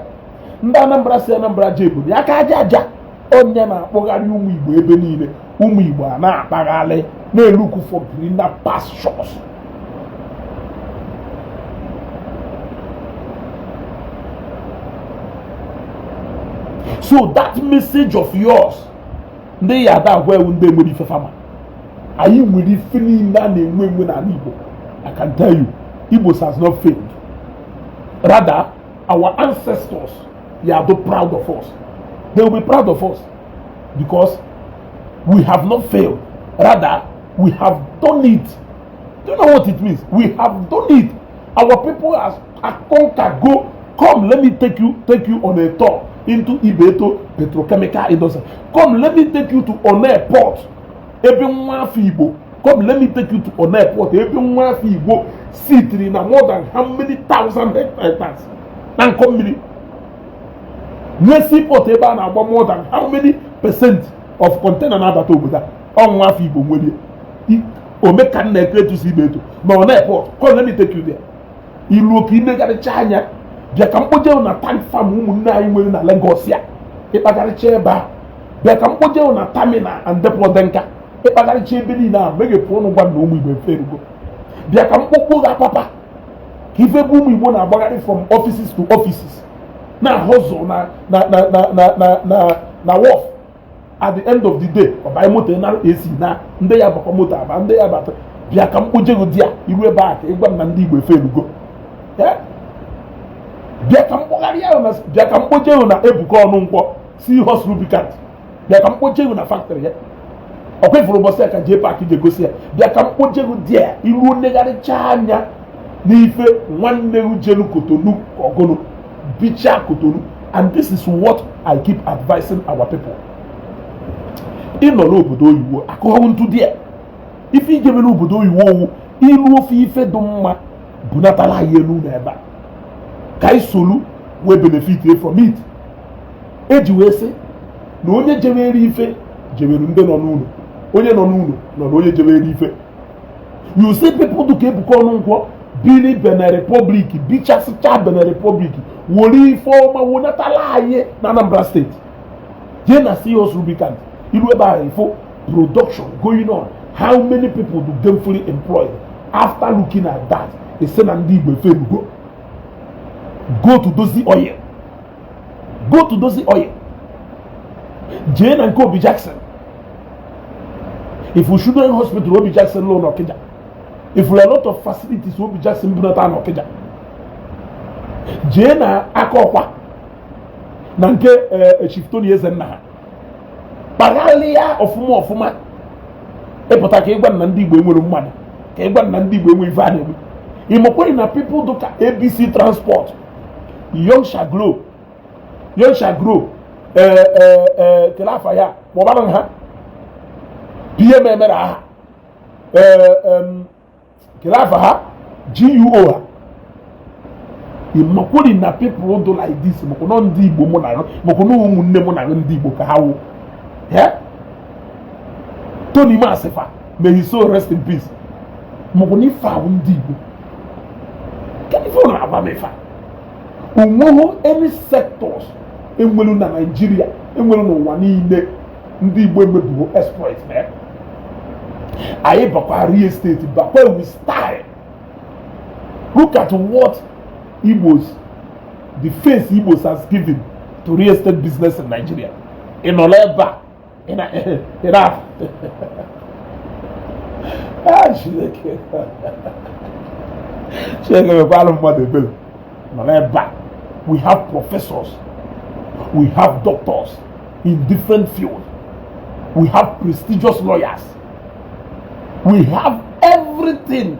Ndị Anambra si Anambra jee Ebonyi, aka aja aja. Onye na-akpọgharị ụmụ Igbo ebe niile, ụmụ Igbo a na-akpagharị na-elook for greener pastures. So that message of yours, ndị ya ada agwa ewu, ndị nwere ife fama, anyị nwere ife niile a na-enwe enwe n'ala Igbo. I can tell you, Igbos has not failed. Rather, our ancestors, they are proud of us. They will be proud of us. Because we have not failed, rather we have done it. Do you know what it means? We have done it. Our people has conquer go. Come, let me take you on a tour into Ibeto petrochemical industry. Come, let me take you to Onne Port, ebe nwa afọ Igbo. Come, let me take you to Onne Port, ebe nwa afọ Igbo sitiri na more than how many thousand hectares na nkọ mmiri, nwee seaport ebe a na-agba more than how many percent of container na-abata obodo a. Ọ nwa afọ Igbo nwere omeka nna ekretus Ibeto na Onne Port. Come, let me take you there. Ilu oke imegharịcha anya, bịa ka mkpoje na tank farm ụmụnne anyị nwere na Lagos ya, ịkpagharịcha ebe a. Bịa ka mkpoje na terminal and depot dị nka, ịkpagharịcha ebe niile a, meghepụ ụnụ, gwa na ụmụ Igbo eferugo. Bịa ka mkpokpo ga apapa ka ife ebe ụmụ Igbo na-agbagharị from offices to offices, na hustle na na na na na na na na wharf. At the end of the day, ọbanye moto na AC na ndị ya bakwa moto aba, ndị ya bata. Bịa ka mkpojego di ya iru ebe a, ka ịgwa m na ndị Igbo eferugo. Bịa ka mkpọgharị ahụ na, bịa ka mkpoje na Ebuka ọnụ nkwọ Seahorse Lubricant. Bịa ka mkpoje na factory ya, ọkwa ifuru ụbọchị ya ka jee park je gosi ya. Bịa ka mkpoje di ya iruo, negharịcha anya n'ife nwanne jelu Kotonu ọgụnụ bicha Kotonu. And this is what I keep advising our people. Ịnọ n'obodo oyibo akụghọwụ ntụ dị ya, ife ijebe n'obodo oyibo owu ilu ofe ife dị mma bunatala anyị elu n'ebe a ka anyị solu wee benefit from it. Eji wee sị na onye jewere ife jewere ndị nọ n'ụlọ, onye nọ n'ụlọ nọ na onye jewere ife. You see people dị ka Ebuka Ọnụnkwọ biri Benin Republic, bichasịcha Benin Republic, were ife ọma wonatala anyị na Anambra Steeti. Jee na Seahorse Lubricant, iru ebe ahụ ifo production going on, how many people do gainfully employed. After looking at that, ese na ndị Igbo eferugo. Go to Dozie Oil, go to Dozie Oil, jee na nke Obi Jackson, if Children Hospital Obi Jackson lụ n'Ọkịja, if a lot of facilities Obi Jackson bunata n'Ọkịja. Jee na aka ọkwa na nke Chief Tony Ezenna ha, kpaghalịa ọfụma ọfụma, ịpụta ka ịgwa na ndị Igbo enwere mmadụ, ka ịgwa na ndị Igbo enwe ife a na-eme. Ịmakweghị na people dụka ABC Transport, Young Shall Grow, Young Shall Grow, ee, kele afa ya kpọbara ha pm emere aha, ee, kele afa ha guo ha. Ịmakwuri na people do like this, makwa nọ ndị Igbo mụ na makwa na ụmụnne mụ na ndị Igbo ka ha wụ. Tony Masifa, may his soul rest in peace, makwa na ife ahụ ndị Igbo. Kedu ife ọ na-agwa m? Ife a onweghị any sectors enwelu na Nigeria, enwelu n'ụwa niile ndị Igbo emebugo exploit na ya. Anyị bakwa real estate, bakwa with style. Look at what Igbos, the face Igbos has given to real estate business in Nigeria. Ị nọ n'ebe a, ị na ah, Chineke, Chineke mekwalụ mmadụ ebere. Nọ n'ebe a, we have professors, we have doctors in different fields, we have prestigious lawyers, we have everything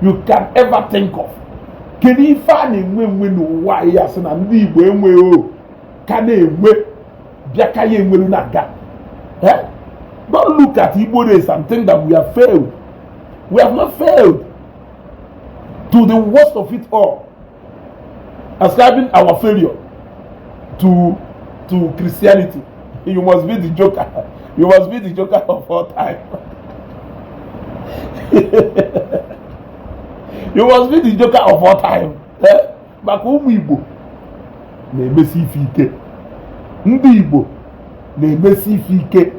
you can ever think of. Kedu ife a na-enwe enwe n'ụwa anyị ya sị na ndị Igbo enweghị o ka na-enwe bịa ka ya enwelu na-aga? Eh? Don't look at Igbo race and think that we have failed. We have not failed. To the worst of it all, ascribing our failure to Christianity, you must be the joker. You must be the joker of all time. You must be the joker of all time. Eh? Maka ụmụ Igbo na-emesi ife ike, ndị Igbo na-emesi ife ike.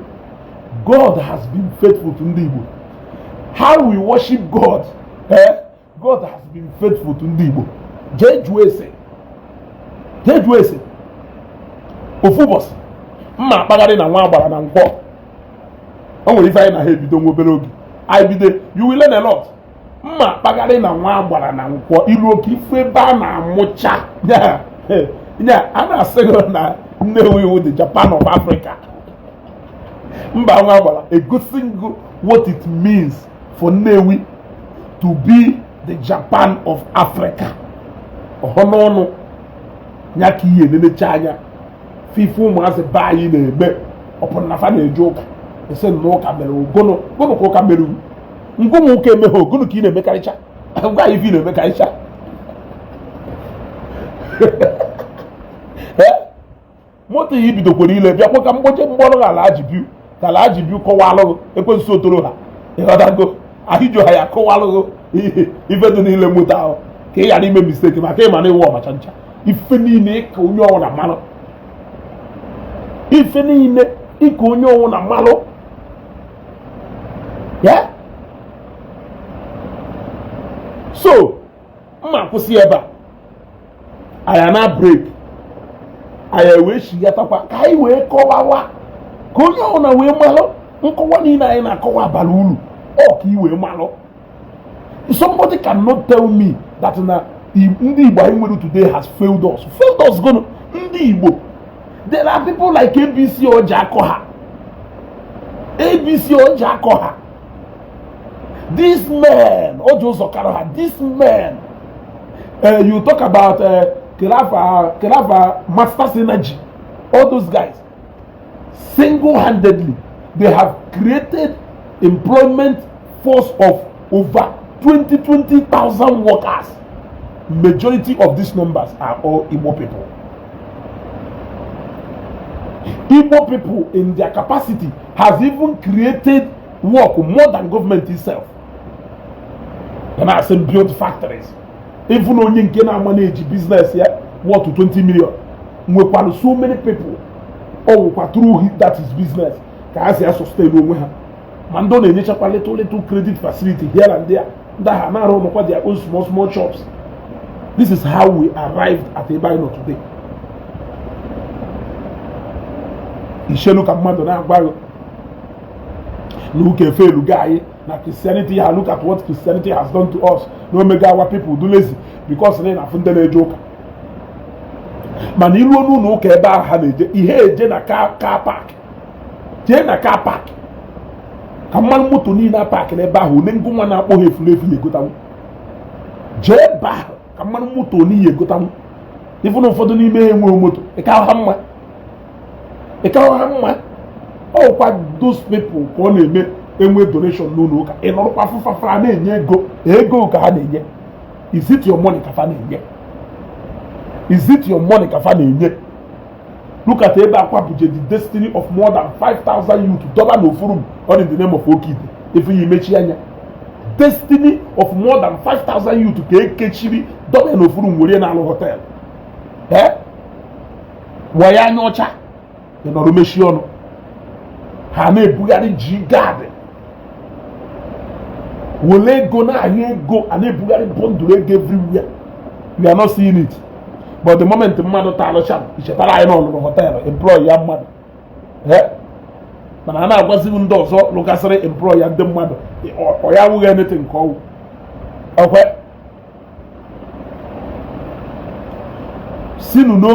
God has been faithful to ndị Igbo. How we worship God, eh? God has been faithful to ndị Igbo. Jee jụọ ese, jee jụọ ese. Ofu ụbọchị mma akpagharị na nwa agbara na nkwọ, o nwere ife anyị na ha ebido nwa obere oge anyị bido, you will learn a lot. Mma akpagharị na nwa agbara na nkwọ, ilu oke ife ebe a na-amụcha nya a na-asị gị na Nnewi wụ the Japan of Africa. Mba nwa agbara egosi ngụ what it means for Nnewi to be the Japan of Africa. Ọhọ n'ọnụ ya ka ihe nenecha anya fife ụmụazị be anyị na-eme ọpụrụ na fa na-eje ụka ese na ụka mere ogono gono ka ụka mere ngụmụ ụka emeghe ogono ka ị na-emekarịcha ngwa ife ị na-emekarịcha. Moto ya ibidokwara ile bịakwa ka mgboche mgbọrọ ala ajibiu ka ala ajibiu kọwalụghụ ekwensu otoro ha ịghọtago ahịjo ha ya kọwalụghụ ife dị niile moto ahụ ka ị ghara ime mistake maka ịma na iwu ọmacha ncha ife niile ịka onye ọwụna mmalụ ife niile ịka onye ọwụna mmalụ ya. So mma kwụsị ebe a anyị na break anyị wee chigatakwa ka anyị wee kọwawa ka onye ọbụla wee malụ nkọwa niile anyị na-akọwa bara uru ọ ka ị wee malụ. Somebody cannot tell me that na ndị Igbo anyị nwere today has failed us. Failed us gono ndị Igbo. There are people like ABC Ojiakoha, ABC Ojiakoha, this man Ojo Zokaro, this man you talk about Kerafa Masters Energy, all those guys single-handedly they have created employment force of over 20,000 workers. Majority of these numbers are all Igbo people. Igbo people in their capacity has even created work more than government itself. And I say build factories. Even onye nke na-manage business ya worth 20 million nwekwara so many people ọ wụkwa through that is business ka ha si sustain onwe ha ma ndị ọ na-enyechakwa little little credit facility here and there ndị ahụ na-arụ nọkwa their own small small shops. This is how we arrived at ebe anyị nọ today. Ishelu ka mmadụ na-agwa gị na ụka efelugo anyị na Christianity ha, look at what Christianity has done to us na omega our people do lazy because na na-afụ ndị na-eje ụka mana iruo n'ụlọ ụka ebe ahụ ha na-eje ihe eje na car park jee na car park ka mmanụ moto niile a paakị n'ebe ahụ one ngụ nwa na-akpọ ha efulefu ya egotanwu jee ebe ahụ ka mmanụ moto n'iyi egotanwu ifu na ụfọdụ n'ime ha enweghị moto ịka ha mma ịka ha mma ọkwa those people ka ọ na-eme enwe donation n'ụlọ ụka ị nọrọkwa fụfafa na-enye ego ego ka ha na-enye. Is it your money ka fa na-enye? Is it your money ka fa na-enye? Look at ebe akwa buje the destiny of more than 5,000 youth dọba n'ofu room all in the name of Okide ife ya imechi anya destiny of more than 5,000 youth ka ekechiri dọba n'ofu room were na-alụ hotel waya anya ọcha ị nọrọ mechie ọnụ ha na-ebugharị ji gaadị were ego na-ahịa ego a na-ebugharị bundle ego everywhere. We are not seeing it, but the moment mmadụ talụcha ichetara anyị na ọlụrụ hotel employ ya mmadụ mana a na-agwazighị ndị ọzọ lụgasịrị employ ya ndị mmadụ ọ ya awụghị anything nke ọwụ ọkwe sinu no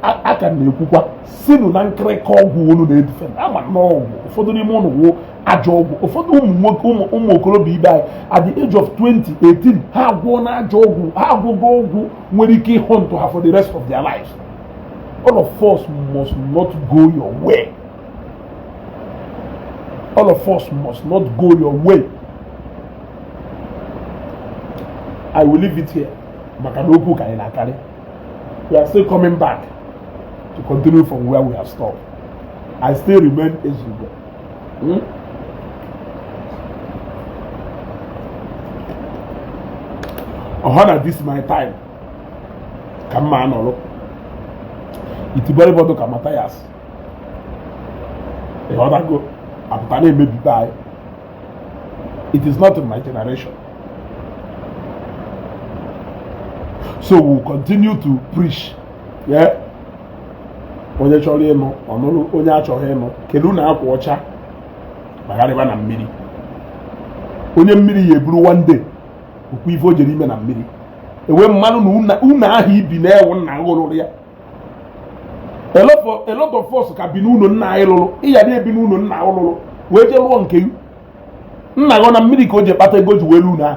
aka na-ekwukwa sinu na nkịrịka ọgwụ unu na-edife ama na ọgwụ ụfọdụ n'ime ụnụ wụ ajọ ọgwụ ụfọdụ ụmụ nwoke ụmụ okorobịa ibe anyị at the age of 20 18 ha agwụọ na ajọ ọgwụ ha agwụgo ọgwụ nwere ike ịhụ ntụ ha for the rest of their lives. All of us must not go your way. All of us must not go your way. I will leave it here maka na okwu ka anyị na-akarị. We are still coming back to continue from where we have stopped. I still remain Ezeugo. Ọha na this my time ka mma anọrọ itibọrịbọdụ ka Mathias ịghọtago apụta na-emebibe anyị. It is not in my generation, so we will continue to preach. Yeah, onye chọrọ ịnụ ọnụrụ onye achọghị ịnụ kedu na akwa ọcha gbagharịba na mmiri onye mmiri ya eburu one day okwu ife o jere ime na mmiri ewe mmanụ na unu ahụ ibi na-ewu nna ghụrụrụ ya. A lot of us ka bi n'ụlọ nna anyị lụrụ. Ịya na-ebi n'ụlọ nna anyị lụrụ wee jee lụọ nke nna gị na mmiri ka o ji kpata ego ji wee lu na.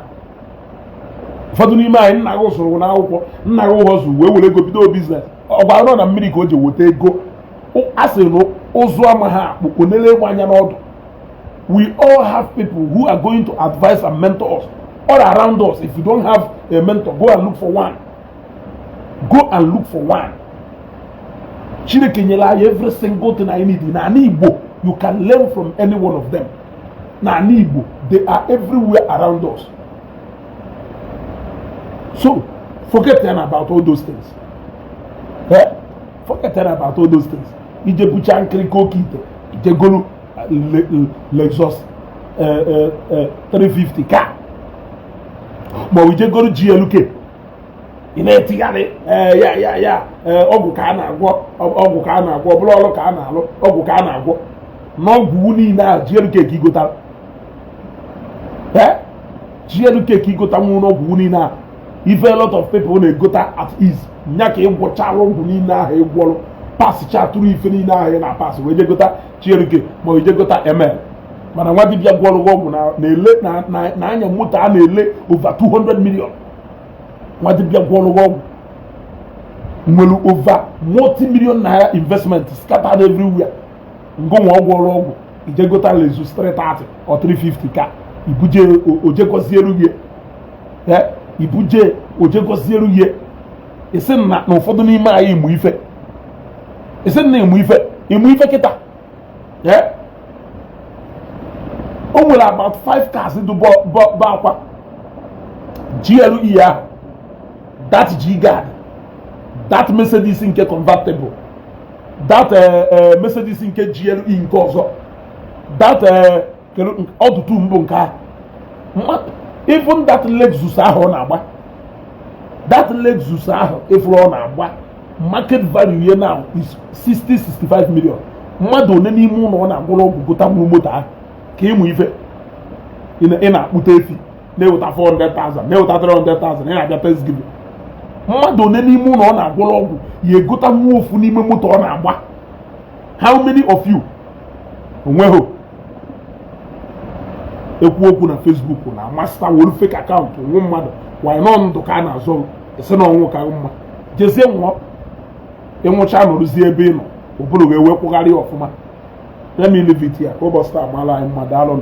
Ụfọdụ n'ime anyị, nna gị sụrụ n'akwụkwọ, nna gị họzụ wee were ego bido business. Ọ gwara nọ na mmiri ka o ji weta ego. A sị na ụzụ amaghị akpụ onele egbe anya n'ọdụ. We all have people who are going to advise and mentor us all around us. If you don't have a mentor, go and look for one, go and look for one. Chineke nyere anyị every single thing anyị need. Na Igbo, you can learn from any one of them. Na Igbo, they are everywhere around us. So forget then about all those things, eh? Forget then about all those things. Ije bucha nkirika oke ite, ije golu Lexus 350 ka ma ọ ije golu GLK, ị na-etigharị ya ya ya. Ọgwụ ka a na-agwọ, ọgwụ ka a na-agwọ, ọ bụla ọrụ ka a na-alụ, ọgwụ ka a na-agwọ. N'ọgwụ niile ahụ, GLK ka igotara, GLK ka igota nwụ. N'ọgwụ niile ahụ, ife a lot of people na-egota at ease nya ka ịgwọchala ọgwụ niile ahụ, ịgwọrọ pasịcha tụrụ ife niile ahụ ị na-apasị wee jegota GLK ma ọ jegota ML. Mana nwa dibịa gwọrọ gị ọgwụ na-ele na anya moto a na-ele over 200 million. Nwa dibịa gwọrọ gị ọgwụ nwere over multi-million naira investment scattered everywhere. Ngụnwa ọgwụ ọrụ ọgwụ, ijegota Lexus 330 or 350 ka ibuje ojegozieru gị, ibuje ojegozieru gị. Isi na na ụfọdụ n'ime anyị ịmụ ife, isi na ịmụ ife, ịmụ ife kịta. O nwere about five cars dị bụ akwa GLE ahụ, that G-Guard, that Mercedes nke convertible, that Mercedes nke GLE nke ọzọ, that ọtụtụ mbụ nke ahụ, even that Lexus ahụ ọ na-agba, that Lexus ahụ ifuru ọ na-agba, market value ya now is 60 65 million. Mmadụ one n'ime ụlọ ọ na-agwụrụ ọgwụ gota nwuru moto ahụ ka ịmụ ife? Ị na-akpụta efi na-eweta 400,000, na-eweta 300,000, ị na-abịa Thanksgiving. Mmadụ one n'ime ụlọ ọ na-agwụrụ ọgwụ ya egota nwa ofu n'ime moto ọ na-agba? How many of you? Onweghị ekwu okwu na Facebook na masta were fake account nwụ mmadụ wanyị nọ ndụ ka a na-azọ esi na ọnwụ ka mma. Jezie nwụọ, ịnwụcha nọrụzie ebe ị nọ, ụbụrụ ga-ewe kwụgharị ọfụma. Let me leave it here. Ka ụbọchị taa maala anyị mma. Daalụ.